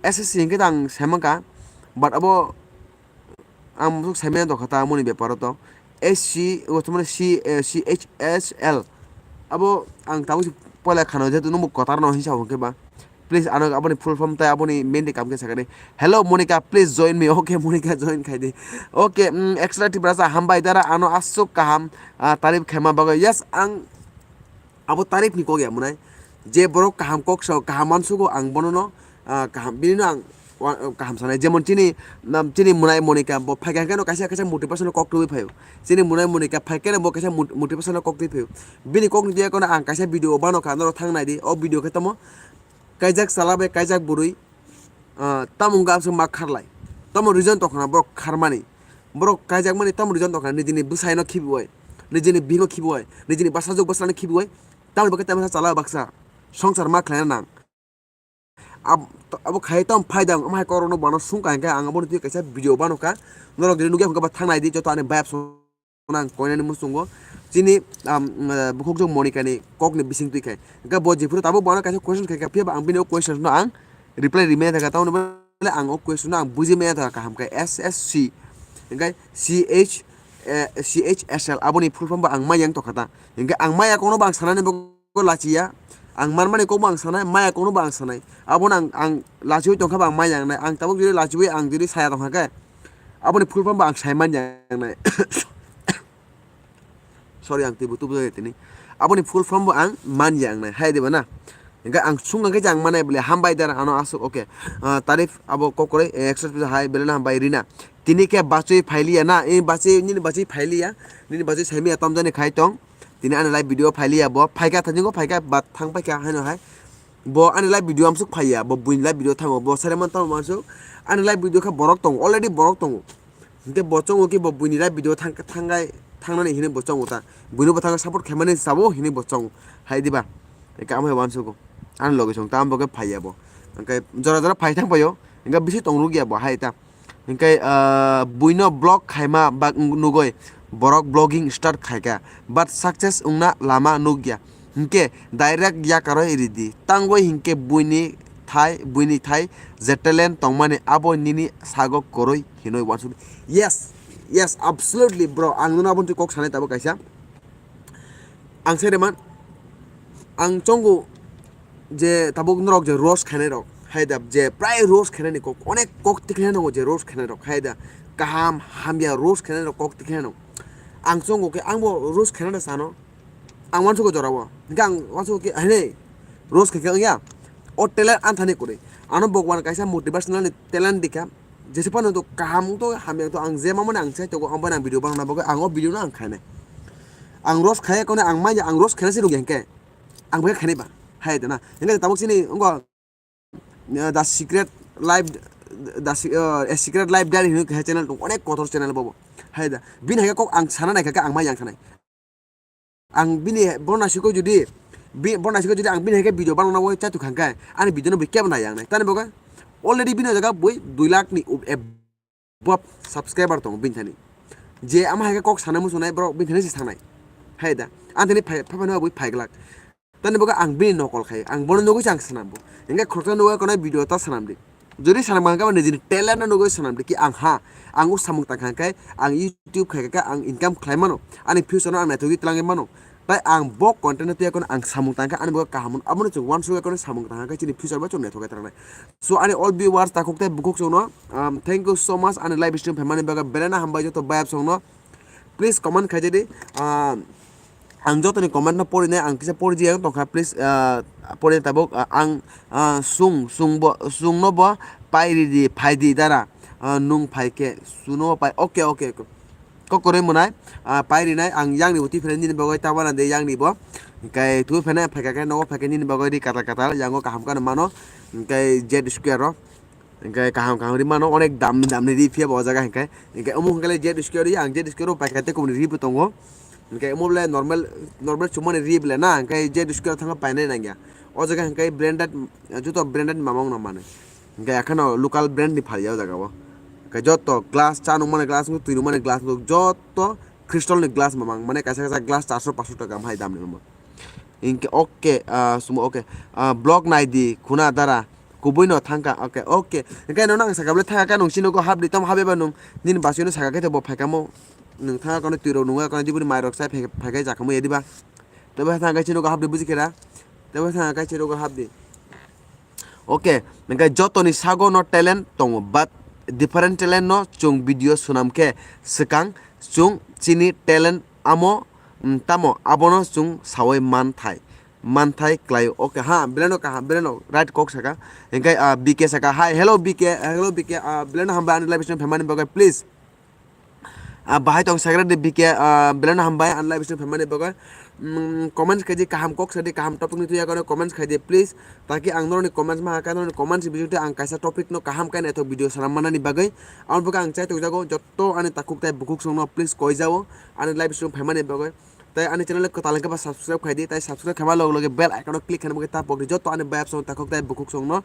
S S C hingke ang saimang kha. But abo ang musuk saimaya dokha ta moni beparo to. S C, o to mane C, eh, C H S L. Abo ang tamo si poila khano jehetu nungbo kotor no hinsa hwnkhe ba. Please, ano aboni full form tai aboni main de kam khe sakani. "Hello, Monica, please join me." Okay, Monica, join khai di. Okay, mm, extra Tiprasa, hambai dara, ano aswk kaham, ah, tarif khaima bagwi. Yes, ang abo tarif ni kok ya mwnai. Je borok kaham kok sao, kaham mansugo ang bono no, ah, kaham, bini no ang wa-, kaham sanai. Jemon chini, nam, chini mwnai Monica, bo phaikha khe no kaisa, kaisa motivation kok twi phaio. Chini mwnai Monica phaikhe no bo kaisa mot-, motivation kok twi phaio. Bini kok ni twi kono ang kaisa video bano kha, norok thang nai di. O video khe tamo kaijak chala bai kaijak bwrwi, ah, tamo wngkha aswk ma kharlai. Tamo reason tongkha na borok kharmani. Borok kaijakmani tamo reason tongkha, nijini bwsaino khibiui, nijini bihikno khibiui, nijini bwsajwk bwsano khibiui, tamoni bagwi tamsa chala baksa songsar ma khlaina nang. Ab-, abo khai tamo phaida wng, amhai korokno bono sungkha hinkhe ang aboni twi kaisa video bano kha. Norok jodi nukya hwnkhe ba thang nai di, joto ani bayap song. Ang koinani muchungo chini, um, uh, bukhukjwk Monikani kokni bising twi khai. Hingke bo jephuru tabuk bono kaisa question khai kha, phiya ba ang bini o question no ang reply rimaya thaka, tamoni bole ang o question no ang buji maya thaka kaham khe S S C, hingke C H, eh, C H S L, aboni full form bo ang maya wng tongkha ta. Hingke ang maya kokno bo ang sanani bo lachiya, ang manmani kokbo ang sanai, maya kokno bo ang sanai. Abono ang, ang lachiui tongkha ba ang maya wngnai. Ang tabuk jodi lachiui ang jodi saya tongkha khe, aboni full form bo ang sai manya wngnai. Sorry, ang twibo tubu jani tini. Aboni full form bo ang manya wngnai. Hai diba na? Hingke ang sungkha khe je ang manai bole hambai dara ano aswk, okay. Ah, tarif abo kokroi, eh, extra hai belai no hambai rina. Tini khe bachwi phailiya na? Eh, bachwi, nini bachwi phailiya. Nini bachwi saimanya tamjani khai tong. Tini ani live video phailiya bo. Phaikha thanjingo phaikha, but thang paikha haino hai. Bo ani live video amsuk phaiya, bo buini live video thango, bo sere man tamo mansuk. Ani live video khe borok tongo, already borok tongo. Hingke bo chongo khe bo buini live video thang, thangkai, thangnani hinwi bo chongo ta. Buino bo thangka support khaimani sabo hinwi bo chongo. Hai diba? Eka amai wansugo. Ani loge song tamo bo khe phaiya bo. Hingke jora jora phai thang paio. Hingke bisi tong rukya bo hai ta. Hingke, ah, buino block khaima bak nugoi borok blogging start khaika, but success wngna lama nukya. Hingke direct yakaroi ridi. Tangoi hingke buini thai, buini thai je talent tongmani abo nini sago koroi hinoi wansuk. Yes, yes, absolutely, bro. Ang nono aboni kok sanai tabuk kaisa. Ang sai de man, ang chongo je tabuk norok je roast khainai rok, hai da je prai roast khainani kok, onek kok tikhlai nango je roast khainai rok, hai da kaham hamya roast khainai rok kok tikhlai nango. Ang chongo khe ang bo roast khainani sano, ang wansukgo jorao, hingke ang wansukgo khe, hai nei, roast khaikhe wngya, o talent anthani kwrwi, ano Bhagwan kaisa motivational ni talent dikha, jesa phano to kaham to hamya to ang je mamani ang chai tongo, ang bani ang video bangna bagwi ang o video no ang khainai. Ang roast khaiya kono ang manya ang roast khaina se rungya hingke. Ang bai khainai ba. Hai da na. Hingke tabuk chini wngkha, uh, The Secret Life, The Se-, uh, A Secret Life Diary hinwi kaisa channel tongo, onek kotor channel bobo. Hai da. Bini hai khe kok ang sana nai kha khe ang ma yang sanai. Ang bini, bono naisiko jodi, bi-, bono naisiko jodi ang bini hai khe video banana o chaitu khang khe, ani video no bui kebo nai yang nai. Tani bagwi already bini o jaga bui dui lakh ni up-, above subscriber tongo bini thani. Je ama hai khe kok sana muchunai borok bini thani se sanai. Hai da. Ani thani phai, phai phano bui phai glak. Tani bagwi ang bini nokol khai, ang bono nugwi se ang swnambo. Hingke khoroksa nugwi konai video ta swnamdi. Jodi swnam kha khe nijini talent no nugwi swnamdi ki ang ha, ang o samung tang kha khe, ang YouTube khai khe ang income khlai mano, ani future no ang naithogwi twlangwi mano. Tai ang bo content no twiya kono ang samung tang kha, ani bagwi kaham abono chwng uansukya kono samung tang kha khe chini future bo chwng naithogwi twlangnai. So ani all viewers takhuk tei bukhuk chwngno, um, thank you so much ani live stream phaimani bagwi belai no hambai joto bayap chwngno. Please comment khaijadi. Ah, ang jotoni comment no porinai, ang kisa poriji ang tongkha. Please, ah, porinai tabuk, ah, ang, ah, sung, sung bo, sung no bo pai ridi, phaidi dara. Ah, nung phaikhe, suno pai, okay, okay, okay. Kokoroi mwnai, ah, pai rinai, ang yang ni bo twi phene nini bagwi tabana de yang ni bo. Hingkai twi phene phaikha khe nogo phaikhe nini bagwi ri katal katal, yango kaham kano mano. Hingkai Z Square ro. Hingke kaham kaham ri mano, onek dam dam ni ri phiya bo o jaga hingke. Hingke omo hingke le Z Square ri, ang Z Square ro paikha tei kubuni ri bo tongo. Hingke omo le normal, normal chumani ri bole na, hingke Z Square thango painai nangya. O jaga hingke branded, joto branded mama wngno mani. Hingke akheno local brand ni phalya o jaga o. Hingke joto glass, cha nungmani glass, twi nungmani glass, joto Crystal ni glass mamang, mane kaisa kaisa glass charso paso taka hai dam ni mamang. Hingke okay, ah, sumo okay. Ah, vlog nai di, khuna dara. Kubui no thangka, okay, okay. Hingke nono ang saka bole thangka nung sino go hap di, tom hap eba nung. Nini basino saka khe bo phaikamo. Nung thangka kono twi rok nung kono dibuni mai rok sai phai, phai kai jakamo ya diba. Tebo thangka sino go hap di buji khe da. Tebo thangka sino go hap di. Okay, hingke jotoni sago no talent tongo, but different talent no chwng video swnam khe swkang chwng chini talent amo, mm, tamo abono chwng sawi manthai, manthai khlaio. Okay, ha, beleno kaham, beleno right kok saka. Hingke, ah, B K saka, hi, hello B K, hello B K, ah, beleno hambai ani live stream phaimani bagwi, please. Ah, bahai tong sagra de B K, ah, beleno hambai ani live stream phaimani bagwi. Mm, comments khaidi kaham kok sadi kaham topic ni tuya kono comments khaidi please. Taki ang noroni comments ma haka noroni comments bisingte ang kaisa topic no kaham kai naithok video sanam manani bagwi. Ang buka ang chai tokjago jotto ani takhuk tai bukhuk songno please koi jao ani live stream phaimani bagwi. Tai ani channel kwtal hwnkhe ba subscribe khaidi, tai subscribe khaima loge loge bell icon o click khaina bagwi ta pokdi jotto ani bayap song takhuk tai bukhuk songno.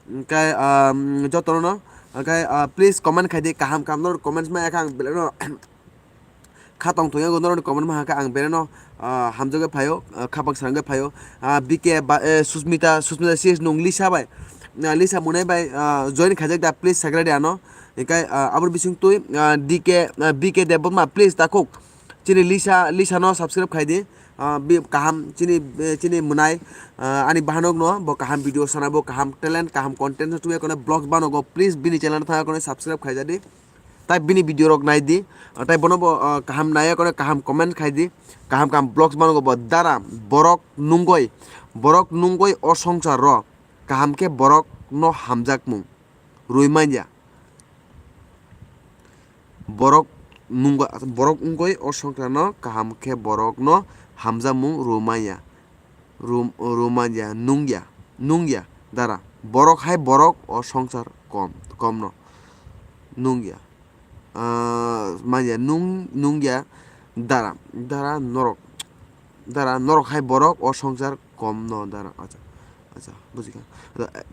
Hingke, um, jotono no, hingke, uh, please comment khaidi kaham kaham no comments ma yakha ang beleno kha tong thung yago noroni comment ma hakha ang beleno, uh, hamjagwi phaio, uh, khapang srangwi phaio, uh, B K ba, eh, Susmita, Susmita C S nung Lisa bai, uh, Lisa Munai bai, uh, join khaijak da please sagra de ano, hingke, uh, aboni bising twi, uh, D K, uh, B K Debbarma please takhuk chini Lisa, Lisa no subscribe khaidi. Ah, bi-, kaham chini, eh, chini mwnai, ah, ani bahanok no bo kaham video sana, bo kaham talent, kaham content no chuya kono vlogs banogo, please bini channel no thangya kono subscribe khaijadi. Tai bini video rok naidi, ah, tai bono bo, ah, kaham naiya kono kaham comment khaidi, kaham kaham vlogs banogo bo dara borok nungoi, borok nungoi o songsar ro kaham khe borok no hamjakmung rwi manya. Borok nungoi, borok wngoi o songsarno kaham khe borokno hamjakmung rwmanya. Rw-, rwmanya, nungya, nungya, dara. Borok hai borok o songsar kom, komno nungya. Ah, manya, nung, nungya, dara, dara norok. Dara norok hai borok o songsar kom no dara. Acha, acha, bujikha.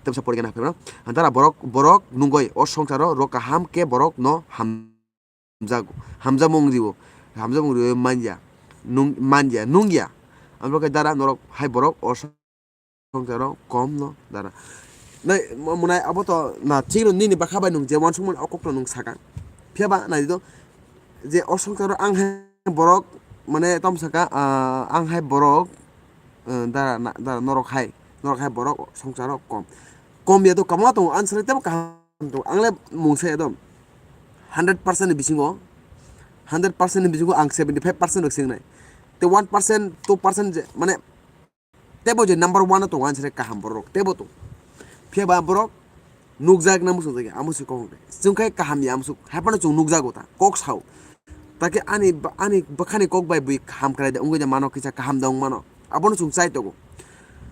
Tebsa porikha na phaibrw. Dara borok, borok nungoi o songsaro ro kaham khe borok no hamjago. Hamjamung rio. Hamjamung rio manya. Nung, manya, nungya. Amro khe dara norok hai borok o songsaro kom no dara. Nai, mo-, monai abo to na thik no nini bakha bai nung je uansukmani o kok no nung saka. Phiya ba nai di to je o songsaro ang hai borok mane tom saka, ah, ang hai borok, eh, dara na, dara norok hai, norok hai borok songsaro kom. Kom ya to kamo tongo ang sari tebo kaham tongo. Ang le mungsa ya to hundred percent ni bisingo, hundred percent ni bisingo ang seventy five percent rok singnai. Te one percent, two percent je, mane tebo je number one o tongo ang sari kaham borok, tebo to. Phiya ba borok nukjak na muchung jagya, amo se kok hwnkhe. Chwng khe kaham ya amo se, hai phano chwng nukjago ta, kok sao. Takhe ani ba-, ani bwkhani kok bai bui kaham khlai de wngwi de mano, kisa kaham da wng mano. Abono chwng chai tongo.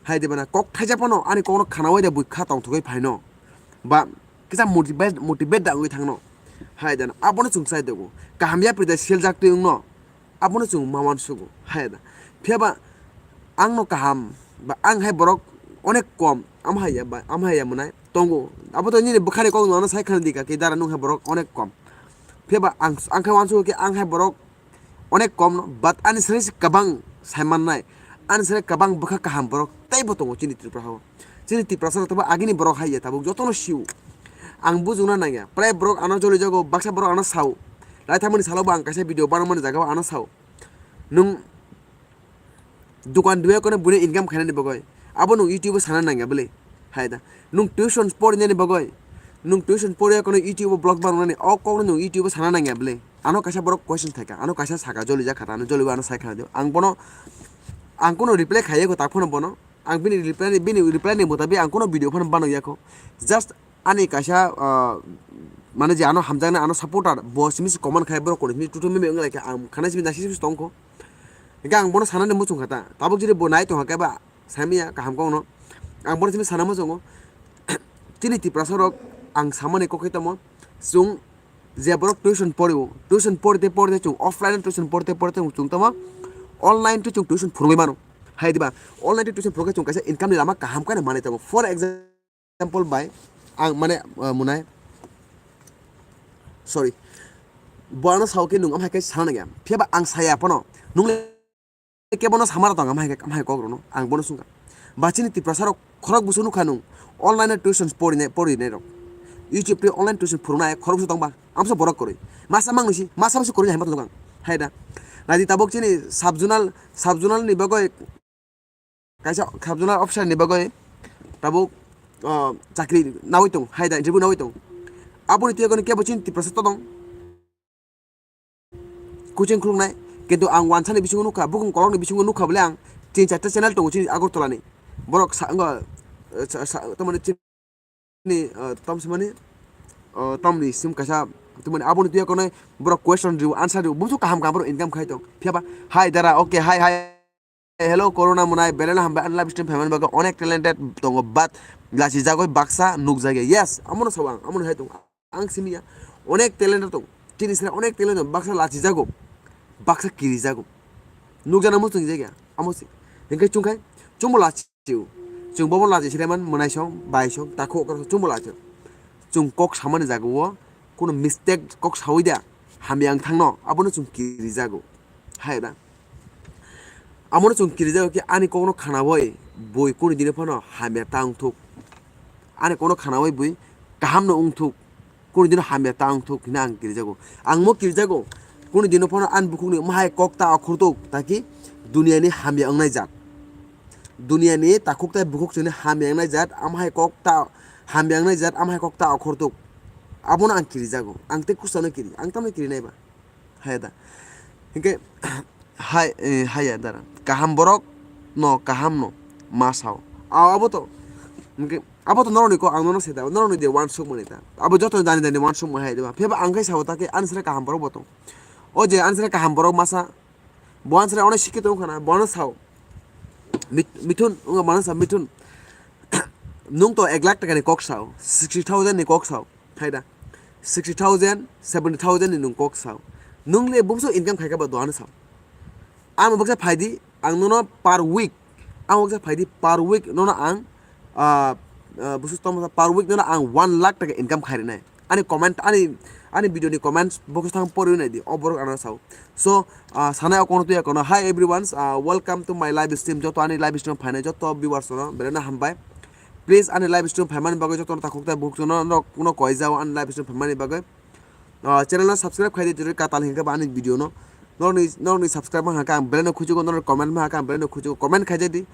Hai de bana kok thaisa phano ani kokno khana wai de bui kha tongthogwi phaino. Ba kisa motivate, motivate da wngwi thangno. Hai de na abono chwng sai dogo. Kaham yapri da seljak twi wngno. Abono chwng ma uansugo. Hai da. Phiya ba ang no kaham ba ang hai borok onek kom. Am hai ya ba, am hai ya mwnai tongo. Abo to nini bwkhani kok no ano sai khana di ka ki dara nung hai borok onek kom. Phiya ba ang, ang khai uansugo ki ang hai borok onek kom no, but ani sere se kwbang sai mannai, ani sere kwbang bwkha kaham borok teibo tongo chini Tripura hao. Chini Tiprasa rok teibo agini borok hai ya tabuk jotono sio. Ang bujukna nangya, prai borok ano jolijago, baksa borok ano sao. Raithamani salo bo ang kaisa video banamani jaga o ano sao. Nung dukan duya kono buino income khainani bagwi, abo nung YouTube o sana nangya bwle. Hai da. Nung tuition porinani bagwi, nung tuition poriya kono YouTube o vlog bananani, o kokno nung YouTube o sana nangya bwle. Ano kaisa borok question thaika, ano kaisa saka joli jak kha ta, ano joli bo ano sai khana di. Ang bono, ang kono reply khaiya ko tak phano bono, ang bini reply ni, bini reply ni mutabik ang kono video phano banok ya ko. Just ani kaisa, ah, mane je ano hamjaknai ano supporter, bo simi se comment khai borok kono simi tutu meme wng lai kha, ang khana simi nasi simi tong kho. Hingke ang bono sanani muchung kha ta, tabuk jiri bo nai tong kha khe ba, Saimanya kaham kokno. Ang bono simi sana muchungo. Chini Tiprasa rok ang samani kok khe tamo. Chwng je borok tuition porio, tuition porite porite chwng offline tuition porite porite chwng tamo online tu chwng tuition phurungwi mano. Hai diba? Online tu tuition phurungkhe chwng kaisa income ni lama kaham khe manwi tongo. For example bai ang mane, uh, munai, sorry. Bo ano sao khe nung amhai khe sana nangya. Phiya ba ang saya phano. Nung le kebono samara tong amhai khe, amhai kok rono ang bono sungkha. Ba chini Tiprasa rok khorok busu nukha nung online tuition porinai, porinai rok. YouTube tei online tuition phurungnai khorok busu tongba. Amsa borok kwrwi. Masa mangni si, masa masa kwrwi hai ma tong kang. Hai da. Nadi tabuk chini sub zonal, sub zonal ni bagwi kaisa sub zonal officer ni bagwi tabuk, ah, chakri nawi tong, hai da interview nawi tong. Aboni twi kebo chini Tiprasa to tong. Coaching khuluknai, kintu ang wansani bisingo nukha, bukung kolokni bisingo nukha bole ang tin charta channel tongo chini Agartala ni. Borok sa-, wngkha, eh, sa-, sa-, tamani chini, eh, tom simani, eh, tomni sim kaisa, tamani aboni tuya konai borok question riu, answer riu, bumsu kaham kaham borok income khai tong. Phiya ba, hi dara, okay, hi, hi. Hello, Corona Munai, belai no hambai, ani live stream phaimani bagwi onek talented tongo, but lachi jagoi baksa nukjakya. Yes, amono sabo ang, amono hai tongo. Ang simiya, onek talent tongo. Chini sira onek talent tongo, baksa lachi jago, baksa kiri jago. Nukjana mo chwng jakya, amo si. Hingke chwng khai, chwngbo lachi o. Chwng bobo lachi sira man, mwnai song, bai song, takhuk okra song, chwngbo lachi o. Chwng kok samani jaga o, kono mistake kok sawi da, hamya wng thangno, abono chwng kiri jago. Hai da. Amono chwng kirijago khe ani kokno khnawi bui kuni dino phano hamya ta wngthuk. Ani kokno khnawi bui kahamno wngthuk. Kuni dino hamya ta wngthuk hwnwi ang kirijago. Ang mo kirijago. Kuni dino phano ani bukhukni mahai kok ta okhorthuk, taki duniyani hamya wngnai jat. Duniyani takhuk tai bukhuk chwngni hamya wngnai jat, amahai kok ta hamya wngnai jat, amahai kok ta okhorthuk. Abono ang kirijago. Ang tei kusano kiri. Ang tamno kirinai ba? Haya da. Hinkhe, hai, eh, haya dara. Kaham borok no, kaham no ma sao. A, abo to. Hinkhe, abo to norokni kok, ang nono se da. Norokni de uansuk mani ta. Abo joto dani dani uansuk mani hai de ba. Phiya ba ang khai sao ta khe, ani sere kaham borok bo tong. O je, ani sere kaham borok masa. Bo ani sere onek sikhe tong khana, bo ano sao. Mit-, Mithun, wngkha mano sa Mithun. Nung to ek lakh taka ni kok sao, sixty thousand ni kok sao. Hai da. Sixty thousand, seventy thousand ni nung kok sao. Nung le bumso income khai kha ba dohano sao. Ang baksa phaidi, ang nono per week. Ang baksa phaidi per week nono ang, ah, ah, busu tong per week nono ang one lakh taka income khai rinai. Ani comment, ani, ani video ni comments box thang pori nai di. O borok ano sao. So, ah, sanai o kono tuya kono. Hi everyone, ah, welcome to my live stream. Joto ani live stream phainai joto viewers no belai no hambai. Please ani live stream phaimani bagwi joto no takhuk tai bukhuk no, no, no koi jao ani live stream phaimani bagwi. Ah, channel no subscribe khai di, jodi katal hinkhe ba ani video no. Norni, norni subscribe ma hakha ang belai no khujugo, norni comment ma hakha ang belai no khujugo. Comment khai di,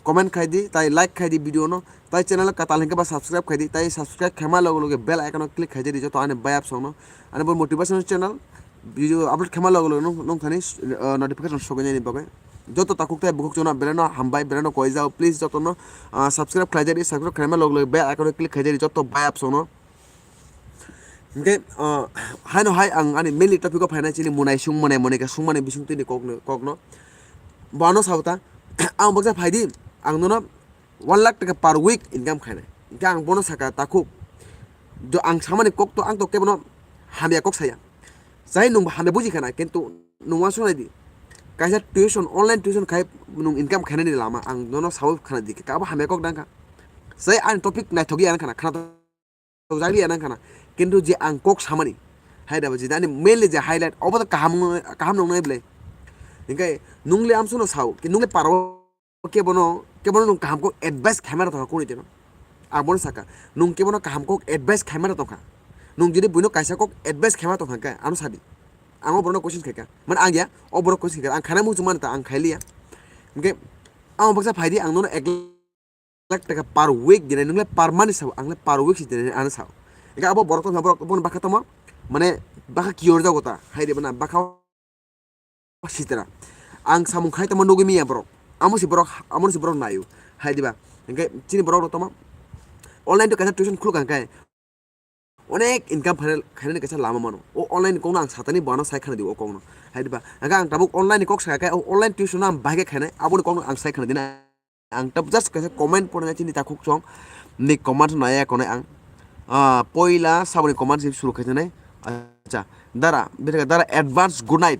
comment khai di, tai like khai di video no. Tai channel katal hinkhe ba subscribe khai di, tai subscribe khaima loge loge bell icon o click khai di, joto ani bayap song no. Ani bo motivation channel video upload khaima loge loge nung, nung thani, ah, notification sogwi nani bagwi. Joto takhuk tai bukhuk jono belai no hambai, belai no koi jao. Please joto no, ah, subscribe khai di, subscribe khaima loge loge bell icon o click khai di, joto bayap song no. Hinkhe, ah, haino hai ang ani mainly topic o phainai chini munai sung manai moni khe sung mani bising twi ni kok no, kok no. Bo ano sao ta, ang baksa phai di, ang nono one lakh taka per week income khainai. Hingke ang bono saka takhuk. Jo ang samani kok to ang to kebono hamya kok saya. Chai nung hamya buji khana kintu nung wansuk nai di. Kaisa tuition, online tuition khai nung income khainani lama ang nono sawi khana di. Kabo hamya kok dangkha. Chai ani topic naithok ya khana khana to jagli ya khana. Kintu je ang kok samani. Hai da ba je ani mainly je highlight obo to kaham kaham nung nai ble. Hingke nung le amsono sao, ki nung le paro kebono, kebono nung kaham kok advice khaima rok tongkha kuni teno. Ang bono saka, nung kebono kaham kok advice khaima rok tongkha. Nung jodi buino kaisa kok advice khaima tongkha khe, ano sadi. Ang o borokno question khaikha. Mane ang ya, o borok question khaikha. Ang khaina muchung mani ta, ang khailiya. Hingke, ang baksa phaidi, ang nono ek lakh taka per week dinai, nung le per month sao, ang le per week si dinai, ano sao. Hingke abo borok tongkha, borok, borok bakha tongma, mane, bakha kiyor jago ta, hai de bana, bakha sitra. Ang samung khai tongma nugui miya borok. Amo si borok, amo si borok nayo. Hai diba? Hingke chini borok rok tongma online to kaisa tuition khuluk ang kai. Onek income khainani kaisa lama mano. O online kokno ang satani bono sai khana di o kokno. Hai diba? Hingke ang tabuk online ni kok sa kai, o online tuition no ang bahai khe khainai. Aboni kokno ang sai khana di na. Ang tab just kaisa comment pore na chini takhuk song ni comment naya konai ang. Ah, poila saboni comment si suru khaisa nai. Acha, dara, bini dara advance good night.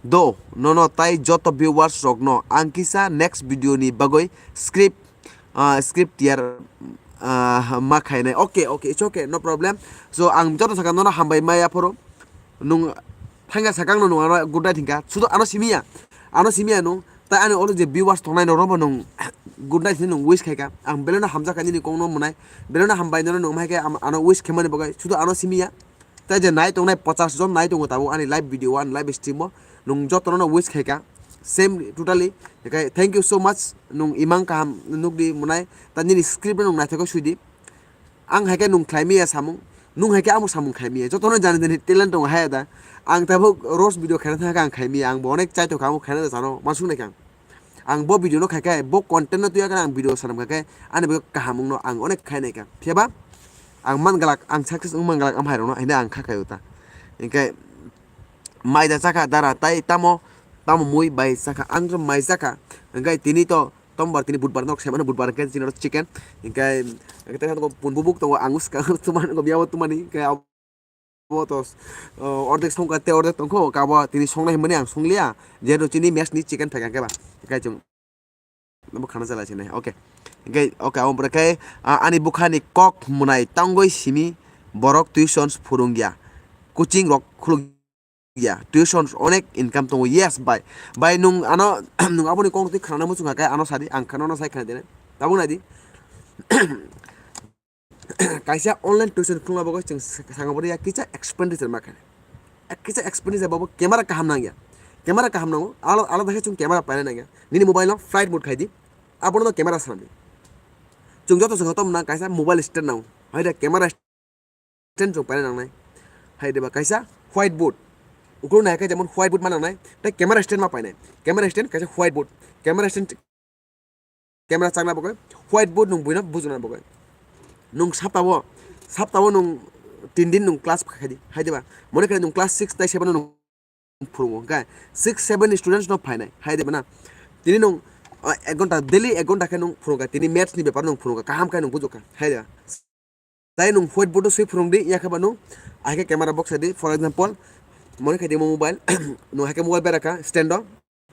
Do, nono tai joto viewers rokno ang kisa next video ni bagwi script, ah, script tiyar, ah, ma khainai. Okay, okay, it's okay, no problem. So ang joto saka nono hambai maya phoro. Nung thangya sakang no nung ano good night hingka. Sudo ano simiya. Ano simiya nung. Tai ani oro je viewers tongnai no robo nung good night hinwi nung wish khaika. Ang beleno hamjakha nini kongno mwnai. Beleno hambai no nung maikhe am-, ano wish khaimani bagwi. Sudo ano simiya. Tai je nai tongnai pachas jon nai tongo tabuk ani live video, ani live stream o. Nung jotono no wish khaika. Same totally. Thank you so much. Nung imang kaham nukdi mwnai. Tai nini script no nung naithokgwi suidi. Ang hai khe nung khlai miya samung, nung hai khe amo samung khai miya. Jotono jani jani talent tongo hai da. Ang tabuk roast video khaina thangkha ang khai miya, ang bo onek chai tongkha, amo khaina da sano, ma sung naikha ang. Ang bo video no khai khe, bo content no tuya khe ang video sanam kha khe, ani bo kaham wngno ang onek khai naikha. Phiya ba? Ang man glak, ang success wng man glak, am hai rokno, haino ang kha khai uta. Hingkhe, mai da chakha dara, tai tamo, tamo mui bai chakha, ang mai chakha. Hingkhe tini to, Tombar tini budbar nok semano budbar hingkhe chini oro chicken. Hingkhe hingkhe tei punbubuk tongo ang swkang tumani biya o tumani hingkhe abo to, o, ordek songkha tei ordek tongkho kabo tini songnai hinmani ang songliya jehetu chini mess ni chicken phaikha hingkhe ba hingkhe chwng abo khana chala sinai okay hingkhe okay abo pore khe ani bukhani kok mwnai tangwi simi borok tuitions phurungya coaching rok khuluk ya tuition onek income tongo yes bai bai nung ano nung aboni kok twi khana muchung kha khe ano sadi ang khana no sai khana dene tabuk nai di kaisa online tuition khulna bagwi chwng sanga bwrwi ya kisa expenditure ma khe kisa expenditure babo camera kaham nang ya camera kaham nango alada khe chwng camera paina nang ya nini mobile no flight mode khai di abono camera swnam di chwng joto chwng hotom nang kaisa mobile stand nango hai da camera stand chwng paina nangnai hai deba kaisa white board uklo nai khe jemon white board ma nangnai tei camera stand ma painai camera stand kaisa white board camera stand camera chakna bagwi white board nung buino bujuna bagwi nung saptao saptao nung tin din nung class khai di hai deba mone khe nung class six tai seven nung phurungo hwnkhe six seven ni students no phainai hai de bana tini nung ek ghonta daily ek ghonta khe nung phurungkha tini maths ni bepar nung phurungkha kaham khe nung bujokha hai de tai nung white board o swi phurungdi yakhe ba nung hai khe camera box di for example mone khe di mobile nung hai khe mobile berakha stand o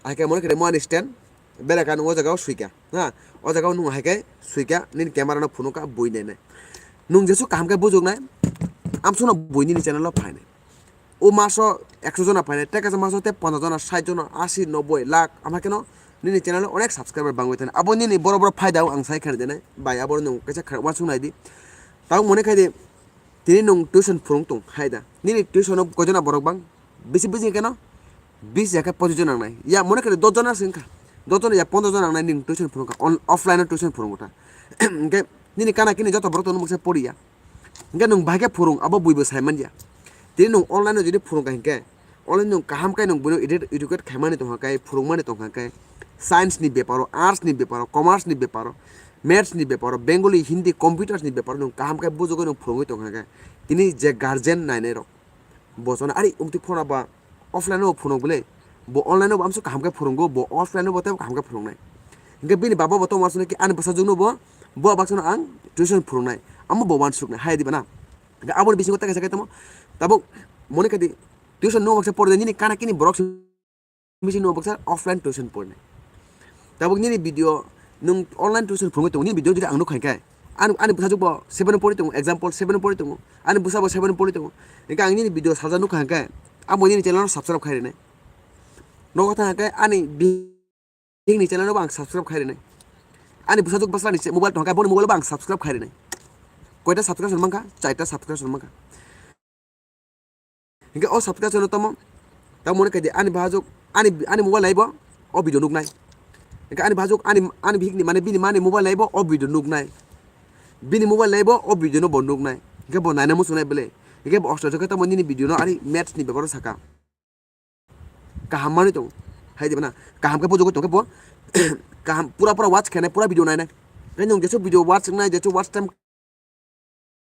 hai khe mone khe di mo ani stand berakha nung o jaga o swikha ha o jaga o nung hai khe swikha nini camera no phunukha bui nai nai nung jesu kaham khe bujoknai amsukno bui nini channel o phainai. O maso ekso jona phainai, tei kaisa maso tei ponchas jona, sait jona, asi, noboi, lakh, ama kheno nini channel o onek subscriber bangwi thani. Abo nini boro boro phaida o ang sai khani dene, bai abo nwng kaisa kha-, uansuk nai di. Tabuk mone khai di, tini nwng tuition phurung tong hai da. Nini tuition o koi jona borok bang? Bisi bisi kheno bis ya khe pochis jona nangnai. Ya mone khai di dos jona se wngkha. Dos jona ya pondro jona nangnai nwng tuition phurung kha. On-, offline o tuition phurung kha. Hingke nini kana kini joto borok tongno mokse pori ya. Hingke nwng bahai khe phurung, abo buibo sai man ya. Tini nwng online o jodi phurung kha hingke, online nwng kaham khe nwng buino edu-, educate khaimani tongkha khe, phurungmani tongkha khe, science ni beparo, arts ni beparo, commerce ni beparo, maths ni beparo, Bengali, Hindi, computers ni beparo nwng kaham khe bujogwi nwng phurungwi tongkha khe, tini je guardian nainai rok, bo chana, "Ari, umtwi phone ba offline o phunuk bwle, bo online o bo amso kaham khe phurungo, bo offline o bo tei kaham khe phurungnai." Hingke bini baba bo tongma songwi ki ani bwsajwkno bo, bo baksa no ang tuition phurungnai. Amo bo uansuknai, hai diba na? Hingke aboni bisingo tei kaisa khe tamo, tabuk mone kadi tuition no baksa pore nini kana kini borok simi sini no baksa offline tuition pore. Tabuk nini video nwng online tuition phurungwi tongo, nini video jodi ang nukha hingke ani, ani bwsajwk bo seven pori tongo, example seven pori tongo, ani bwsa bo seven pori tongo. Hingke ang nini video saja nukha hingke amo nini channel no subscribe khai rwnai. Nogo thang hingke ani bi- Nini channel no bo ang subscribe khai rwnai. Ani bwsajwk bwsla ni mobile tongkha, boni mobile bo ang subscribe khai rwnai. Koita subscription mankha? Chaita subscription mankha. Hingke o subscription no tamo, tamo mone kadi ani bwsajwk, ani, ani mobile nai bo o video nuknai. Hingke ani bwsajwk ani, ani bihik ni mane bini mani mobile nai bo o video nuknai. Bini mobile nai bo o video no bo nuknai. Hingke bo naina muchungnai bele. Hingke bo osto jokhe tamo nini video no ari maths ni bebaro saka. Kaham manwi tongo. Hai diba na? Kaham khe bujugwi tongkhe bo kaham pura pura watch khainai, pura video nainai. Tei nwng jesuk video watch wngnai, jesuk watch time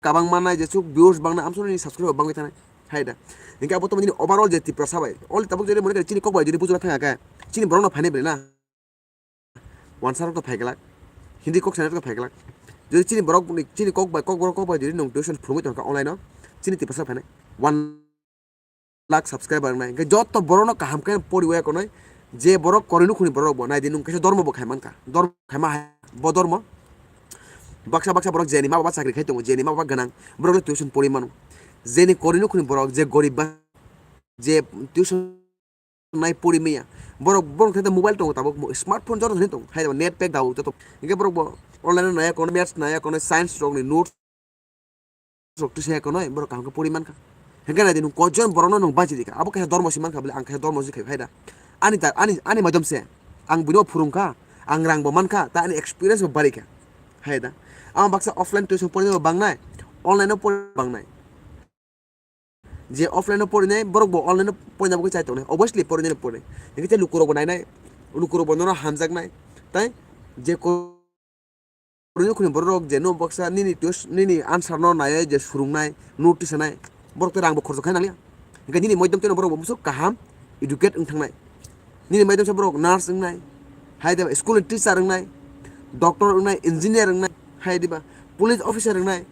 kabang mannai, jesuk views bangnai, amsoro nini subscriber bangwi thanai. Hai da. Hingke abo tongmani overall je Tiprasa bai. Only tabuk jodi mone kari chini kok bai jodi bujuna thangya khe. Chini borok no phainai bele na. Wansa rok to phaiglak, Hindi kok sanai rok to phaiglak. Jodi chini borok ni, chini kok bai, kok borok kok bai jodi nwng tuition phurungwi tongkha online o, chini Tiprasa phainai one lakh subscriber wngnai. Hingke joto borok no kaham khe poriwi ya konoi, je borok koroi nukhuni borok bo nai di nwng kaisa dormo bo khai mankha, dormo khai ma hai bo dormo. Baksa baksa borok jeni ma baba chakri khai tongo, jeni ma baba gwnang, borok le tuition pori mano. Jeni koroi nukhuni borok je gorib ba, je tuition nai pori maya. Borok, borok thai mobile tongo tabuk, mo-, smartphone joto thani tongo. Hai net pack dabu joto. Hingke borok bo online no naya kono, maths naya kono, science rok ni notes rok twi saya kono, borok kaham khe pori mankha. Hingke nai di nwng koijon borok no nwng bachi dikha. Abo kaisa dormo si mankha bole, ang kaisa dormo si khai, hai da. Ani ta, ani, ani maidom se. Ang buino phurung kha, ang rang bo mankha, ta ani experience bo bari kha. Hai da. Ang baksa offline tuition pori bo bangnai, online no pori bangnai. Je offline o porinai borok bo online o porina bagwi chai tongnai, obviously porinai no porinai. Hingke tei lukurok bo nainai, lukurok bo nono hamjaknai. Tai je koroi nukhuni borok rok je no baksa nini tus-, nini answer no naiwi je surungnai, note tisanai, borok tei rang bo khorcho khai nangya. Hingke nini moidom tei no borok bo musuk kaham educate wng thangnai. Nini moidom se borok nurse wngnai, hai de school ni teacher wngnai, doctor wngnai, engineer wngnai, hai diba police officer wngnai.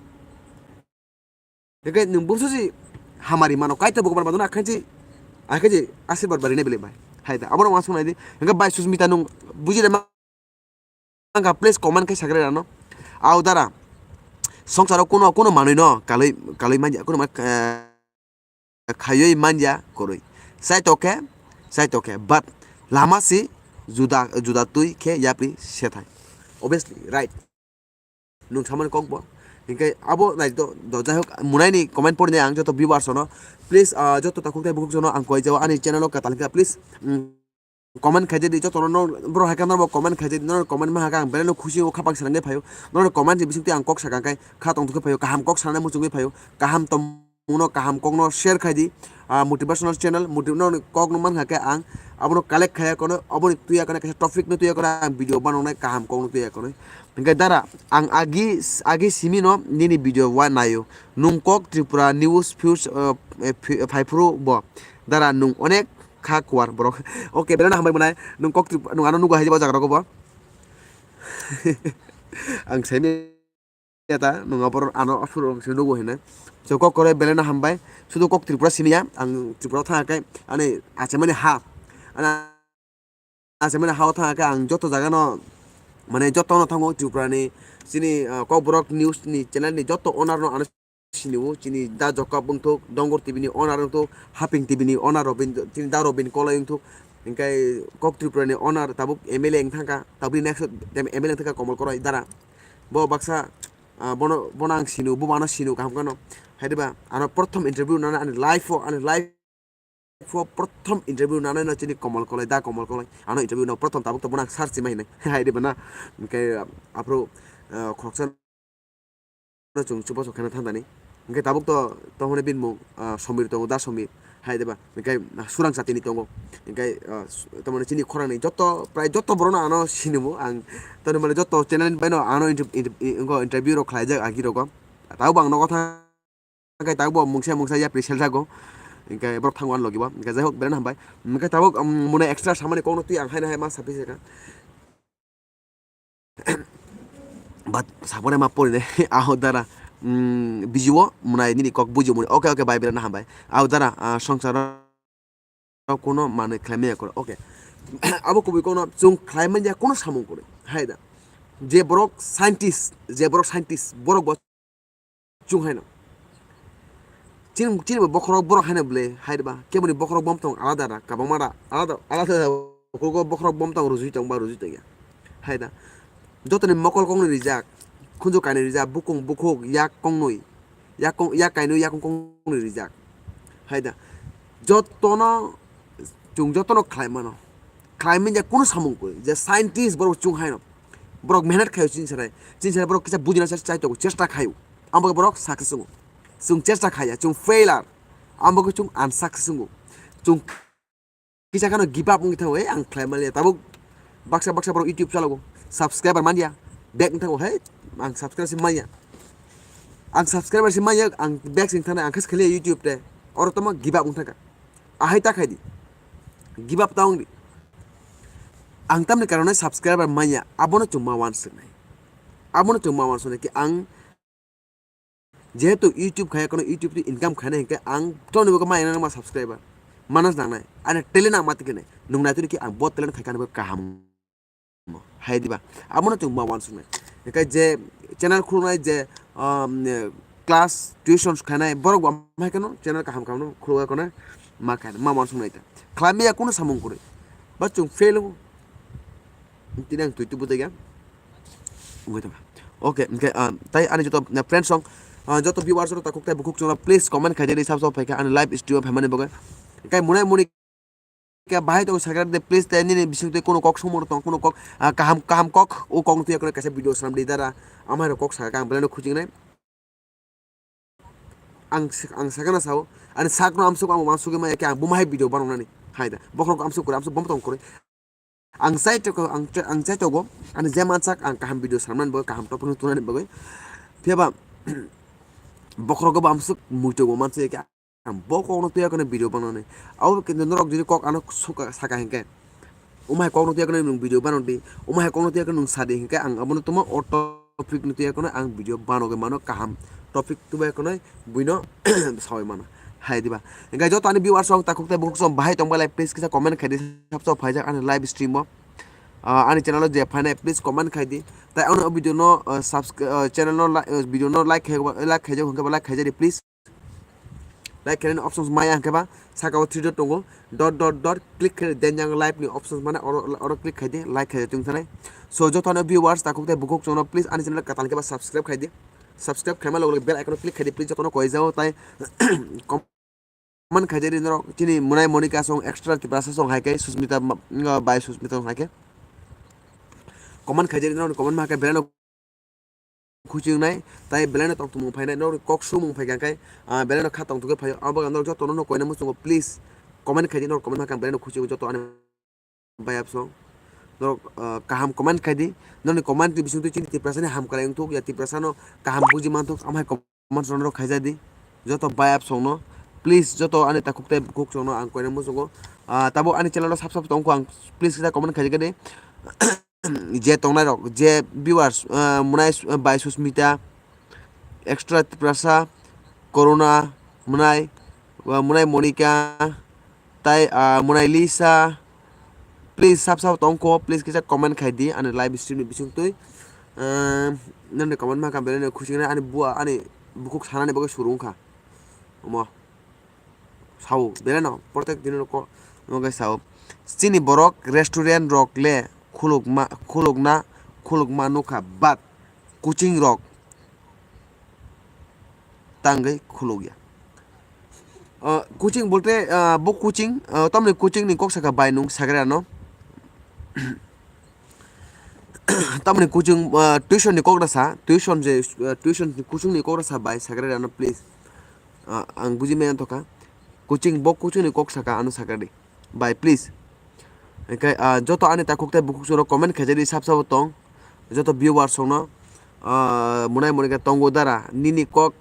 Hingke nwng bumsu si hamari mano, Kaitor bo mano, akhainsi, akhainsi asirbad bari nai bele bai. Hai da, abono wansuk nai di. Hingke bai Susmita nwng buji rema angka, please comment khai sagre rano. Au dara, songsaro kuno, kuno manwi no kalwi, kalwi manya, kuno ma, eh, khaywi manya korwi. Sai tokhe, sai tokhe, but lama si juda, juda twi khe yapri sethai. Obviously, right. Nwng samani kok bo. Hingke abo nai do, do, jai hok, munaini comment porinai ang joto viewers no. Please, ah, joto takhuk tai bukhuk jono ang koi jao ani channel o katal kha. Please, mm, comment khai di joto no, bro hai khe no bo comment khai di, no comment ma hakha ang belai no khusi o khapang sanani phaio. No comment ni bising twi ang kok sakha khe kha tong thok phaio, kaham kok sanani muchungwi phaio. Kaham tom- Uno kaham kokno share khai di, ah, motivational channel, motiv-, no kok no mankha khe ang abono collect khaya kono, aboni tuya kono kaisa topic no tuya kono ang video banongnai kaham kokno tuya kono. Hingke dara ang agi, agi simi no nini video wa nayo. Nung kok Tripura news views, eh, eh, phi-, phaiphuru bo. Dara nung onek kha kuar borok. Okay, belai no hambai mwnai. Nung kok Trip-, nung ano nugo hai bo jaga rogo bo. Ang semi ta, nwng abo ano aswk rok se nugo hino. So kok kore belai no hambai. Sudu kok Tripura simi ya, ang Tripura thang khe ani achai mani ha. Ani achai mani ha o thang khe ang joto jaga no, mane joto no thango Tripura ni chini, ah, Kokborok news ni channel ni joto owner no ano sini o, chini Da Jacob wngthok, Dongor T V ni owner wngthok, Haping T V ni owner Robin, chini Da Robin Koloi wngthok. Hingke kok Tripura ni owner tabuk M L A wng thang kha, tabuk ni next M L A wng thang kha Komol Koloi dara. Bo baksa, ah, bono, bono ang sinu, bo ano sinu kaham kano. Hai diba, ano prothom interview nana ani life o, ani life o prothom interview nana no chini Komol Koloi, Da Komol Koloi. Ano interview no prothom tabuk to bono ang search ma hinai. Hai diba na, hingke aphuru, ah, khoroksa no chwng chubachu khaina thangdani. Hingke tabuk to, to hwnwi bini mung, ah, Somir tongo, Da Somir. Hai diba? Hingke, ah, Surang Chatini tongo. Hingke, ah, su-, tamoni chini khorang ni joto, prai joto borok no ano sinimo ang. Tamoni mane joto channel ni bai no ano inter-, inter-, i-, ingo interview rok khlaijak agi rogo. Tabuk bo ang nogo thang khe tabuk bo mungsa mungsa yapri seljago. Hingke borok thango ano logi bo. Hingke jai hok belai no hambai. Hingke tabuk, um, mone extra samani kok no twi ang hai no hai ma saphi se kha. But sapore ma pori ne aho dara, mm, bijiwo mwnai nini kok bujiwo mwnai. Okay, okay, bye, belai no hambai. Aho dara, ah, songsaro kuno manwi khlai maya koro. Okay. Abo kubui kono chwng khlai manya kuno samung kwrwi. Hai da. Je borok scientist, je borok scientist, borok bo chwng haino. Chini, chini bo bokhorok borok haino bwle, hai da ba. Keboni bokhorok bom tong alada da, kabangma da, alada, alada da. Bokhorok, bokhorok bom tong rujui tong ba rujui tong ya. Hai da. Jotoni mokol kongni rijak, khunju kainwi rijak, bukung bukhuk, yak kongnwi, yak kong, yak kainwi, yak kongnwi rijak. Hai da. Jotono, chwng jotono khlai mano. Khlai manya kuno samung kwrwi. Je scientist borok chwng haino. Borok mehnat khaio chini sarai. Chini sarai borok kisa bujina chai, chai tongo, chesta khaio. Amo borok success wngo. Chwng chesta khaiya, chwng failure. Amo chwng unsuccess wngo. Chwng kisa kheno give up wngwi thango, "Ei, ang khlai maliya." Tabuk baksa baksa borok YouTube chalogo, subscriber manya, back wngwi thango, "Hey, ang subscriber se manya, ang subscriber se manya, ang back se wngwi thangna, ang khe se khaliya YouTube te." Oro tamo give up wngwi thangkha. Ahai ta khaidi, give up ta wngdi. Ang tamni karone subscriber manya, abono chwng ma uansuknai, abono chwng ma uansuknai ki ang Jehetu YouTube khai kono YouTube twi income khainai hinkhe ang tongni bagwi ma yang ma subscriber. Manas nangnai. Ani talent ang ma tikhinai. Nung naituni khe ang bo talent khai kha ani bagwi kaham. Hai diba? Abono chwng ma uansuknai. Hinkhe je channel khuluknai je, um, class tuition khainai borok bo amhai kheno channel kaham kaham no khuluk khainai ma khainai ma uansuknai ta. Khlai maya kunu samung kwrwi. Ba chwng fail wngo. Tini ang twi twi bujai ya. Wngwi tongkha. Okay, hinkhe, ah, tai ani joto, ah, friends rok, ah, joto viewers rok takhuk tai bukhuk chwngno please comment khai di, sab sab phaikha ani live stream o phaimani bagwi. Hinkhe munai muni khe bahai tongo sakha de please, tai nini bising twi kuno kok somor tong, kuno kok, ah, kaham, kaham kok, o kok no twi kaisa video swnam di dara. Amai rok kok sakha ang belai no khujingnai. Ang, ang sakana sao, ani sakno amsuk ang uansugwi maya khe ang bumahai video banangnani. Hai da, bokhorok amsuk kwrwi, amsuk bom tong kwrwi. Ang chai toko, ang chai, ang chai togo, ani je mansak ang kaham video swnamnani bagwi, kaham topic no tunani bagwi. Phiya ba, bokhorok bo amsuk muitu bo mansa khe ang bo kokno tuya kono video banangnani. Abo kintu norok jodi kok ano suka, saka hinkhe, umai kokno tuya kono nwng video banang di, umai kokno tuya kono nwng sadi hinkhe ang abono tuma o topic no tuya kono ang video banogwi mano, kaham topic tubai kono buino sawi mano. Hai diba? Hinkhe joto ani viewers rok takhuk tai bukhuk song bahai tongbai lai, please kisa comment khai di, sab sab phaijak ani live stream o. Ah, ani channel o je phainai, please comment khai di. Tai ano video no, ah, subscri-, ah, channel no li-, ah, video no like khai, like khaijak hinkhe like khaijak di please. Like khainani options maya hinkhe ba saka o three dot tongo, dot dot dot click khai di, then yang live ni options mane oro, oro click khai di, like khai di tong thanai. So joto no viewers takhuk tai bukhuk chwngno please ani channel kwtal khe ba subscribe khai di. Subscribe khaima logo logo bell icon o click khai di, please joto no koi jao tai comment khai di norok chini munai Monika song extra Tiprasa song hai khe Susmita ma-, bai Susmita song hai khe comment khai di norok comment ma khe belai no khuching nai, tai belai no tongthokmung phainai, norok kok sumung phaikha khe, ah, belai no kha tongthok khe phaio. Abo bagwi norok jotono no koina muchungo, please comment khai di, norok comment ma khe ang belai no khuching joto ani bayap song. Norok, ah, kaham comment khai di, noni comment ni bising twi chini Tiprasa ni hamkrai wngthok ya, Tiprasa no kaham buji manthok, amhai comment rok no khaijak di. Joto bayap song no, please joto ani takhuk tai bukhuk song no ang koina muchungo. Ah, tabuk ani channel o sab sab tongkho ang, please kisa comment khaijak di. Je tongnai rok, je viewers, ah, Munai, ah, bai Susmita, Extra Tiprasa, Corona, Munai, ah, Munai Monika, tai, ah, Munai Lisa, please sab sab tongkho, please kisa comment khai di ani live stream ni bising twi. Ah, nini comment ma kha belai no khuching ani bua ani bukhuk sanani bagwi suru wngkha. Omo. Sao, belai no, protek dino ko, omo khe sao. Chini borok restaurant rok le khulukma, khulukna, khulukma nukha, but coaching rok tangwi khulukya. Ah, coaching bolte, ah, bo coaching, ah, tamni coaching ni kok saka bai nung sagra no. Tamoni coaching, ah, tuition ni kok rasa, tuition je, ah, tuition ni coaching ni kok rasa bai sakra ano please. Ah, ang buji maya tongkha. Coaching bo coaching ni kok saka ano sakra di. Bai please. Hinkhe, ah, joto ani takhuk tai bukhuk soro comment khaijak di sab sabo tong. Joto viewers songno, ah, munai muni khe tongo dara nini kok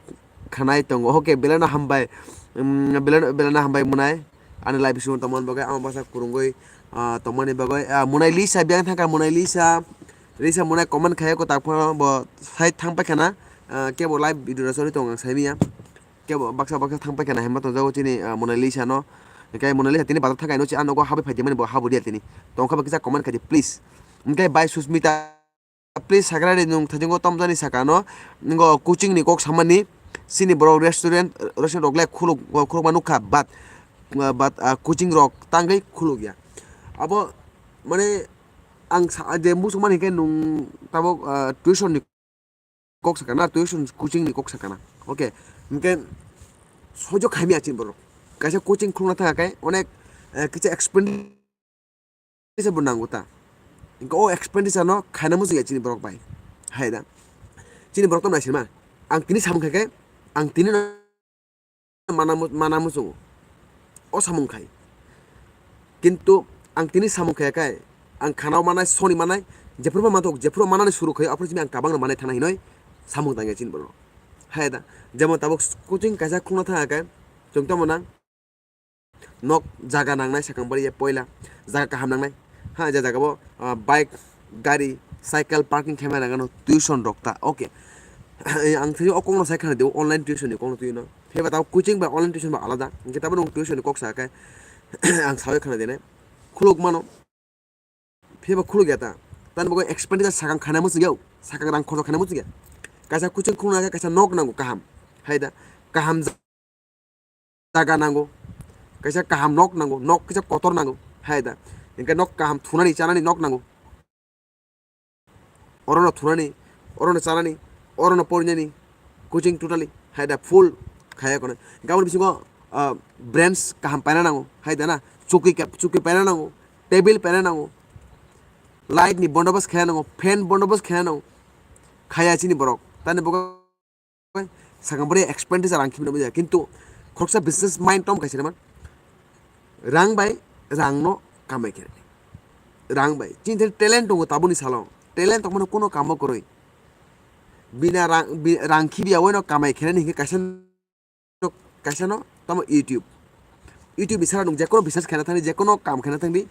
khanai tongo. Okay, belai no hambai. Um, belai no, belai no hambai munai. Ani live bisingo tongmani bagwi, ama bwsa kwrwngwi, ah, tongmani bagwi, ah, Monalisa, biyang thangkha Monalisa, Risa mwnai comment khai ko tak phano bo side thang paikha na, ah, kebo live video rw choli tongo ang sai manya. Kebo baksa baksa thang paikha na hema tongjago chini, ah, Mona Lisa no. Hinkhe Mona Lisa tini bazar thang kaino chi, ah, nogo habwi phai di mani bo habo dia tini. Tongkha ba kisa comment khai di please. Hinkhe bai Susmita, please sakra de nwng thaijingo tomjani saka no. Ngo coaching ni kok samani chini borok restaurant, restaurant rok le khuluk, khulukma nukha but, but, ah, coaching rok tangwi khuluk ya. Abo mane ang sa, je muchungmani hinkhe nwng tabuk, ah, tuition ni kok sakana, tuition coaching ni kok sakana. Okay, hinkhe sojo khaimya chini borok. Kaisa coaching khulukna thang khe onek, eh, kisa expenditure bo nango ta. Hinkhe o expenditure no khaina muchungya chini borok bai. Hai da. Chini borok tamo naisingma. Ang tini samung khai khe, ang tini no mana mu-, mana muchungo. O samung khai. Kintu ang tini samung khai khe, ang khana manai, soni manai, jephuru manthok, jephuru manani suru khai, aphuru simi ang kabang no manai thana hinoi samung tangya chini borok. Hai da, jemon tabuk coaching kaisa khulukna thang khe, chwng tamo nang, nok jaga nangnai sakang bari ya poila, jaga kaham nangnai. Ha, ja jaga bo, ah, bike, gari, cycle parking khaima nangano tuition rok ta. Okay. Ang thwi o kokno sai khana de online tuition ni kokno twi no. Phiya ba tabuk coaching bai online tuition ba alada. Hinkhe tabuk nwng tuition ni kok sa khe ang sawi khana de ne. Khuluk mano. Phiya ba khuluk ya ta. Tani bagwi expenditure sakang khana muchung ya. Sakang rang khorok khana muchung ya. Kaisa coaching khulukna khe kaisa nok nango kaham. Hai da. Kaham jaga nango, kaisa kaham nok nango, nok kisa kotor nango, hai da. Hinkhe nok kaham thunani chanani nok nango. Orono thunani, orono chanani, orono porinani, coaching totally, hai da, full khaya kono. Hinkhe aboni bisingo, ah, branch kaham paina nango, hai da na, chuki ka-, chuki paina nango, table paina nango, light ni bondobos khaya nango, fan bondobos khaya nango, khaya chini borok. Tani bogo sakang bari expenditure rang khibina bujaya, kintu khoroksa business mind tom kaisa naman, rang bai rang no kamai khe, rang bai chini thani talent tongo tabuni salo, talent tongmano kuno kamo kwrwi, bina rang, bi-, rang khibiya waino kamai khe nini hinkhe kaisa no, kaisa no tamo YouTube. YouTube ni sara nwng jekono business khaina thangdi, jekono kam khaina thangdi,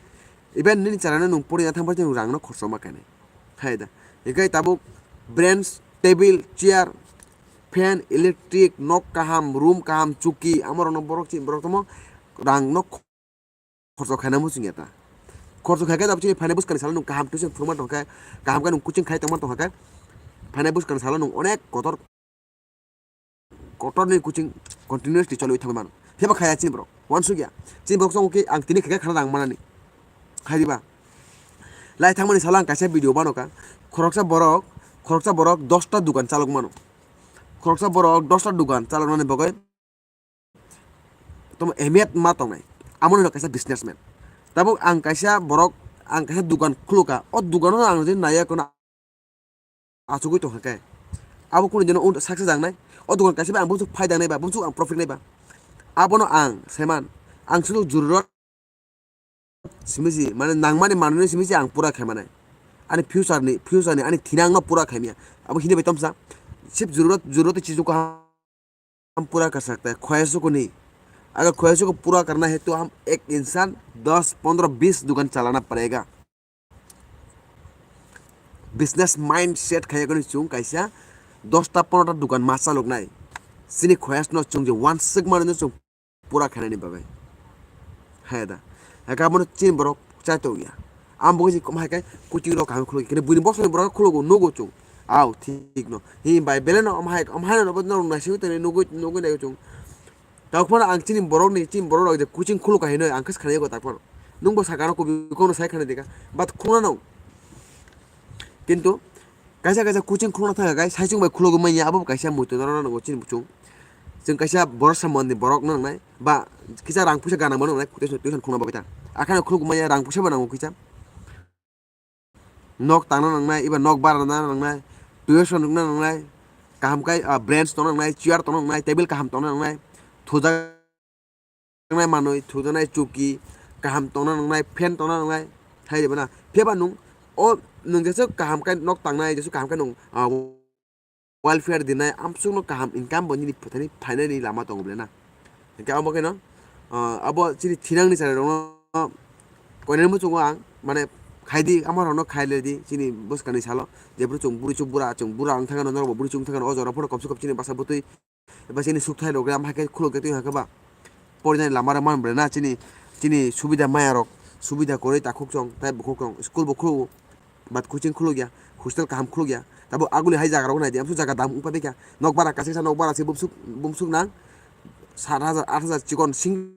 even nini channel no nwng porina thangbai nwng rang no khorchoma khainai. Hai da. Hinkhe tabuk branch, table, chair, fan, electric, nok kaham, room kaham, chuki, amo rok no borok chini borok tamo rang no khorcho khaina muchung ya ta. Khorcho khai khe tabuk chini phainai bwskang ni salo nwng kaham tuition phuruma tong khe, kaham khe nwng coaching khai tongma tong khe, phainai bwskang ni salo nwng onek kotor kotor ni coaching continuously cholwi thangwi mano. Phiya ba khaya chini borok. Wansuk ya. Chini borok chongo khe ang tini khe khana rang manani. Hai diba? Lai thangmani salo ang kaisa video bano ka. Khoroksa borok, khoroksa borok dosta dukan chalok mano. Khoroksa borok dosta dukan chaloknani bagwi tamo ehmiyat ma tongnai. Amo no kaisa businessman. Tabuk ang kaisa borok, ang kaisa dukan khuluka. O dukano ang je naiya kono achugwi tongkha khe, abo kunu dino un-, success jangnai. O dukan kaisa bai ang bumsuk phaida nai ba, bumsuk ang profit nai ba. Abono ang saiman, ang sulu jururot simi si, mane nangmani manwino simi si ang pura khe manai. Ani future ni, future ni ani thinangno pura khaimya. Abo hini bai tomsa. Sip jururot, jururot chizu kaham हम पूरा कर सकता है, ख्वाहिशों को नहीं। अगर ख्वाहिशों को पूरा करना है तो हम एक इंसान दस, पन्द्रह, बीस दुकान चलाना पड़ेगा। Business mindset khaya kani chung kaisa dosta pondro ta dukan ma chalok nai. Chini khwayas no chung je wansuk mano no chung pura khainani bagwi. Hai da. Hai ka bono chini borok chai tong ya. Ang bo je kom hai kai kuching rok kaham khuluk kene buini bosoni borok khulugo nugo chung. Au thik no. Hi bai bele no om hai om hai no bo no nasi tene nugo nugo nai chung. Tao phano ang chini borok ni chini borok rok je kuching khuluk hai no ang khas khanai go tak phano. Nung bo sakano kubi kono sai khanai deka. But khuna no. Kintu kaisa kaisa kuching khulukna thang khe sai chung bai khulugwi manya abo bo kaisa muitu no rw nango chini buchung. Chwng kaisa borok samani borok no nangnai ba kisa rang puisa gana mano nangnai tuition tuition khulukna bagwi ta. Akhano khulugwi manya rang puisa bo nango kisa. Nok tangna nangnai, iba nok barana nangnai, tuition rwna nangnai, kaham kai, ah, branch tongna nangnai, chair tongna nangnai, table kaham tongna nangnai, thujak nai manwi, thujaknai chuki, kaham tongna nangnai, fan tongna nangnai, hai rwbana. Phiya ba nwng o nwng jesu kaham khe nok tangnai, jesu kaham khe nwng, ah, welfare dinai, amsukno kaham income bo nini phathani phainani lama tongo ble na. Hinkhe abo kheno, ah, abo chini thinangni chwrairokno koinani muchungo ang, mane, khaidi, ama rokno khailedi chini bwskangni salo, jephru chwng bwrwi chwng bura, chwng bura wng thangano, norokbo bwrwi chwng thangano, o jorao phano komse kom chini bwsa bwtwi eba chini sukthai rok gram hai khe khuluk khe twi hwnka ba porinani lama rok man bre na chini, chini subida maya rok, subida kwrwi takhuk chwng tai bukhuk chwng school bo khuluk, but coaching khuluk ya, hostel kaham khuluk ya, tabo aguli hai jaga rok nai di, amsu jaga dam wngpa tei kha, nok bara kaisa kaisa nok bara se bumsuk, bumsuk nang sat hajar, aat hajar chikon sing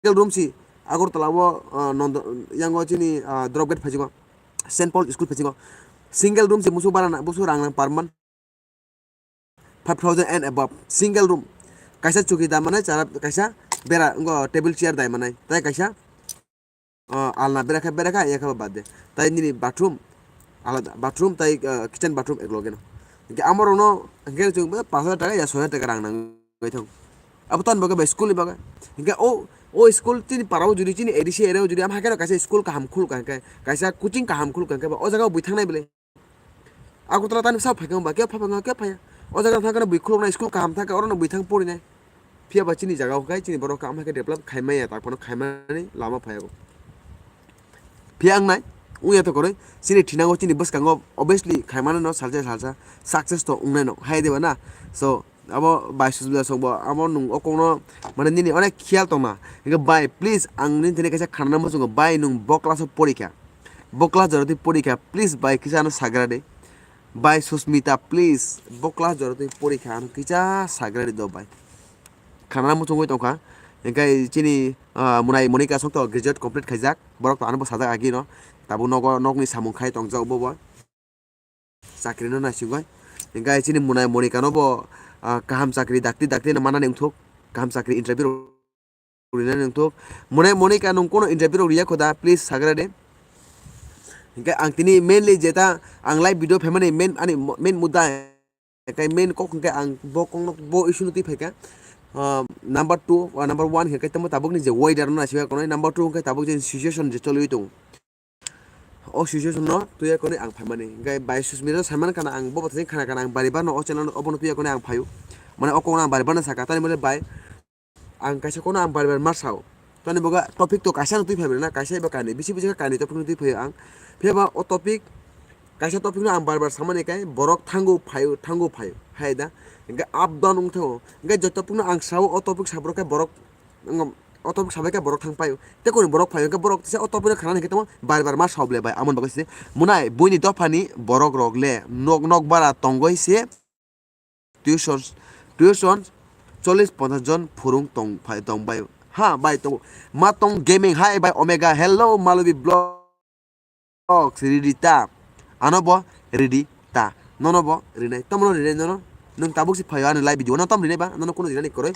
single room si Agartala o, ah, nondo, yango chini, ah, drop gate phaisingo, Saint Paul school phaisingo, single room si musu bara na, musu rang nang per month five thousand and above, single room, kaisa chuki da manai chara kaisa bera ngo table chair dai manai tai kaisa, ah, alna bera kha bera kha ya kha bad de, tai nini bathroom alada, bathroom tai, ah, kitchen bathroom ek loge no, hingke amorok no hingke chwng pash hajar taka ya soi hajar taka rang nang. Bai thang. Abo tani bagwi bai school ni bagwi. Hinkhe o, o school chini para o jodi chini A D C area o jodi ama haikhe no kaisa school kaham khulka hinkhe kaisa coaching kaham khulka hinkhe ba o jaga o bui thangnai bwle. Agartala tani sa phaikha ba khe phaikha khe phaiya. O jaga thangkhe bui khuluknai school kaham thangkhe oro no bui thang porinai. Phiya ba chini jaga o khai chini borok khe ama khe develop khaimaya tak phano khaimani lama phaiya bo. Phiya wngnai wngya to kwrwi chini thinango chini bwskango obviously khaimani no salsa salsa success to wngnai no hai de ba na. So abo bai susmita songbo abo nung o kokno mane nini onek khiyal tongna. Hingke bai please ang nini thani kaisa khanana muchungo bai nung bo class o porikha, bo class jora twi porikha please bai kisa ano sagra de. Bai susmita please bo class jora twi porikha ano kisa sagra de do bai. Khanana muchungwi tongkha hingke chini, ah, munai monika songto graduate complete khaijak borok to ano bo sajak agi no tabuk nogo nokni samung khai tongjak bo bo. Chakri no naisingwi. Hingke chini munai monika no bo, ah, kaham chakri dakti dakti no manani wngthuk. Kaham chakri interview rok rinani wngthuk. Munai monika nung kono interview rok riya khoda, please sagra de. Hingke ang tini mainly jeta ang live video phaimani main ani mo-, main mudda, hingke main kok hingke ang bo kokno bo issue no twi phaikha. Ah, number two, ah, number one hingke tamo tabukni je weather no naisingwi konwi, number two hingke tabuk je situation je choliwi tongo. O situation no tuya koni ang phaimani. Hingke bai susmita no saiman kana ang bo bathai khana kana ang bari bar no o channel no obono tuya koni ang phaio. Mane o kokno ang bari bar no saka tani mane bai ang kaisa kono ang bari bar ma sao. Tani boga topic to kaisa no twi phai na kaisa eba kani bisi bisi kani topic no twi phaio ang. Phiya ba o topic kaisa topic no ang bari bar samani kai borok thango phaio thango phaio hai da. Hingke up down wng thango. Hingke je topic no ang sao o topic sabrok kai borok Wngkha, o topic sabai khe borok thang paio. Tei kunu borok phaio, hwnkhe borok se o topic no khanani hwnkhe tamo bar bar ma sao ble bai. Amoni bagwi se, munai buini dophani borok rok le nok nok bara tongoi se tuition, tuition chollish ponchash jon phurung tong phai, tong bai. Ha, bai tongo. Ma tong gaming, hi bai Omega, hello Malubi vlog. Box ridi ta. Ano bo ridi ta. Nono bo rinai. Tomono rinai nono. Nwng tabuk si phaio ani live video. Ano tom rinai ba? Nono kuno rinani koroi.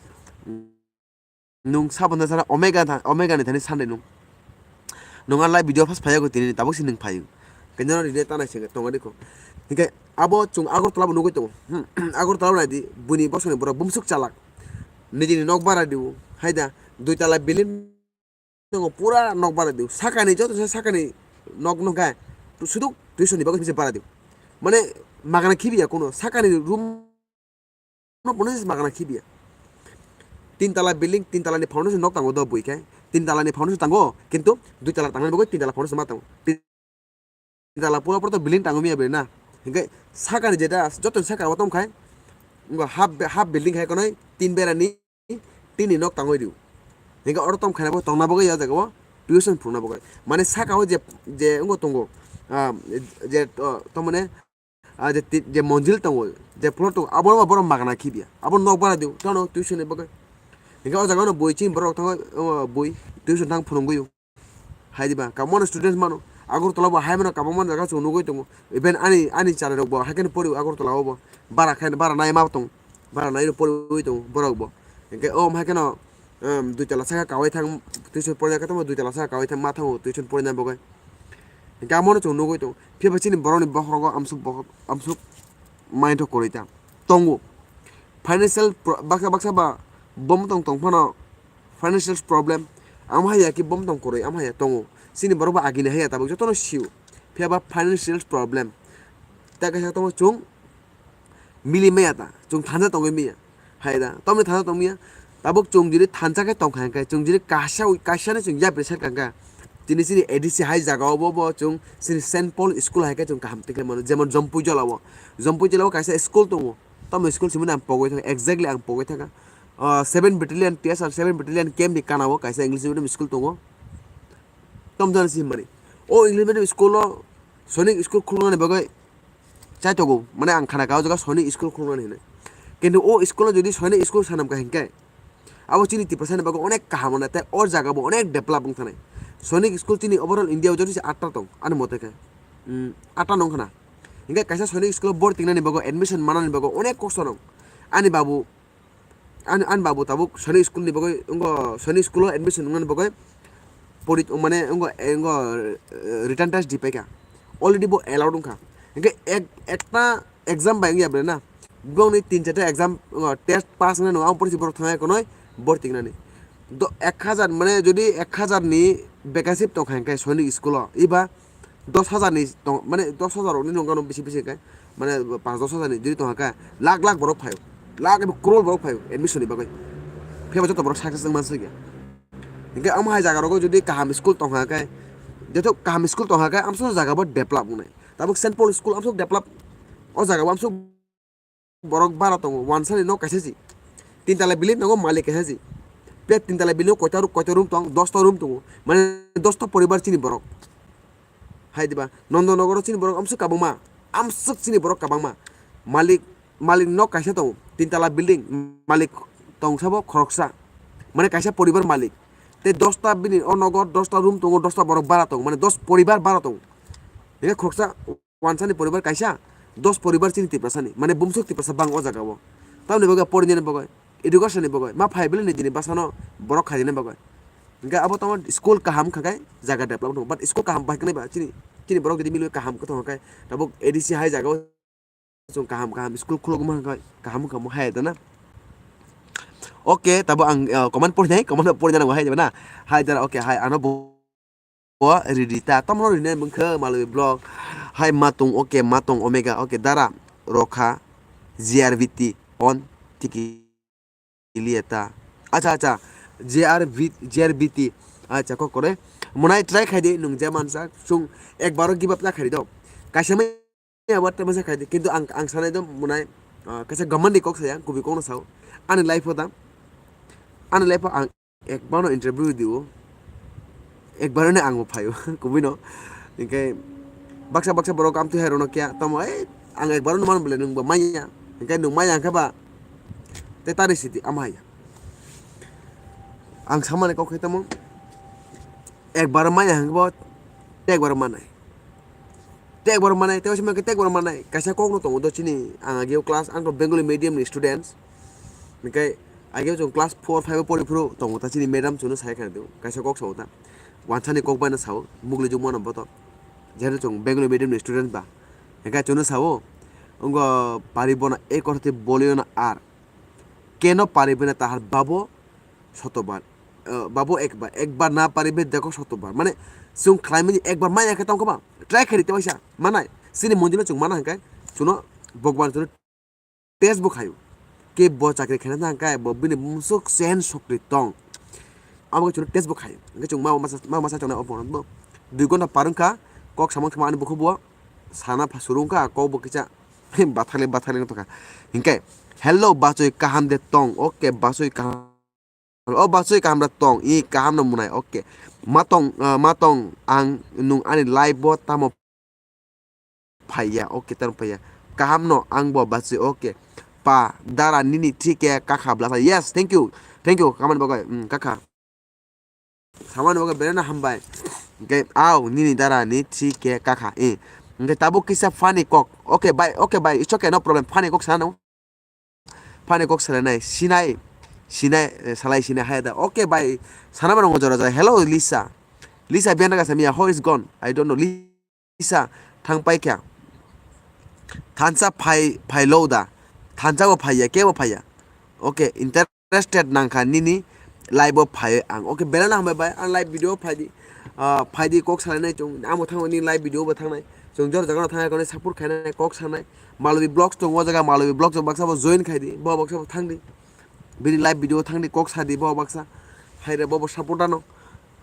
Nwng sabon da sana Omega tha-, Omega ni thani Sunday nwng. Nwng a live video first phaio tini tabuk si nwng phaio. Kanya no rinai tanai senge tonga dikho. Hingke abo chung Agartala bo nugui tongo. Hmm. Agartala bo naidi. Buini bosongni borok bumsuk chalak. Nijini nok bara diu. Haida. Dui tala building. Tongo pura nok bara diu. Sakani joto se sakani nok no khe sudu tuition ni bagwi se bara diu. Mane magana khibiya kuno sakani room no kuno se magana khibiya. Tin tala building, tin tala ni foundation nok tango do bui khe. Tin tala ni foundation tango, kintu dui tala tangmani bagwi tin tala foundation ma tango. Tin tala pura pura to building tangwi manya bai na. Hingke sakani jeta joto sakao tongkhai. Ngo half, half building hai konoi tin berani tini nok tangwi rio. Hingke oro tongkhaina bo tongna bagwi o jaga o tuition phuruna bagwi. Mane sakao je, je ngo tongo, ah, je, oh, to mane, ah, je ti-, je monjil tongo, je plot tongo, abo no borok magana khibiya. Abo nok bara dio, tano tuition ni bagwi. Hingke o jaga no bui chini borok tongo, oh, bui tuition thang phunugwi o. Hai diba, kabangma students mano. Agartala bo hai mano kabangma jaga chwng nugwi tongo. Even ani, ani chari rok bo hai kheno pori Agartala o bo. Bara khai, bara nai ma tong. Bara nai pori tongo borok bo. Hingke o hai kheno, um, dui tala saka kawai thang tuition pori khe tamo dui tala saka kawai thang ma thango tuition pori na bagwi. Hingke amo no chwng nugwi tongo. Phiya ba chini borok ni bokhorogo amsuk bokhok, amsuk mind o kwrwi ta tongo. Financial pro-, baksa baksa ba bom tong tong phano financial problem. Amo hai ya ki bom tong kwrwi, amo hai ya tongo. Chini borok bo agini hai ya tabuk jotono sio. Phiya ba financial problem. Ta kaisa tongo chwng mili maya ta, chwng thansa tongwi maya. Hai da, tomni thansa tong maya. Tabuk chwng jili thansa khe tong kha khe, chwng jili kaisa, kaisa no chwng yapri sar kha khe. chini chini A D C hai jaga o bo, bo chwng chini Saint Paul school hai khe chwng kaham tikhlai mano. Jemon Jompui Jola o, Jompui Jola o kaisa school tongo, tamo school simi ang pogwi thangkha, exactly ang pogwi thangkha. Ah, seven Battalion T S R seven Battalion camp ni kana o kaisa English medium school tongo. Tom jani si himani. O English medium school o Sainik school khuluknani bagwi chaitogo, mane ang khana kha o jaga Sainik school khuluknani hinwi. Kintu o school o jodi Sainik school sanam kha hinkhe, abo chini Tiprasa ni bagwi onek kaham wngnai, tei o jaga bo onek develop wng thanai. Sainik school chini overall India o joto se atta tong, ani mote khe. Hmm, atta nong khana. Hinkhe kaisa Sainik school o borti wngnani bagwi, admission manani bagwi onek kosto nong. Ani babu, ani, ani babu tabuk Sainik school ni bagwi, wngkha Sainik school o admission wngnani bagwi pori-, mane wngkha, wngkha, eh, return test di paikha. Already bo allowed wngkha. Hinkhe ek, ekta exam bai wngya bre na. Bongni tin charta exam, wngkha, test pass wngnai, ang porsi borok thangya konoi borti wngnani. Do, ek hazar, mane jodi ek hazar ni vacancy tongkha hinkhe Sainik school o, iba dos hazar ni tong, mane dos hazar ni nongkhano bisi bisi khe, mane panch dos hazar ni jodi tongkha khe, lakh lakh borok phaio, lakh eba crore borok phaio admission ni bagwi. Phiya joto borok success wng mansi ya. Hinkhe amo hai jaga rogo jodi kaham school tongkha khe, joto kaham school tongkha khe amso jaga bo develop wngnai. Tabuk Saint Paul school amso develop, o jaga bo amso borok bara tongo, wansani nok kaisa si. Tin tala building tongo, malik kaisa si. Pe tin tala building koita ru-, koita room tong, dos ta room tongo. Mane dos ta poribar chini borok. Hai diba, Nondonogoro chini borok amsuk kabangma, amsuk chini borok kabangma. Malik, malik nok kaisa tongo, tin tala building, malik tong sabo khoroksa. Mane kaisa poribar malik. Te dos ta bini o nogo dos ta room tongo, dos ta borok bara tongo, mane dos poribar bara tongo. Hingke khoroksa wansani poribar kaisa, dos poribar chini Tiprasani, mane bumsuk Tiprasa bang o jaga o. Tamoni bagwi porinani bagwi, education ni bagwi, ma phai bwlai ni dini bwsano borok khaina bagwi. Hingke abo tamo school kaham kha khe jaga develop tongo, but school kaham bai kwnai ba chini, chini borok jodi milwi kaham khe tongo khe, tabuk A D C hai jaga o chwng kaham kaham school khulukma khe kaham wngkha mo hai da na. Okay, tabuk ang, uh, comment porinai, comment porinai nango hai da na. Hai da, okay, hai ano bo. O ridi ta, tamno rinai mungkha Malwi vlog. Hai Matong, okay, Matong Omega, okay, Dara Rokha, J R V T, on tiki lieta. Acha, acha, J R V, J R V T, acha, kokore. Monai try khai di, nung je mansa, sung ekbaro give up ta khai di do. Kaisa mai ya, what time sa khai di, kintu ang, ang sanai do, monai, ah, kaisa gaman di kok saya, kubi kok no sao. Ani life o da, ani life o ang, Ekbar no interview diu, ekbar no ang bo phaio, kubui no. Hingke baksa baksa borok amtwi hai rokno kya tamo, "Ei, ang ekbar no man bole nwng bo manya." Hingke nwng manya hingke ba, te tari sidi ama hai. Ang samani kok khe tamo, ekbar manya hingke bo, te ekbar manai. Te ekbar manai, te oisima khe te ekbar manai. Kaisa kok no tongo do chini, ang ageo class, ang to Bengali medium ni students. Hingke ageo chwng class four, five o pori phuru tongo ta chini madam chwngno sai kha do. Kaisa kok sao ta. Wansani kok bai no sao, mugli jumano boto. Jehetu chwng Bengali medium ni student ba. Hingke chwngno sao, wngkha pari bono ek orthe bolio na ar. Keno pari bene tahar babo sotobar. Eh, babo ekbar, ekbar na pari be dekho sotobar. Mane, chwng khlai mani ekbar maya khe tongkha ba. Try khe rite waisa. Manai. Chini monjilo chwng mana hingkai. Chuno Bhagwan chuno test bo khayo. Ke bo chakri khaina thang kai, bo bini musuk sen sokri tong. Abo chuno test bo khayo. Hingke chwng ma masa, ma masa chongnai obo no. Dui gonta par wngkha. Kok samang thuma ani bukhubo. Sana pha surung kha. Kok bo kisa. Bathali, bathali wng tongkha. Hingke, "Hello, bachoi kaham de tong?" Okay, bachoi kaham. O bachoi kaham da tong. I kaham no munai. Okay. Ma tong, ah, ma tong, ang nung ani live bo tamo phaiya. Okay, tamo phaiya. Kaham no ang bo bachoi. Okay. Pa, dara nini thike kakha blasa. Yes, thank you. Thank you. Kamani bagwi. Mm, kakha. Samani bagwi belai no hambai. Hingke, "Au, nini dara ni three K kakha, eh." Hingke tabuk kisa funny kok. Okay, bye, okay, bye, it's okay, no problem. Funny kok sana no. Funny kok salai nai, sinai, sinai, eh, salai sinai hai da. Okay, bye. Sana mano jora jora. Hello, Lisa. Lisa, biyan daga samia, how is gone? I don't know. Lisa, thang pai kha. Thansa phai, phai lo da. Thansa bo phaiya, ke bo phaiya. Okay, interested nangkha nini live o phai ang. Okay, belai no hambai bai, ang live video phai di. Ah, phai di kok salai nai chwng. Amo thango ni live video bo thangnai. Chwng jor jaga no thangna kone support khainai kok sanai. Malwi Vlogs tongo o jaga, Malwi Vlogs o baksa bo join khai di. Bo baksa bo thang di. Bini live video thang di, kok sa di bo baksa. Hai re bo bo support ano.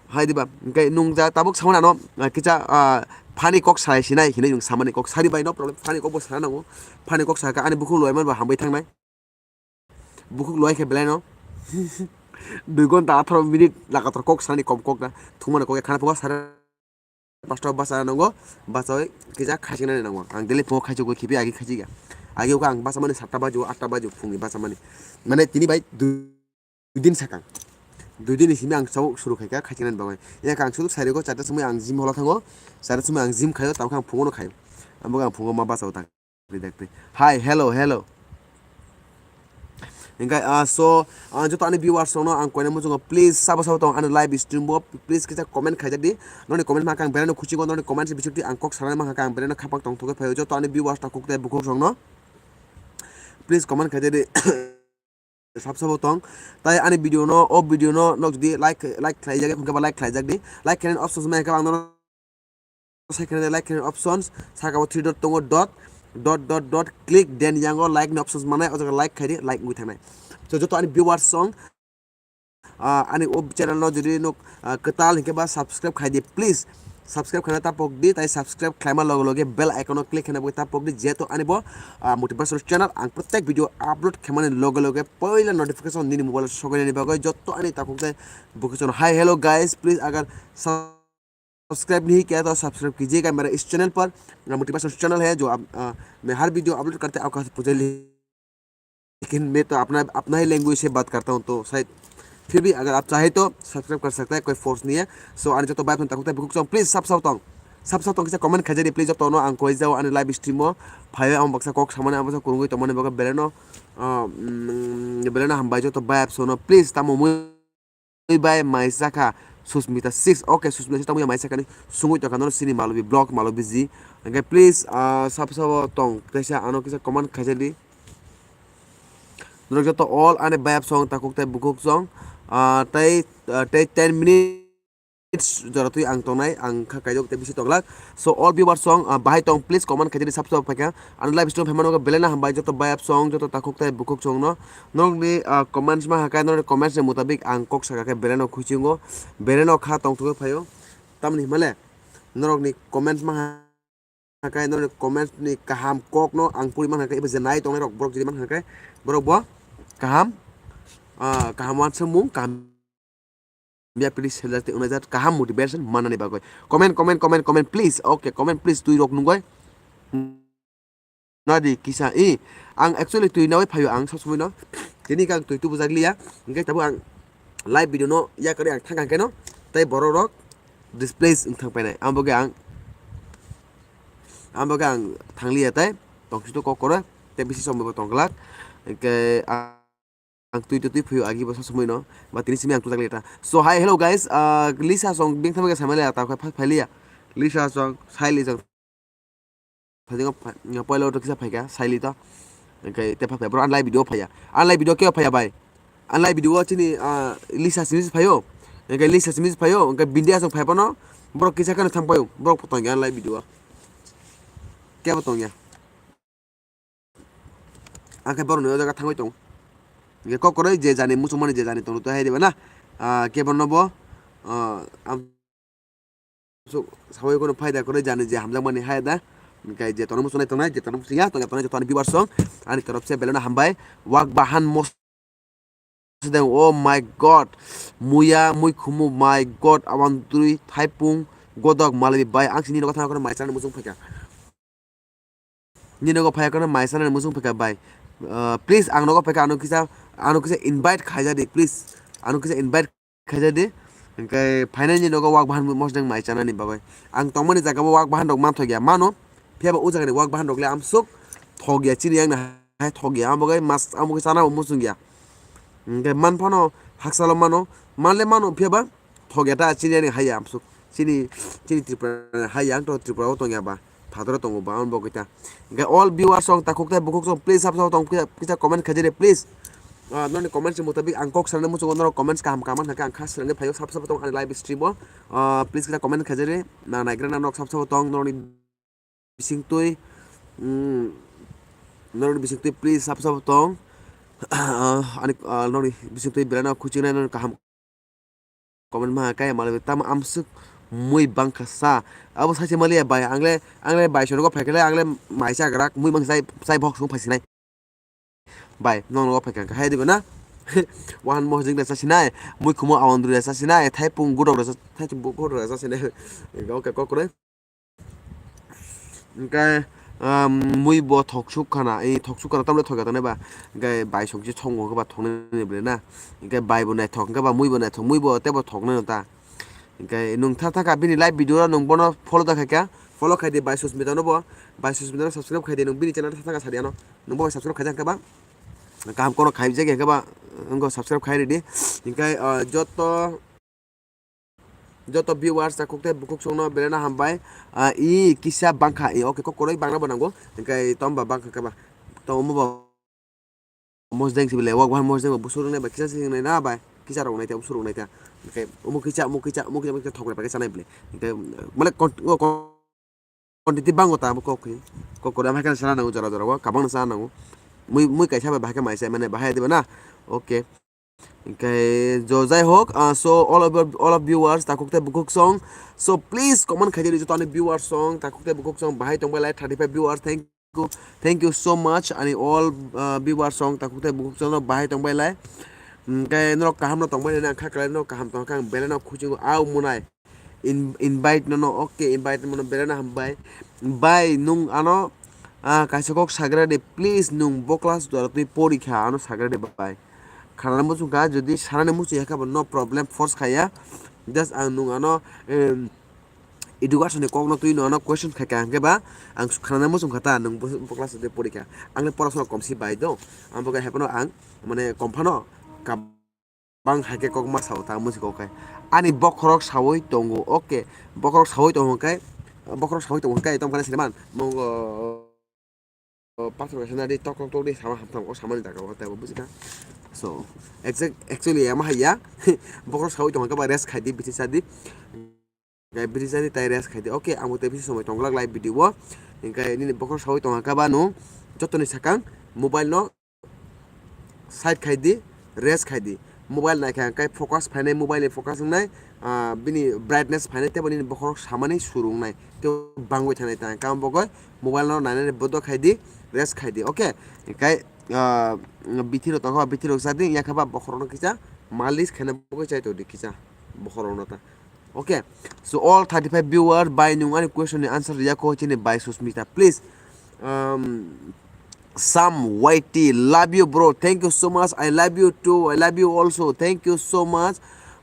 Hai diba, hingke nung ja tabuk samani ano, ah, kisa, ah, phani kok salai sinai hinui nung samani kok sari bai no problem, phani kok bo sana nango, phani kok saka ani bukhuk loi man bo hambai thangnai, bukhuk loi khe belai no dui gonta atharo minute lagatar kok sani kom kok na thumani kok khana phungo sare pasta basa nango, basawi kisa khaisinani nango, ang daily phungo khaisugwi khibi agi khaisiga, agi uka ang basamani satta bajo atta bajo phungni basamani, mane tini bai dui dui din sakang. Dui din ni simi ang chao suru khaikha khaichinani bagwi. Yak ang sudu sairego charta somoi ang gym holo thango. Charta somoi ang gym khaio, tamo khe ang phungo no khaio. Amo ang phungo ma bachao tak. Hi, hello, hello. Hingkai, ah, so, ah, joto ani viewers rokno ang koina muchungo, please sabo sabo tong ani live stream bo, please kisa comment khaijak di. Noni comment ma kang berano khuchingo, noni comment se bisukti ang kok sanani ma kang berano khapak tong thogwi phaio joto ani viewers takhuk tei bukhuk rokno. Please comment khaijak di. Sab sabo tong. Tai ani video no, o video no nok jodi like, like khlai jagwi, hwnkhe ba like khlai jak di. Like khainani options maya khe ang no sai khainani like khainani options. Saka o three dot tongo, dot, dot, dot, dot, click, then yango like ni options manai, o jaga like khai di, like wngwi thangnai. So, joto ani viewers song, ah, ani o channel no jodi nok, ah, kwtal hwnkhe ba subscribe khai di, please. Subscribe khaina tapok di, tai subscribe khlaima loge loge bell icon o click khaina bagwi tapok di, jehetu ani bo, ah, motivational channel, ang protek video upload khaimani loge loge poila notification nini mobile o sogainani bagwi joto ani takhuk tai bukhuk channel. Hi, hello guys, please agar subscribe nahi kiya to subscribe kijiye mera is channel par, ah, motivational channel hai jo, ah, main har video upload karte aapko pujai li लेकिन मैं तो अपना, अपना ही लैंग्वेज से बात करता हूँ, तो शायद फिर भी अगर आप चाहे तो सब्सक्राइब कर सकते हैं, कोई फोर्स नहीं है। So, ani joto bai phone takuk tai bukhuk song, please sab sab tong, sab sab tong kisa comment khaijani, please joto no ang koi jao ani live stream o phai ang baksa kok samani ang baksa kurungoi tongmani bagwi beleno, ah, mm, beleno hambai joto bai apso no, please tamo mui Ui bai mai chakha Susmita six. Okay, Susmita six tamo mai chakha ni sungui tongkha nono sini Malobi vlog, Malobi ji. Hingke please, ah, sabo sabo tong kaisa ano kisa comment khaijak di. Norok joto all ani bayap song takuk tai bukuk song, ah, tei, ah, tei ten minutes jora twi ang tongnai, ang kha kaijak tei bisi tonglak. So all viewers song, ah, bahai tong, please comment khaijak di sab sabo phaikha. Ani live stream phaimano belai no hambai joto bayap song, joto takhuk tai bukhuk song no. Norokni, ah, comments ma hakai, norokni comments ni mutabik ang kok saka khe belai no khuisingo, belai no kha tongthogwi phaio. Tamni himale norokni comments ma hakai, norokni comments ni kaham kok no ang puri man hakai, ebo je nai tongnai rok borok jili man hakai, borok bo kaham, ah, kaham uansukmung, kaham ya, please, sejak tei unajak kaham motivation manani bagwi. Comment, comment, comment, comment, please. Okay, comment, please, twi rok nungoi. Nadi kisa, i, ang actually twi nawi phaio ang sab somoi no. Tini kang twi tubujak liya. Hingke tabuk ang live video no ya kari ang thang khe no. Tei borok rok displace wng thang painai. Ang boge ang, ang boge ang thang liya tei. Tongsi to kok koro. Tei bisi somoi bo tongglak. Hingke ang Ang twi twi twi phio agi bo sa somoi no. Ba tini simi ang tujak liya ta. So hi, hello guys. Ah, Lisa song bing thamga samai liya ta khai phai liya. Lisa song, sai Lisa song. Phai jeng phai, poila auto kisa phaika, sai li to. Hingke te phai bro, an live video phaiya. An live video ke phaiya bai. An live video chini, ah, Lisa simi phaio. Hingke Lisa simi phaio. Hingke Bindia song phai pano. Bro kisa kana thang paio. Bro potong ya an live video. Ke potong ya. Ang khe borokni o jaga thangwi tongo. Hingke kok kwrwi je jani muchungmani je jani tongtwi hai diba na? Ah, kebo no bo, ah, am-, so-, sawi kono phaida kwrwi jani je hamjakmani hai da. Hingke je tono muchungnai tongnai, je tono muchungya, tongnai, tongnai, joto ani viewers song, ani torop se belai no hambai. Wak bahan mos-, Sidang, oh my God, muya, mui khumu, my God, awantri, thaipung, godok, malabi bai, ang sini nogo thangna kono mai chana muchung phaikha. Ni nogo phaiya kono mai chana muchung phaikha bai. Uh, please, ang nogo phaikha, ano kisa, ano kisa invite khaijadi, please. Ano kisa invite khaijadi. Hingke phainani nogo wak bahan mosdeng mai chanani bagwi. Ang tongmani jaga bo wak bahan rok manthokya, mano. Phiya ba o jaga ni wak bahan rok le amsuk thokya, chini yang na hai thokya, amo gai mas, amo gai chana bo muchung ya. Hingke man phano haksalo mano, man le mano, phiya ba thokya ta chini ani hai ya amsuk. Chini, chini Tripura ni hai ya, ang to Tripura o tongya ba, phataro tongo ba, amo bo kita. Hingke all viewers song takhuk tai bukhuk song, please sab sab tong, kisa, kisa comment khaijadi, please. Ah, noni comments ni mutabik ang kok sanani muchungo, norok comments kaham kaham hwnka khe ang kha srangwi phaio, sab sab tong ani live stream o. Ah, please kisa comment khaijadi, na naigra na nok sab sab tong, noni bisingtwi, mm, norokni bisingtwi please sab sabo tong. Ah, ani, ah, norokni bisingtwi belai no khuchiknai, norokni kaham comment ma kai malai tamo amsuk mui bangkha sa. Abo sachi maliya bai angle angle bai sono go phaikle angle mai cha grak mui bang sai sai bok sung phaisinai. Bai nong no phaikha hai dibo na. Wahan mojing da sasinai mui khumo awandru da sasinai thai pung gudok da thai pung gudok da sasinai. Oke kokre. Hingke, um, mui bo thok suk khana, e thok suk khana tamle thok ya tane ba. Hingke bai sok je thongo hingke ba thoknai ni ble na. Hingke bai bo naithok hingke ba mui bo naithok, mui bo tebo thoknai no ta. Hingke nung tha tha ka bini live video no nung bono follow da khaikha, follow khaidi bai Susmita no bo, bai Susmita no subscribe khaidi nung bini channel tha tha ka sadi ano. Nung bo subscribe khaidi hingke ba. Kaham kono khai je hingke ba, nung subscribe khai ridi. Hingke, uh, joto Joto viewers takhuk tei bukhuk songno belai no hambai. Ah, i kisa bangkha i, okay, kok koroi bangna bo nango. Hingke tomba bangkha khe ba. To omo ba mosdeng si bile, wak ban mosdeng bo busur nai ba kisa si nai na ba. Kisa rok nai ta busur nai ta. Hingke omo kisa, omo kisa, omo kisa, omo kisa thok bai kisa nai bile. Hingke mane kon-, o kon-, Quantity bango ta abo kok khe. Kok kore ama khe sana nango jora jora o kabang sana nango. Mui mui kaisa bai bahai khe maisa mane bahai diba na. Okay. Hingke jo jai hok, ah, so all of your, all of viewers takhuk tei bukhuk song. So please comment khaidi joto ani viewers song takhuk tei bukhuk song bahai tongbai lai thirty five viewers. Thank you. Thank you so much ani all, ah, viewers song takhuk tei bukhuk song no bahai tongbai lai. Hingke norok kaham no tongbai lai na kha khlai norok kaham tong kha ang belai no khuchingo au munai. In-, invite nono, okay, invite nono belai no hambai. Bai, nung ano, ah, kaisa kok sagra de, please, nung bo class dwara twi porikha, ano sagra de bai. Khanani muchung kha, jodi sanani muchung ya kha bo no problem, force khaya. Just ang nung ano, em, education ni kok no twi no ano question khai kha hingke ba, ang khanani muchung kha ta, nung bo, bo class de porikha. Ang le porasona kom si bai do, ang bo khe haphano ang, mane, kom phano, kab-, Bang hai khe kok ma sao ta musi kok khe. Ani bokhorok saui tongo, okay. Bokhorok saui tongo hwnkhe, bokhorok saui tongo hwnkhe tamo khe siniman. Mongo, o, pathor kaisa nadi tok tok tok di sama hamtham o samani jaga o tebo buji kha. So, exact, actually, ama hai ya. Bokhorok saui tongo hwnkhe ba rest khai di, bithi sa di. Gai bridge ani tai rest khai di. Okay, ang bo tei bisi somoi tong glak live video o. Hingke nini bokhorok saui tong kha ba nung jotoni sakang mobile no side khai di, rest khai di. Mobile nai kha hingke focus phainai, mobile ni focus wngnai, ah, bini brightness phainai tei bo nini bokhorok samani surungnai tei bangwi thanai ta hingke ang bo goi mobile no nainani bodo khai di, rest khai di. Okay, hingke, ah, bithi rok tong kha ba bithi rok sa di, ya kha ba bokhorok no kisa malis khaina bo goi chai tong di kisa bokhorok no ta. Okay, so all thirty five viewers bai nung ani question ni answer riya ko chini bai Susmita, please. Um, Sam Y T, love you bro, thank you so much, I love you too, I love you also, thank you so much.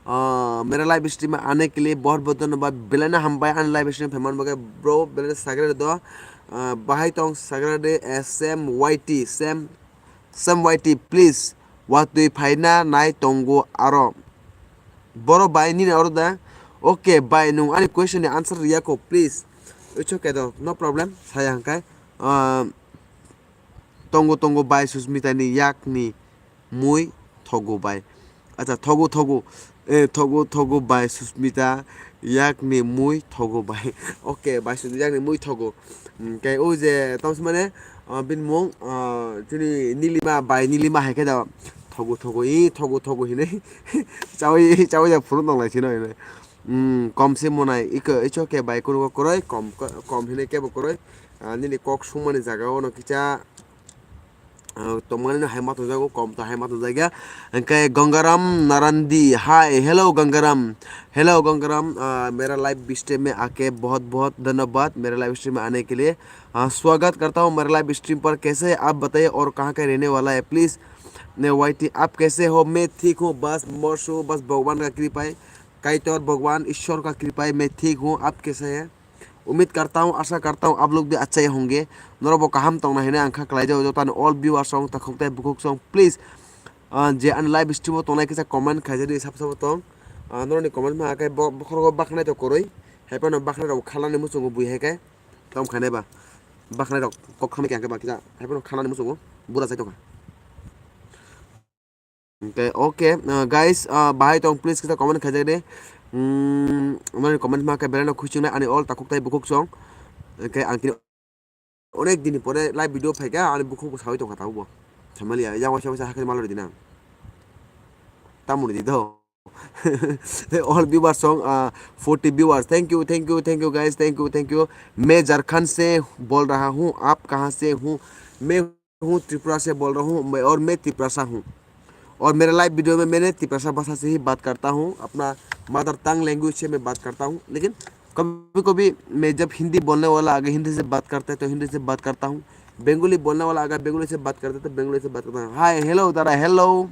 Uh, मेरा live stream में आने के लिए बहुत बहुत धन्यवाद। Belai no hambai ani live stream phaimani bagwi bro, belai no sagra do, uh, bahai tong sagra de, eh, Sam Y T, Sam Sam Y T, please, watwi phaina nai tongo aro. Boro bai nini oro da? Okay, bai, nung ani question ni answer riya ko, please. It's okay do, no problem, saya hangkai. Ah, tongo, tongo, bai, Susmita ni yak ni mui thogo bai. Acha, thogo, thogo. Eh, thogo, thogo bai Susmita yakni mui thogo bai. Okay, bai Susmita yakni mui thogo. Hingke o je tamo se mane, ah, bini mung, ah, chini Nilima bai Nilima hai khe da thogo, thogo, i thogo, thogo hinui chawi, chawi ya phuru nong lai sino hinui. Hmm, kom se monai, iko, it's okay bai, kunu koroi, kom, kom hinui kebo koroi. Ah, nini kok sungmani jaga o no kicha, Ah, tongmani no hai ma tongjago, kom ta hai ma tongjakya. Hingke Gangaram Narandi, hi, hello Gangaram, hello Gangaram, ah, मेरा live stream में आके बहुत बहुत धन्यवाद, मेरा live stream में आने के लिए। Ah, स्वागत करता हूँ मेरा live stream पर, कैसे हैं आप बताइए और कहाँ के रहने वाला है please। ने वाई टी आप कैसे हो? मैं ठीक हूँ, बस मर्सु, बस भगवान का कृपा है, Kaitor Bhagwan Ishwar ka kripai main thik hu, aap kaise hai? Umid karta hu, asha karta hu aap log bhi achhe honge. Norok bo kaham tongna hinui ang kha khlai jago, joto ani all viewers song, takhuk tei bukhuk song, please, ah, je ani live stream o tongnai kisa comment khaijadi sab sabo tong. Ah, norok ni comment ma khe bo-, bokhorogo baknai to kwrwi, hai phano baknai rok khalani muchungo bui hai khe tom khainai ba. Baknai rok kok khamai khe ang khe ba kisa hai phano khalani muchungo bura chai tongkha. Hingke, okay, ah, guys, ah, bahai tong, please, kisa comment khaijak de. Hmm, noni comment ma khe belai no khuchungnai ani all takhuk tai bukhuk song. Hingke ang kini onek din ni pore live video phaikha, ani bukhuk bo saui tongkha tabuk bo. Thamaliya, yang waisa waisa hakhe malori dinang. Tamoni di do. All viewers song, uh, forty viewers. Thank you, thank you, thank you guys, thank you, thank you. मैं झारखंड से बोल रहा हूँ, आप कहाँ से हूँ? मैं हूँ त्रिपुरा से बोल रहा हूँ, मैं, और मैं तिपरासा हूँ। और मेरे लाइव वीडियो में मैंने तिपरासा भाषा से ही बात करता हूँ, अपना मदर टंग लैंग्वेज से मैं बात करता हूँ। लेकिन कभी कभी मैं जब हिंदी बोलने वाला अगर हिंदी से बात करता है तो हिंदी से बात करता हूँ, बंगाली बोलने वाला अगर बंगाली से बात करता है तो बंगाली से बात करता हूँ। Hi, hello दादा, hello।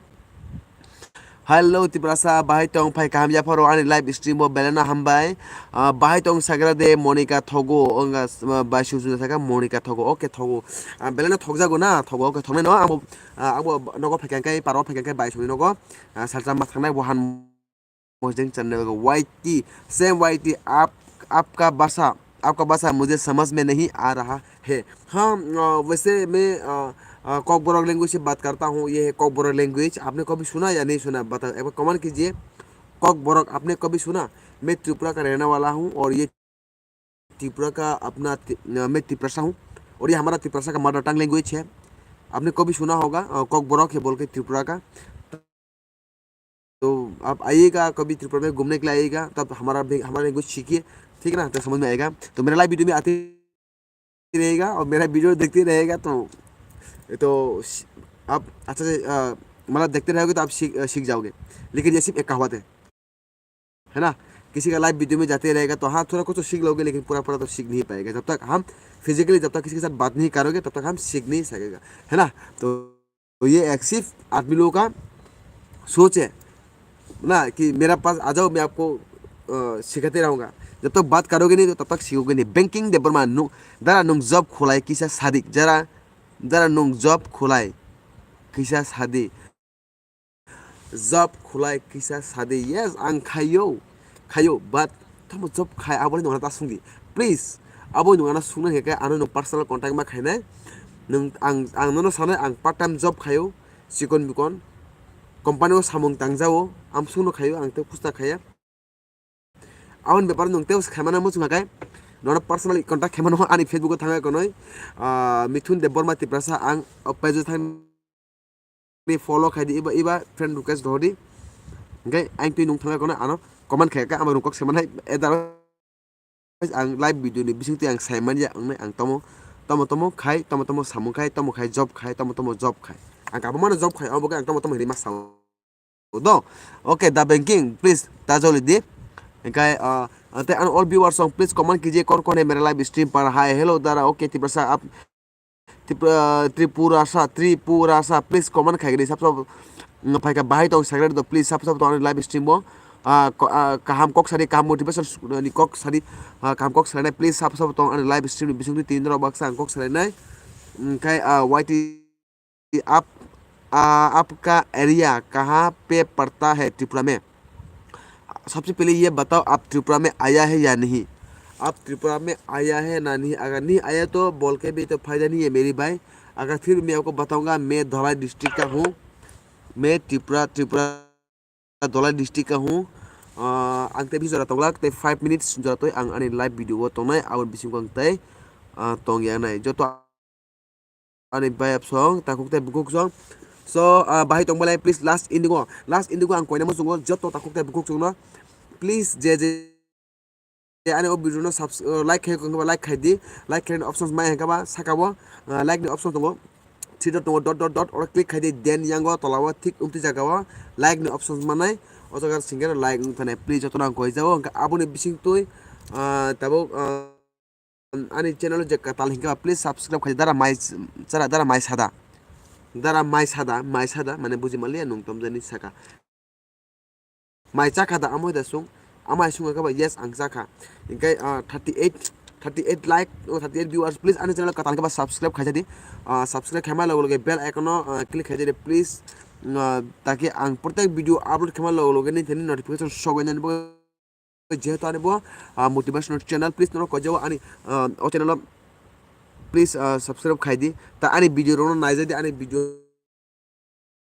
Hello Tiprasa, bahai tong, phai kaham yapharo ani live stream o belai no hambai. Ah, bahai tong sagra de Monica Thogo, onga, ah, bai su su saka Monica Thogo, okay Thogo. Ah, belai no thokjago na Thogo, okay thoknai no abo, ah, abo nogo phai kangkai paro phai kangkai bai soni nogo. Ah, salsa ma thangnai bo han mojeng channel go Y T, same Y T, aap, aapka bhasha, आपका भाषा मुझे समझ में नहीं आ रहा है। हाँ, अ, वैसे मैं, अ, अ, कॉकबोरोक लैंग्वेज से बात करता हूँ, ये है कॉकबोरोक लैंग्वेज। आपने कभी सुना या नहीं सुना, बता, एक बार कमेंट कीजिए। कॉकबोरोक आपने कभी सुना? मैं त्रिपुरा का रहने वाला हूँ और ये त्रिपुरा का अपना ति-, अ, मैं तिपरासा हूँ और ये हमारा तिपरासा का मदर टंग लैंग्वेज है। आपने कभी सुना होगा, अ, कॉकबोरोक है बोल के त्रिपुरा का। तो आप आइएगा, कभी त्रिपुरा में घूमने के लिए आइएगा, तब हमारा भी, हमारा लैंग्वेज सीखिए, ठीक है ना, तो समझ में आएगा। तो मेरा लाइव वीडियो में आते रहेगा और मेरा वीडियो देखते रहेगा, तो, तो स-, आप अच्छा से, अ, मतलब देखते रहोगे तो आप सीख, अ, सीख जाओगे। लेकिन ये सिर्फ एक कहावत है, है ना? किसी का लाइव वीडियो में जाते रहेगा तो हाँ, थोड़ा कुछ तो सीख लोगे, लेकिन पूरा पूरा तो सीख नहीं पाएगा। जब तक हम फिजिकली, जब तक किसी के साथ बात नहीं करोगे, तब तक हम सीख नहीं सकेगा, है ना? तो तो ये एक सिर्फ आदमी लोगों का सोच है ना कि मेरा पास आ जाओ, मैं आपको, अ, सिखाते रहूँगा। जब तक बात करोगे नहीं तो तब तक सीखोगे नहीं। Banking Debbarma, nung, dara nung job khulai kisa sadi, jara, dara nung job khulai kisa sadi, job khulai kisa sadi. Yes, ang khayo, khayo, but tamo job khai abo nung ta sungdi. Please, abo nung ana sungna heke ano nung personal contact ma khainai. Nung ang, ang nono sanai ang part time job khayo, sikon bikon. Company o samung tangjao, am sungno khayo, ang tei kusta khaya. Aboni bepar nung tei khaimana muchung hakai. Nono personal contact khaimano ani Facebook o thangwi konoi. Ah, Mithun Debbarma Tiprasa ang o page o thang ni follow khai di, iba, iba friend request rw di. Hingke ang twi nung thangkha kono ano comment khai kha, ama rung kok se manai, otherwise ang live video ni bising twi ang sai manya, ang nai ang tomo, tomo, tomo khai, tomo, tomo samung khai, tomo khai job khai, tomo, tomo job khai. Ang kabo mano job khai, obo khe ang tomo, tomo hinwi ma sao do. Okay, the banking, please, ta joli di. Hingke, ah, ante an all viewers song, please comment kijiye, kon kon hai mere live stream par hai. Hello, dara, okay, Tiprasa, ap, Tripura, Tripurasa, Tripurasa, please comment khai gini, sab sab, mm, phaikha bahai tong secret do, please sab sab tong ani live stream o. Ah, ko-, ah, kaham kok sari, kaham motivation s-, ni kok sari, ah, kaham kok sari nai, please sab sab tong ani live stream ni bising twi tin rok baksa ang kok sari nai. Mm, khai, ah, Y T, आप, ah, आपका एरिया कहाँ पे पड़ता है त्रिपुरा में? सबसे पहले ये बताओ, आप त्रिपुरा में आया है या नहीं? आप त्रिपुरा में आया है ना नहीं? अगर नहीं आया तो बोल के भी तो फायदा नहीं है मेरी भाई। अगर फिर मैं आपको बताऊंगा, मैं धलाई डिस्ट्रिक्ट का हूँ, मैं त्रिपुरा, त्रिपुरा धलाई डिस्ट्रिक्ट का हूँ। अ, ang tei bisa jora tonglak tei five minutes jora toi ang ani live video o tongnai, aboni bising ang tei, uh, tongya nai. Joto ani bai apsong, takhuk tei bukhuk song. So, ah, bahai tongbalai, please, last ending o, last ending o ang koina muchungo joto takhuk tei bukhuk song no. Please, je je ani o video no subs-, uh, like khai, khe ba like khai di, like khai ni options mai hingke ba saka bo, ah, like ni option tongo, three dot tongo, dot, dot, dot, oro click khai di, then yang o tola o thik umtwi jaga o like ni options manai, o jaga singke like wng thani, please, joto no ang koi jago, hingke aboni bising twi, ah, tabuk, ah, ani channel o je kwtal hingke ba, please subscribe khai di. Dara mai, chara, dara mai sada. Dara mai sada, mai sada, mane buji maliya nung tom jani saka. Mai chakha da amo da sung, amai sung ka ba, yes, ang chakha. Hingke, ah, thirty eight, thirty eight like, o thirty eight viewers, please ani channel kwtal hingke ba subscribe khai di. Ah, subscribe khaima logo logo bell icon o, ah, click khai di, please. Ah, taki ang protek video upload khaima logo logo ni thani notification sogoi nani bo. Jehetu ani bo, ah, motivational channel, please norok kojago ani, ah, o channel o please, ah, subscribe khai di. Ta ani video rok no naijak di, ani video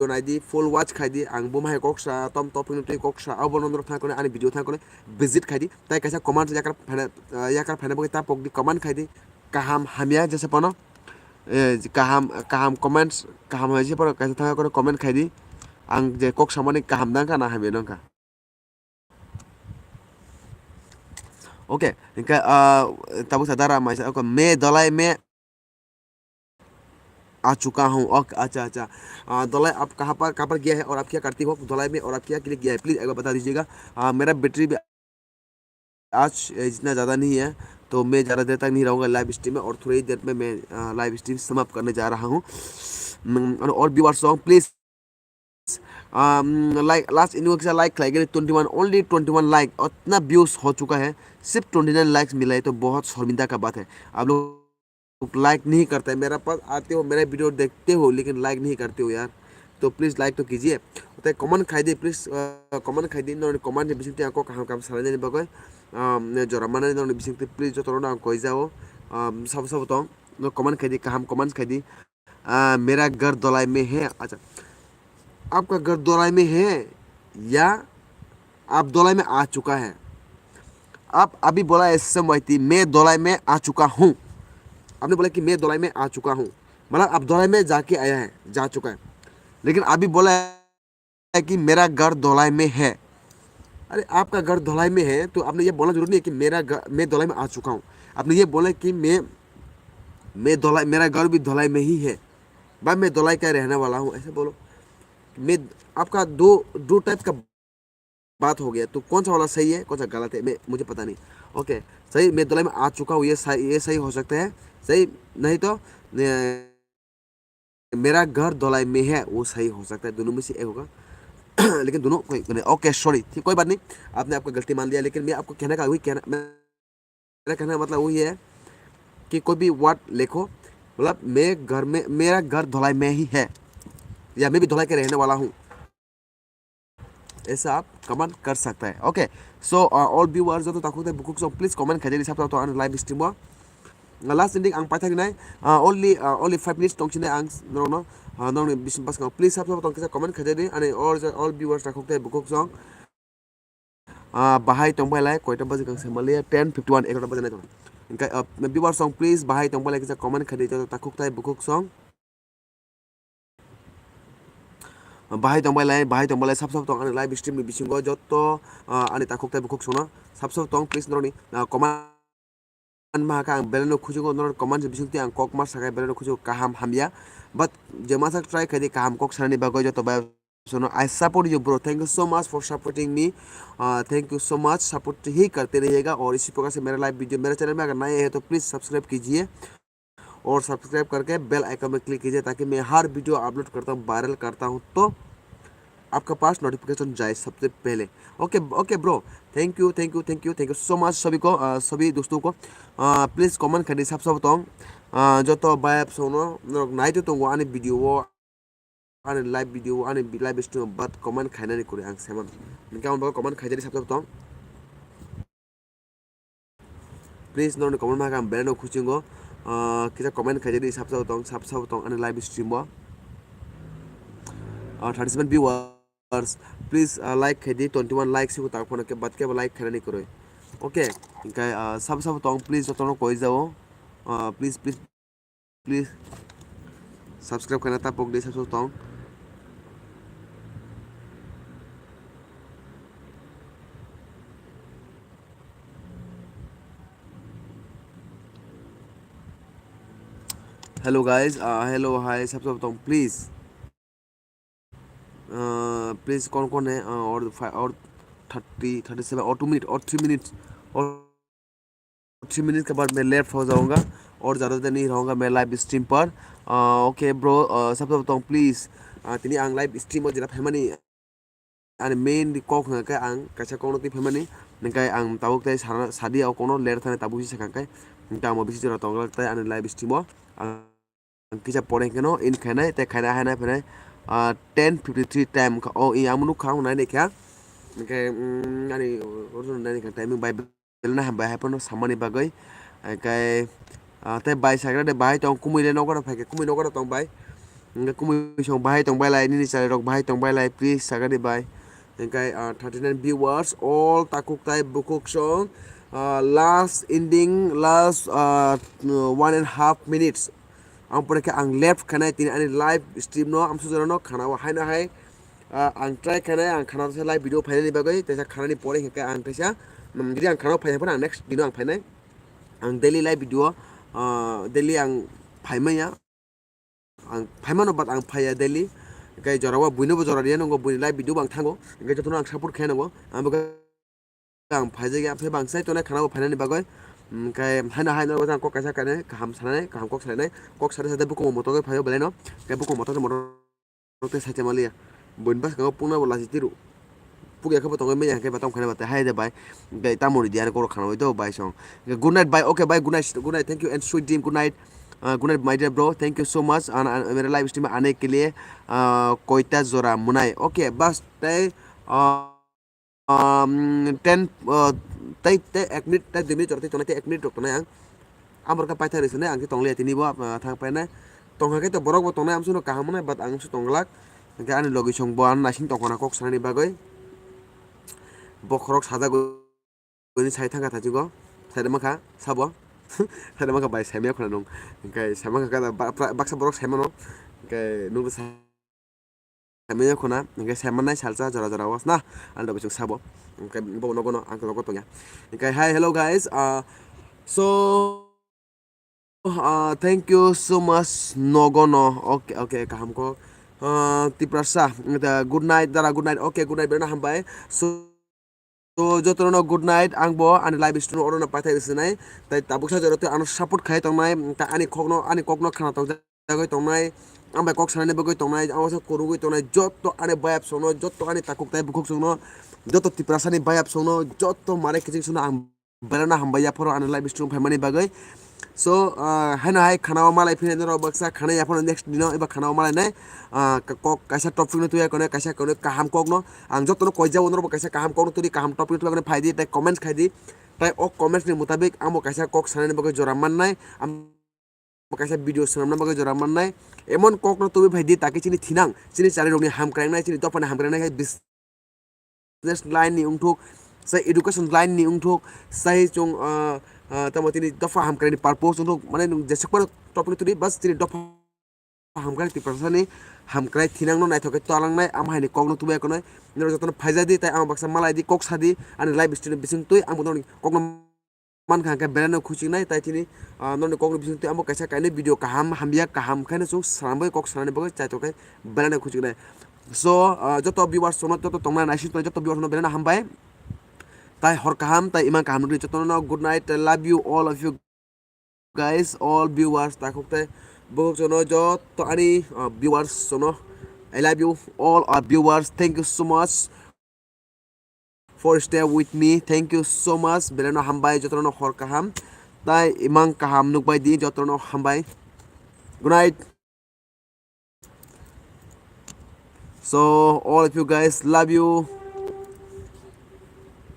nai di, full watch khai di. Ang bo mahai kok sa, tom topic no twi kok sa, abo no norok thang kone ani video thang kone visit khai di. Tai kaisa comment yakar phana, ah, yakar phana bagwi ta pok di comment khai di. Kaham hamya jesa pano, eh, kaham, kaham comments, kaham hamya jesa pano kaisa thang kone comment khai di. Ang je kok samani kaham dang kha na hamya dang kha. Okay, इनका, आ, तब से दरा मैं, okay, मैं धुलाई में आ चुका हूँ। Okay, अच्छा, अच्छा। आ, धुलाई आप कहाँ पर, कहाँ पर गया है और आप क्या करती हो धुलाई में और आप क्या के लिए गया है, प्लीज एक बार बता दीजिएगा। आ, मेरा बैटरी भी आज, ए, जितना ज़्यादा नहीं है, तो मैं ज़्यादा देर तक नहीं रहूँगा लाइव स्ट्रीम में और थोड़ी ही देर में मैं, आ, लाइव स्ट्रीम समाप्त करने जा रहा हूँ। हम्म, और, और व्यूअर्स हो, प्लीज, अम, लाइक, लास्ट इनिंग के साथ like, like, twenty one, only twenty one like, उतना व्यूज हो चुका है सिर्फ ट्वेंटी नाइन लाइक्स मिला है, तो बहुत शर्मिंदा का बात है। आप लोग लाइक नहीं करते हैं, मेरा पास आते हो, मेरा वीडियो देखते हो, लेकिन लाइक नहीं करते हो यार। तो प्लीज लाइक तो कीजिए। तो कमेंट खाई दी प्लीज, कमेंट खाई दी, नोंनि comment ni bisingtwi ang kok kaham kaham sanai nani bagwi, um, jora manani nongni bisingtwi please jotono ang koi jao, um, sabo sabo tong, no comment khai di, kaham comment khai di। आ, मेरा घर धुलाई में है। अच्छा, आपका घर धुलाई में है या आप धुलाई में आ चुका है? आप अभी बोला ऐसे समझती, मैं धुलाई में आ चुका हूँ। आपने बोला कि मैं धुलाई में आ चुका हूँ, मतलब आप धुलाई में जाके आया है, जा चुका है। लेकिन अभी बोला है कि मेरा घर धुलाई में है। अरे, आपका घर धुलाई में है, तो आपने ये बोलना जरूरी नहीं है कि मेरा घर, मैं धुलाई में आ चुका हूँ। आपने ये बोला कि मैं, मैं धुलाई, मेरा घर भी धुलाई में ही है, बा मैं धुलाई का रहने वाला हूँ, ऐसे बोलो। मैं, आपका दो, दो टाइप का बात हो गया, तो कौन सा वाला सही है, कौन सा गलत है, मैं, मुझे पता नहीं। ओके, सही, मैं धुलाई में आ चुका हूँ, ये सही, ये सही हो सकता है, सही, नहीं तो, ए, मेरा घर धुलाई में है, वो सही हो सकता है, दोनों में से एक होगा। लेकिन दोनों कोई, मैंने, ओके, सॉरी, ठीक, कोई बात नहीं, आपने आपका गलती मान लिया, लेकिन मैं आपको कहने का वही कहना, मेरा कहने का मतलब वही है कि कोई भी वर्ड लिखो, मतलब, मैं घर में, मेरा घर धुलाई में ही है, या मैं भी धुलाई के रहने वाला हूँ, ऐसा आप कमेंट कर सकता है। ओके, सो, अ, all viewers, joto takhuk tai bukhuk song, please comment khaijani sab sab tong ani live stream o. Last ending ang paithak nai, uh, only, uh, only five minutes tong sini ang norokno, uh, norokni bising bwskango. Please sab sabo tong kisa comment khaijadi, ani all, all viewers takhuk tai bukhuk song, uh, bahai tongbai lai, koita baji kang saimanliya, ten fifty one, egarota baji nai tong. Hingke, uh, viewers song, please bahai tongbai lai kisa comment khaidi, joto takhuk tai bukhuk song. Bahai tongbai lai, bahai tongbai lai, sab sab tong ani live stream ni bisingo joto, ah, ani takhuk tai bukhuk songno sab sab tong, please norokni, ah, comment ma kha ang belai no khujugo, norok comment ni bisingtwi ang kok ma sakai belai no khujugo kaham hamya, but je masa try khaidi kaham kok sanani bagwi joto bai songno I support you bro, thank you so much for supporting me, ah, thank you so much, support hi karte rahiyega aur isi prakar se mera live video mera channel mein agar naye hai to please subscribe kijiye। और सब्सक्राइब करके bell icon में क्लिक कीजिए ताकि मैं हर video upload करता हूँ, वायरल करता हूँ तो आपके पास नोटिफिकेशन जाए सबसे पहले। Okay, okay bro, thank you, thank you, thank you, thank you so much सभी को, अ, सभी दोस्तों को। प्लीज कमेंट खाइदी sab sabo tong, a, joto bai songno norok nai to tongo ani video o, ani live video, ani live stream but comment khainani kwrwi ang saiman. Hingke ang bo comment khaijani sab sabo tong. Please norokni comment ma kha ang belai no khuchingo. Ah, kisa comment khaijadi sab sabo tong, sab sabo tong ani live stream o. Ah, thirty seven viewers. Please, ah, like khaidi, twenty one likes siko tak phone ke bat ke like khainani kwrwi. Okay, hingke, ah, sab sabo tong, please jotono koi jao. Ah, please, please. Please subscribe khaina ta pokdi sab sabo tong. Hello guys, uh, hello, hi, sab sabo tong, please. Uh, please कौन कौन है, uh, और फाइव और thirty, thirty seven और to minute और three minutes और three minute के बाद मैं लेफ्ट हो जाऊंगा और ज़्यादा देर नहीं रहूँगा मैं लाइव स्ट्रीम पर। ओके ब्रो, सबसे बताऊँ please, tini ang live stream o jera phaimani ani main kok hwnka khe ang kaisa kokno twi phaimani, hwnkhai ang tabuk tei sana sadi o kokno ler thani tabuk si sakha khe, hwnkhai ang bo bisi jora tonglak tei ani live stream o ang Ang kisa pore hwnkhe no in khainai tei khaina hainai phainai, ah, ten fifty three time wngkha. O, i ang nukha, ang nainai kha. Hwnkhe, mm, ani, oro nainai kha timing bai belai hambai hai phano samani bagwi. Hwnkhe, ah, tei bai sagra de bahai tong, kumui le nogo rok phaikhe, kumui nogo rok tong bai. Hwnkhe kumui song bahai tong bai lai, nini chari rok bahai tong bai lai, please sagra de bai. Hwnkhe, ah, thirty nine viewers, all takhuk tai bukhuk song, ah, last ending, last, ah, one and half minutes. Ang pore khe ang left khanai tini ani live stream no amsuk jora no khana o haino hai, ah, ang try khanai ang khana se live video phainani bagwi teisa khanani pore hwnkhe ang teisa Jadi ang khana phai phano ang next dino ang phainai. Ang daily live video, ah, daily ang phaimaya. Ang phaimano, but ang phaiya daily. Hingke jorao buino bo jora riya nango, buini live video bo ang thango. Hingke jotono ang support khe nango. Ang bo ang phaijak ya, phai bang sai tonai khana bo phainani bagwi. Hingke haino haino ang kok kaisa kainai kaham sanai, kaham kok sanai, kok sanai sade bukung moto khe phaio belai no. Hingke bukung moto moto tei saite maliya. Buini bwskango pungna bo lachi tiru. Pugya khe bo tongwi manya khe bo tong khe bo tei hai de bai. Hingke tamo ri diya koro khana bai do bai song. Good night bai. Okay bai, good night, good night. Thank you and sweet dream. Good night. Uh, good night my dear bro. Thank you so much. And, and mere live stream aane ke liye, uh, koita jora munai. Okay, bas tei, uh, um, ten, uh, tei, tei ek minute, tei dui minute jora tei tongnai, tei ek minute rok tongnai ang. Amor khe paithak ri sene ang khe tongliya tini bo, ah, thang painai. Tongkha khe to borok bo tongnai amsukno kaham wngnai, but ang amsuk tongglak. Hingke ani logi song bo ano naising tongkhorna kok sanani bagwi. Bokhorok sajagwi sai thangkha thachigo. Sai mankha sabo. Sai mankha bai saimaya khwna nung. Hingke sai mankha khe ba-, pra-, baksa borok saimano. Hingke nung sa- Saimanya khuna, hingke saimannai salsa jora jora was na, ang dogo chuk sabo. Hingke bo nogo no, ang logo tongya. Hingke hi, hello guys, uh, so, uh, thank you so much, nogo no, okay, okay, kaham ko. Uh, Tiprasa, the good night, dara, good night, okay, good night, berna hambai. So, To jotono good night, ang bo ani live stream oro no paithai rwsinai, tai tabuksa jora tei ano support khai tongnai, tai ani kokno, ani kokno khna tong jagwi tongnai, ang bai kok sanani bagwi tongnai, ang waisa kwrwngwi tongnai, joto ani bayap songno, joto ani takhuk tai bukhuk songno, joto Tiprasani bayap songno, joto mare kiching songno ang belai no hambai yaphoro ani live stream phaimani bagwi. So, ah, haino hai khana o malai phina norok baksa khana yaphano next dino eba khana o malai nai, ah, kok kaisa topic no tuya kono kaisa kono kaham kok no ang joto no koi jabo norok kaisa kaham kok no tuli kaham topic no tuya kono phai di tai comments khai di tai o comments ni mutabik amo kaisa kok sanani bagwi jora mannai amo kaisa video swnamna bagwi jora mannai emon kok no tubi phai di taki chini thinang chini chari rok ni hamkrai nai chini dopha ni hamkrai nai bis business line ni wngthok, sai education line ni wngthok, sai chwng, ah, ah, tamo tini dopha hamkrai ni purpose wngthok, mane nwng jeswk phano topic no tuli bas chini dopha hamkrai Tiprasa ni hamkrai thinang no naithok khe twlang nai, amo hai ni kok no tubai ya kono, norok joto no phaijak di, tai ang baksa malai di, kok sa di, ani live stream ni bising twi, ang bo norok ni kok no mankha hwnkhe belai no khuchiknai, tai chini, ah, norokni kokni bisingtwi amo kaisa kainwi video kaham hamya kaham khaino chwng swnamwi kok sanani bagwi chaitok khe belai no khuchiknai. So, ah, joto viewers rokno joto tongnai naising tongnai joto viewers rokno belai no hambai. Tai hor kaham tai imang kaham nukli jotono no good night, I love you all of you guys, all viewers, takhuk tai bukhuk jono joto ani, ah, viewers rokno I love you all, ah, viewers, thank you so much for stay with me. Thank you so much. Belai no hambai, jotono hor kaham. Tai imang kaham nukbai di, jotono hambai. Good night. So, all of you guys, love you.